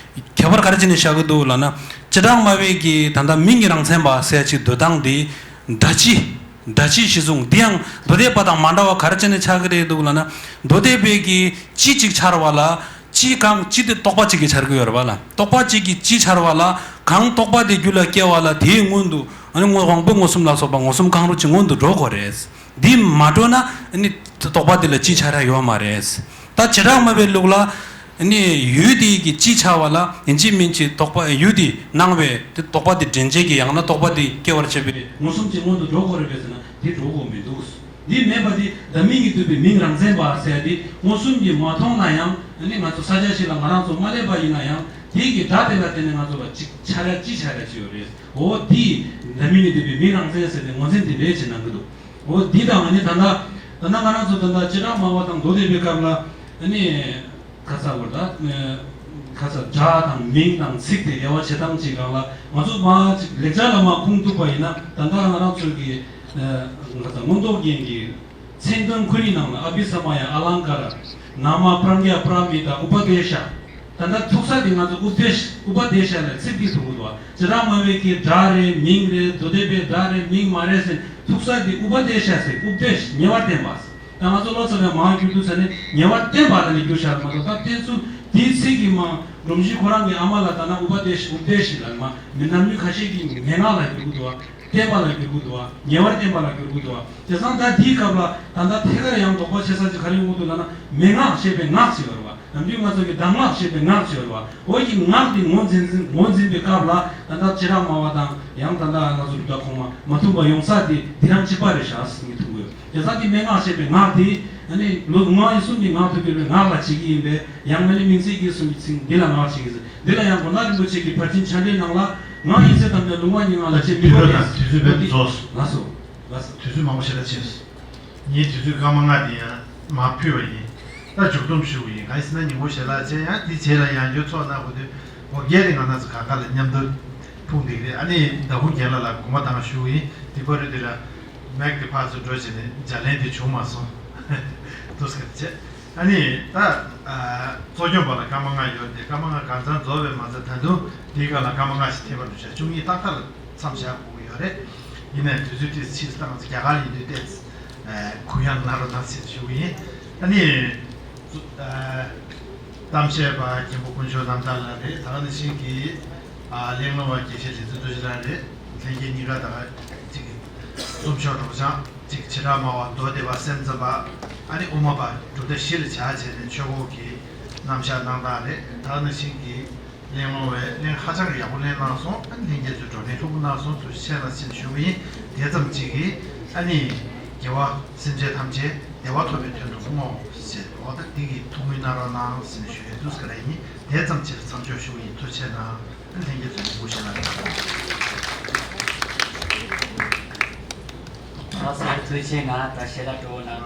ཁྱད་པར་ག་རེ་བྱས་ནས་བཞག་གི་འདུག་ལབ་ན། བྱེ་བྲག་སྨྲ་བས་ཀྱི་ད་ལྟ་མིང་གི་རང་མཚན་པ་ཟེར་ཅིག་འདོད་སྟངས་འདི་སྒྲ་སྤྱི། སྒྲ་སྤྱི་གཞི་བཟུང་། འདི་ཡང་མདོ་སྡེ་པ་དང་མ་འདྲ་བ་ག་རེ་བྱས་ནས་ཆགས་ཀྱི་རེད་འདུག་ལབ་ན། མདོ་སྡེ་པའི་གི་སྤྱི་གཅིག་འཆར་བ་ལ། སྤྱི་གང་སྤྱི་དེ་རྟོག་པ་གཅིག་གིས་འཆར་གྱི་ཡོད་རེད་པ་ལ། རྟོག་པ་གཅིག་གིས་སྤྱི་འཆར་བ་ལ། གང་རྟོག་པ་དེ་རྒྱུད་ལ་སྐྱེ་བ་ལ་དེའི་སྔོན་དུ་ཨ་ནི་དབང་པོ་མངོན་སུམ་ལ་སོགས་པ་མངོན་སུམ་གང་རུང་གཅིག་སྔོན་དུ་འགྲོ་དགོས་རེད། འདི་མ་འགྲོ་ན་ཨ་ནི་རྟོག་པ་དེ་ལ་སྤྱི་འཆར་ཡ་ཡོད་མ་རེད། ད་བྱེ་བྲག་སྨྲ་བའི་ལུགས་ལ་ཨ་ནི་ཡུལ་དེ་གི་སྤྱི་འཆར་བ་ལ་ཡིན་གཅིག་མིན་གཅིག་རྟོག་པ་ཡུལ་དེ་སྣང་བའི་དེ་རྟོག་པ་དེ་འདྲེན་བྱེད་ཀྱི་ཡང་ན་རྟོག་པ་དེ་སྐྱེ་བར་བྱེད་པའི་མངོན་སུམ་གཅིག་སྔོན་དུ་འགྲོ་དགོས་རེད་པས་ཟེར་ན་དེ་འགྲོ་དགོས་མི་འདུག་འདི་མེད་པ་དེ་བདག་མིང་གིས་བསྡུས་པའི་མིང་རང་མཚན་པ་ཟེར་ཏེ་མངོན་སུམ་གྱིས་མ་མཐོང་ན་ཡང་ཨ་ནི་ང་ཚོ་ས་ཆ་ཞིག་ལ་ང་རང་ཚོ་མ་སླེབས་པ་ཡིན་ན་ཡང་དེ་གི་སྒྲ་དེ་ལ་བརྟེན་ནས་ང་ཚོ་ལ་ཅིག་འཆར་ཡ་ཅིག་འཆར་ཡ་ཅིག་ཡོད་རེད། འོ་འདི་བདག་མིང་གིས་བསྡུས་པའི་མིང་རང་མཚན་ཟེར་ཏེ་ངོས་འཛིན་དེ་འདྲས་བྱེད་གནང་གི་འདུག་འོ་འདི་དང་ཨ་ནི་ད་ལྟ་ད་ལྟ་ང་རང་ཚོ་ད་ལྟ་བྱེ་བྲག་སྨྲ་བ་དང་མདོ་སྡེ་པའི་སྐབས་ལ་ཨ་ནི། ཁ་ས་བར་ད། ཁ་ས་སྒྲ་དང་མིང་དང་ཚིག་དེ་དབྱེ་བ་ཕྱེ་སྟངས་ཅིག་སྒང་ལ་ང་ཚོ་མ་ཅིག་ལེགས་སྦྱར་ལ་མ་ཁུངས་གཏུགས་པ་ཡིན་ན། ད་ལྟ་ང་རང་ཚོའི་གི་ཁ་ས་མངོན་རྟོགས་རྒྱན་གྱི་མཚན་དོན་ཁོ་ནའི་ནང་ལ་ཨ་བྷི་ས་མ་ཡ་ཨ་ལང་ཀ་ར། ན་མ་པྲཛྙཱ་པཱ་ར་མི་ཏཱ་ཨུ་པ་དེ་ཤ། ད་ལྟ་ཐུག་ས་དེ་ང་ཚོ་ཨུ་པ་དེ་ཤ། ཨུ་པ་དེ་ཤ་ལ་ཚིག་དེ་ཐུག་གི་འདུག་བ། བྱེ་བྲག་སྨྲ་བའི་གི་སྒྲ་རེད་མིང་རེད་མདོ་སྡེ་པའི་སྒྲ་རེད་མིང་མ་རེད་ཟེར་ཐུག་ས་དེ་ཨུ་པ་དེ་ཤ་ཟེར། ཨུ་པ་དེ་ཤ་ཉེ་བར་བསྟན་པ། ད་ང་ཚོ་བློ་ཚོ་ལ་མང་བསྒྱུར་དུས་ཙ་ནས་ཉེ་བར་བསྟན་པ་ལ་ནི་བསྒྱུར་བཞག་མ་གཏོགས། ད་བསྟན་ཚུལ་དེའི་ཚིག་གི་མ་སྒྲོམ་གཞི་ཁོ་རང་གི་ཨ་མ་ལ་ད་ན་ཨུ་པ་དེ་ཤ་ཨུ་པ་དེ་ཤ་ལ་མ་མི་ནམ་རྒྱུན་ཁ་ཤས་ཀྱིས་མན་ངག་ལ་བསྒྱུར་གི་འདུག་བ། བསྟན་པ་ལ་བསྒྱུར་གི་འདུག་བ། ཉེ་བར་བསྟན་པ་ལ་བསྒྱུར་གི་འདུག་བ། བྱས་ཙང་ད་དེའི་སྐབས་ལ་ད་ལྟ་ཐད་ཀར་ཡང་དོགས་པ་ཆེ་ས་ཅིག་ག་རེ་ཡོང་གི་འདུག་ལབ་ན། མན་ངག་ཅེས་པའི་ངག་ཅིག་ཡོད་རེད་བ། ནམ་རྒྱུན་ང་ཚོ་གི་གདམས་ངག་ཅེས་པའི་ངག་ཅིག་ཡོད་རེད་བ། འོ་ཡི་ངག་དེ་ངོས་འཛིན་ངོས་འཛིན་པའི་སྐབས་ལ་ད་ལྟ་བྱེ་བྲག་སྨྲ་བ་དང་ཡང་ད་ལྟ་ང་ཚོ་རུ་ད་ཁོང་མ་མ་མཐུན་པ་ཡོང་ས་དེ་འདི་རང་གཅིག་པ་རེད་ཤག་ཟེར་ངས་མཐོང་གི་ཡོད། དེ་ཙང་གི་མན་ངག་ཅེས་པའི་ངག་དེ་ཨ་ནི་ལུགས་ངག་ཡིག་གསུམ་གྱི་ངག་ཏུ་གྱུར་པའི་ངག་ལ་བྱེད་ཀྱི་ཡིན་པས། ཡང་ན་ནི་མིང་ཚིག་གི་གསུམ་གྱི་ཚིག་འདི་ལ་ངག་བྱེད་ཀྱི་ཟེར། འདི་ལ་ཡང་དགོན་བདག་རིན་པོ་ཆེ་གི་ཕར་ཕྱིན་ཕྱག་འགྲེལ་ནང་ལ་ངག་ཡིན་ཚད་ཙམ་ལས་ལུང་བ་གཉིས་ངག་ལ་བྱེད་མི་དུས་ཚོད་དང་དུས་ཚོད་དཔེ་རྫོགས་སོང་། ལགས་སོ། ལགས་སོ། དུས་ཚོད་མང་པོ་ཞེ་དྲག་ཕྱིན་སོང་། ངས་དུས་ཚོད་སྐར་མ་ལྔ་དེ་ཡང་མར་ཕུལ་བ་ཡིན། ད་མཇུག་སྡོམ་ཞུ་བ་ཡིན། གང་ཡིན་ཟེར་ན་ཉིན་མོ་ཞེ་ལ་ཆེ་ཡང་དེ་རྗེས་ལ་ཡང་བསྐྱར་ཚོགས་གནང་དགོས་དུས་འོ་བརྒྱལ་ཏེ་ང་རང་ཚོ་གང་ག་ལ་མཉམ་དུ་འཕུར་བསྡད་ཀྱི་རེད། ཨ་ནི་ཟླ་ཕུག་རྒན་ལགས་ལ་དགོངས་པ་དང་ཞུ་བ་ཡིན། དེ་བར་དུ་དེ་ལ་མེག་དེ་ཕར་ཚུར་འགྲོ་བྱས་ནས་འཇར་ལན་དེ་བྱུང་མ་སོང་། འདུག་སེ་བྱས། ཨ་ནི་ད་གཙོ་སྐྱོང་པ་ལ་སྐར་མ་ལྔ་ཡོད་དེ། སྐར་མ་ལྔ་གང་ཚང་རྫོགས་པའི་མ་ཚད་ད་དུང་དེའི་སྒང་ལ་སྐར་མ་ལྔ་ཞིག་ཐེབས་པ་འདུག་བྱས། བཅུ་གཉིས་ཏག་ཏག་ལ་མཚམས་བཞག་དགོས་ཀྱི་ཡོད་རེད། ཡིན་ནའི་དུས་ཚོད་ཏོག་ཙམ་ཕྱིན་སོང་། ད་ང་ཚོ་རྒྱ་གར་ཡིན་དུས་ཏོག་ཙམ་གུ་ཡངས་གནང་རོགས་གནང་ཟེར་ཞུ་གི་ཡིན། ཨ་ནི་གཏམ་བཤད་པ་མཁན་པོ་དཀོན་མཆོག་རྣམ་དག་ལགས་རེད། ད་ག་ནང་བཞིན་གྱི་ཨ་གླེང་སློང་བ་དགེ་བཤེས་རྗེ་བཙུན་རྡོ་རྗེ་ལགས་རེད། ལྷན་རྒྱས་གཉིས་ཀ་ད་ག་ཅིག་གསུང་ཆོས་སྒྲོག་སྦྱང་ཅིག་བྱེ་བྲག་སྨྲ་བ་མདོ་སྡེ་པ་སེམས་ཙམ་པ་ཨ་ནི་དབུ་མ་པ་གྲུབ་མཐའ་བཞི་ལ་བྱ་བྱས་ནས་ཆོས་འཁོར་གྱི་རྣམ་གཞག་གནང་སྟངས་རེད། ད་ག་ནང་བཞིན་གྱི་གླེང་སློང་བས་གླེང་ཧ་ཅང་གི་ཡག་པོ་གླེང་གནང་སོང་། ཨ་ནི་ལྷན་རྒྱས་ཚོས་བགྲོ་གླེང་ལྷུག་པོ་གནང་སོང་། ཐུགས་རྗེ་ཆེ་གནང་ཞེས་ཞུ་གི་ཡིན། དེ་ཙམ་གཅིག་གིས་ཨ་ནི་དགེ་བ་སེམས་ཅན་ཐམས་ཅད་བདེ་བ་ཐོབ་པའི་དོན་དུ་བསྔོ་ཞེས་འོ་ད་འདི་གི་ཐུགས་སྨོན་གནང་རོགས་གནང་ཟེར་ནས་ཞུ་ཡས་འདུག་ཟེར་ཡིན། དེ་ཙམ་གཅིག་མཚམས་འཇོག་ཞུ་གི་ཡིན། ཐུགས་རྗེ་ཆེ་གནང་། ཨ་ནི་ལྷན་རྒྱས་ཚོས་མི་འགུག་ཞེ་ལ། ཨ་ཟེར་ཐུགས་རྗེ་ཆེ་གནང་། ད་ཞལ་ལག་སྤྲོ་བོ་གནང་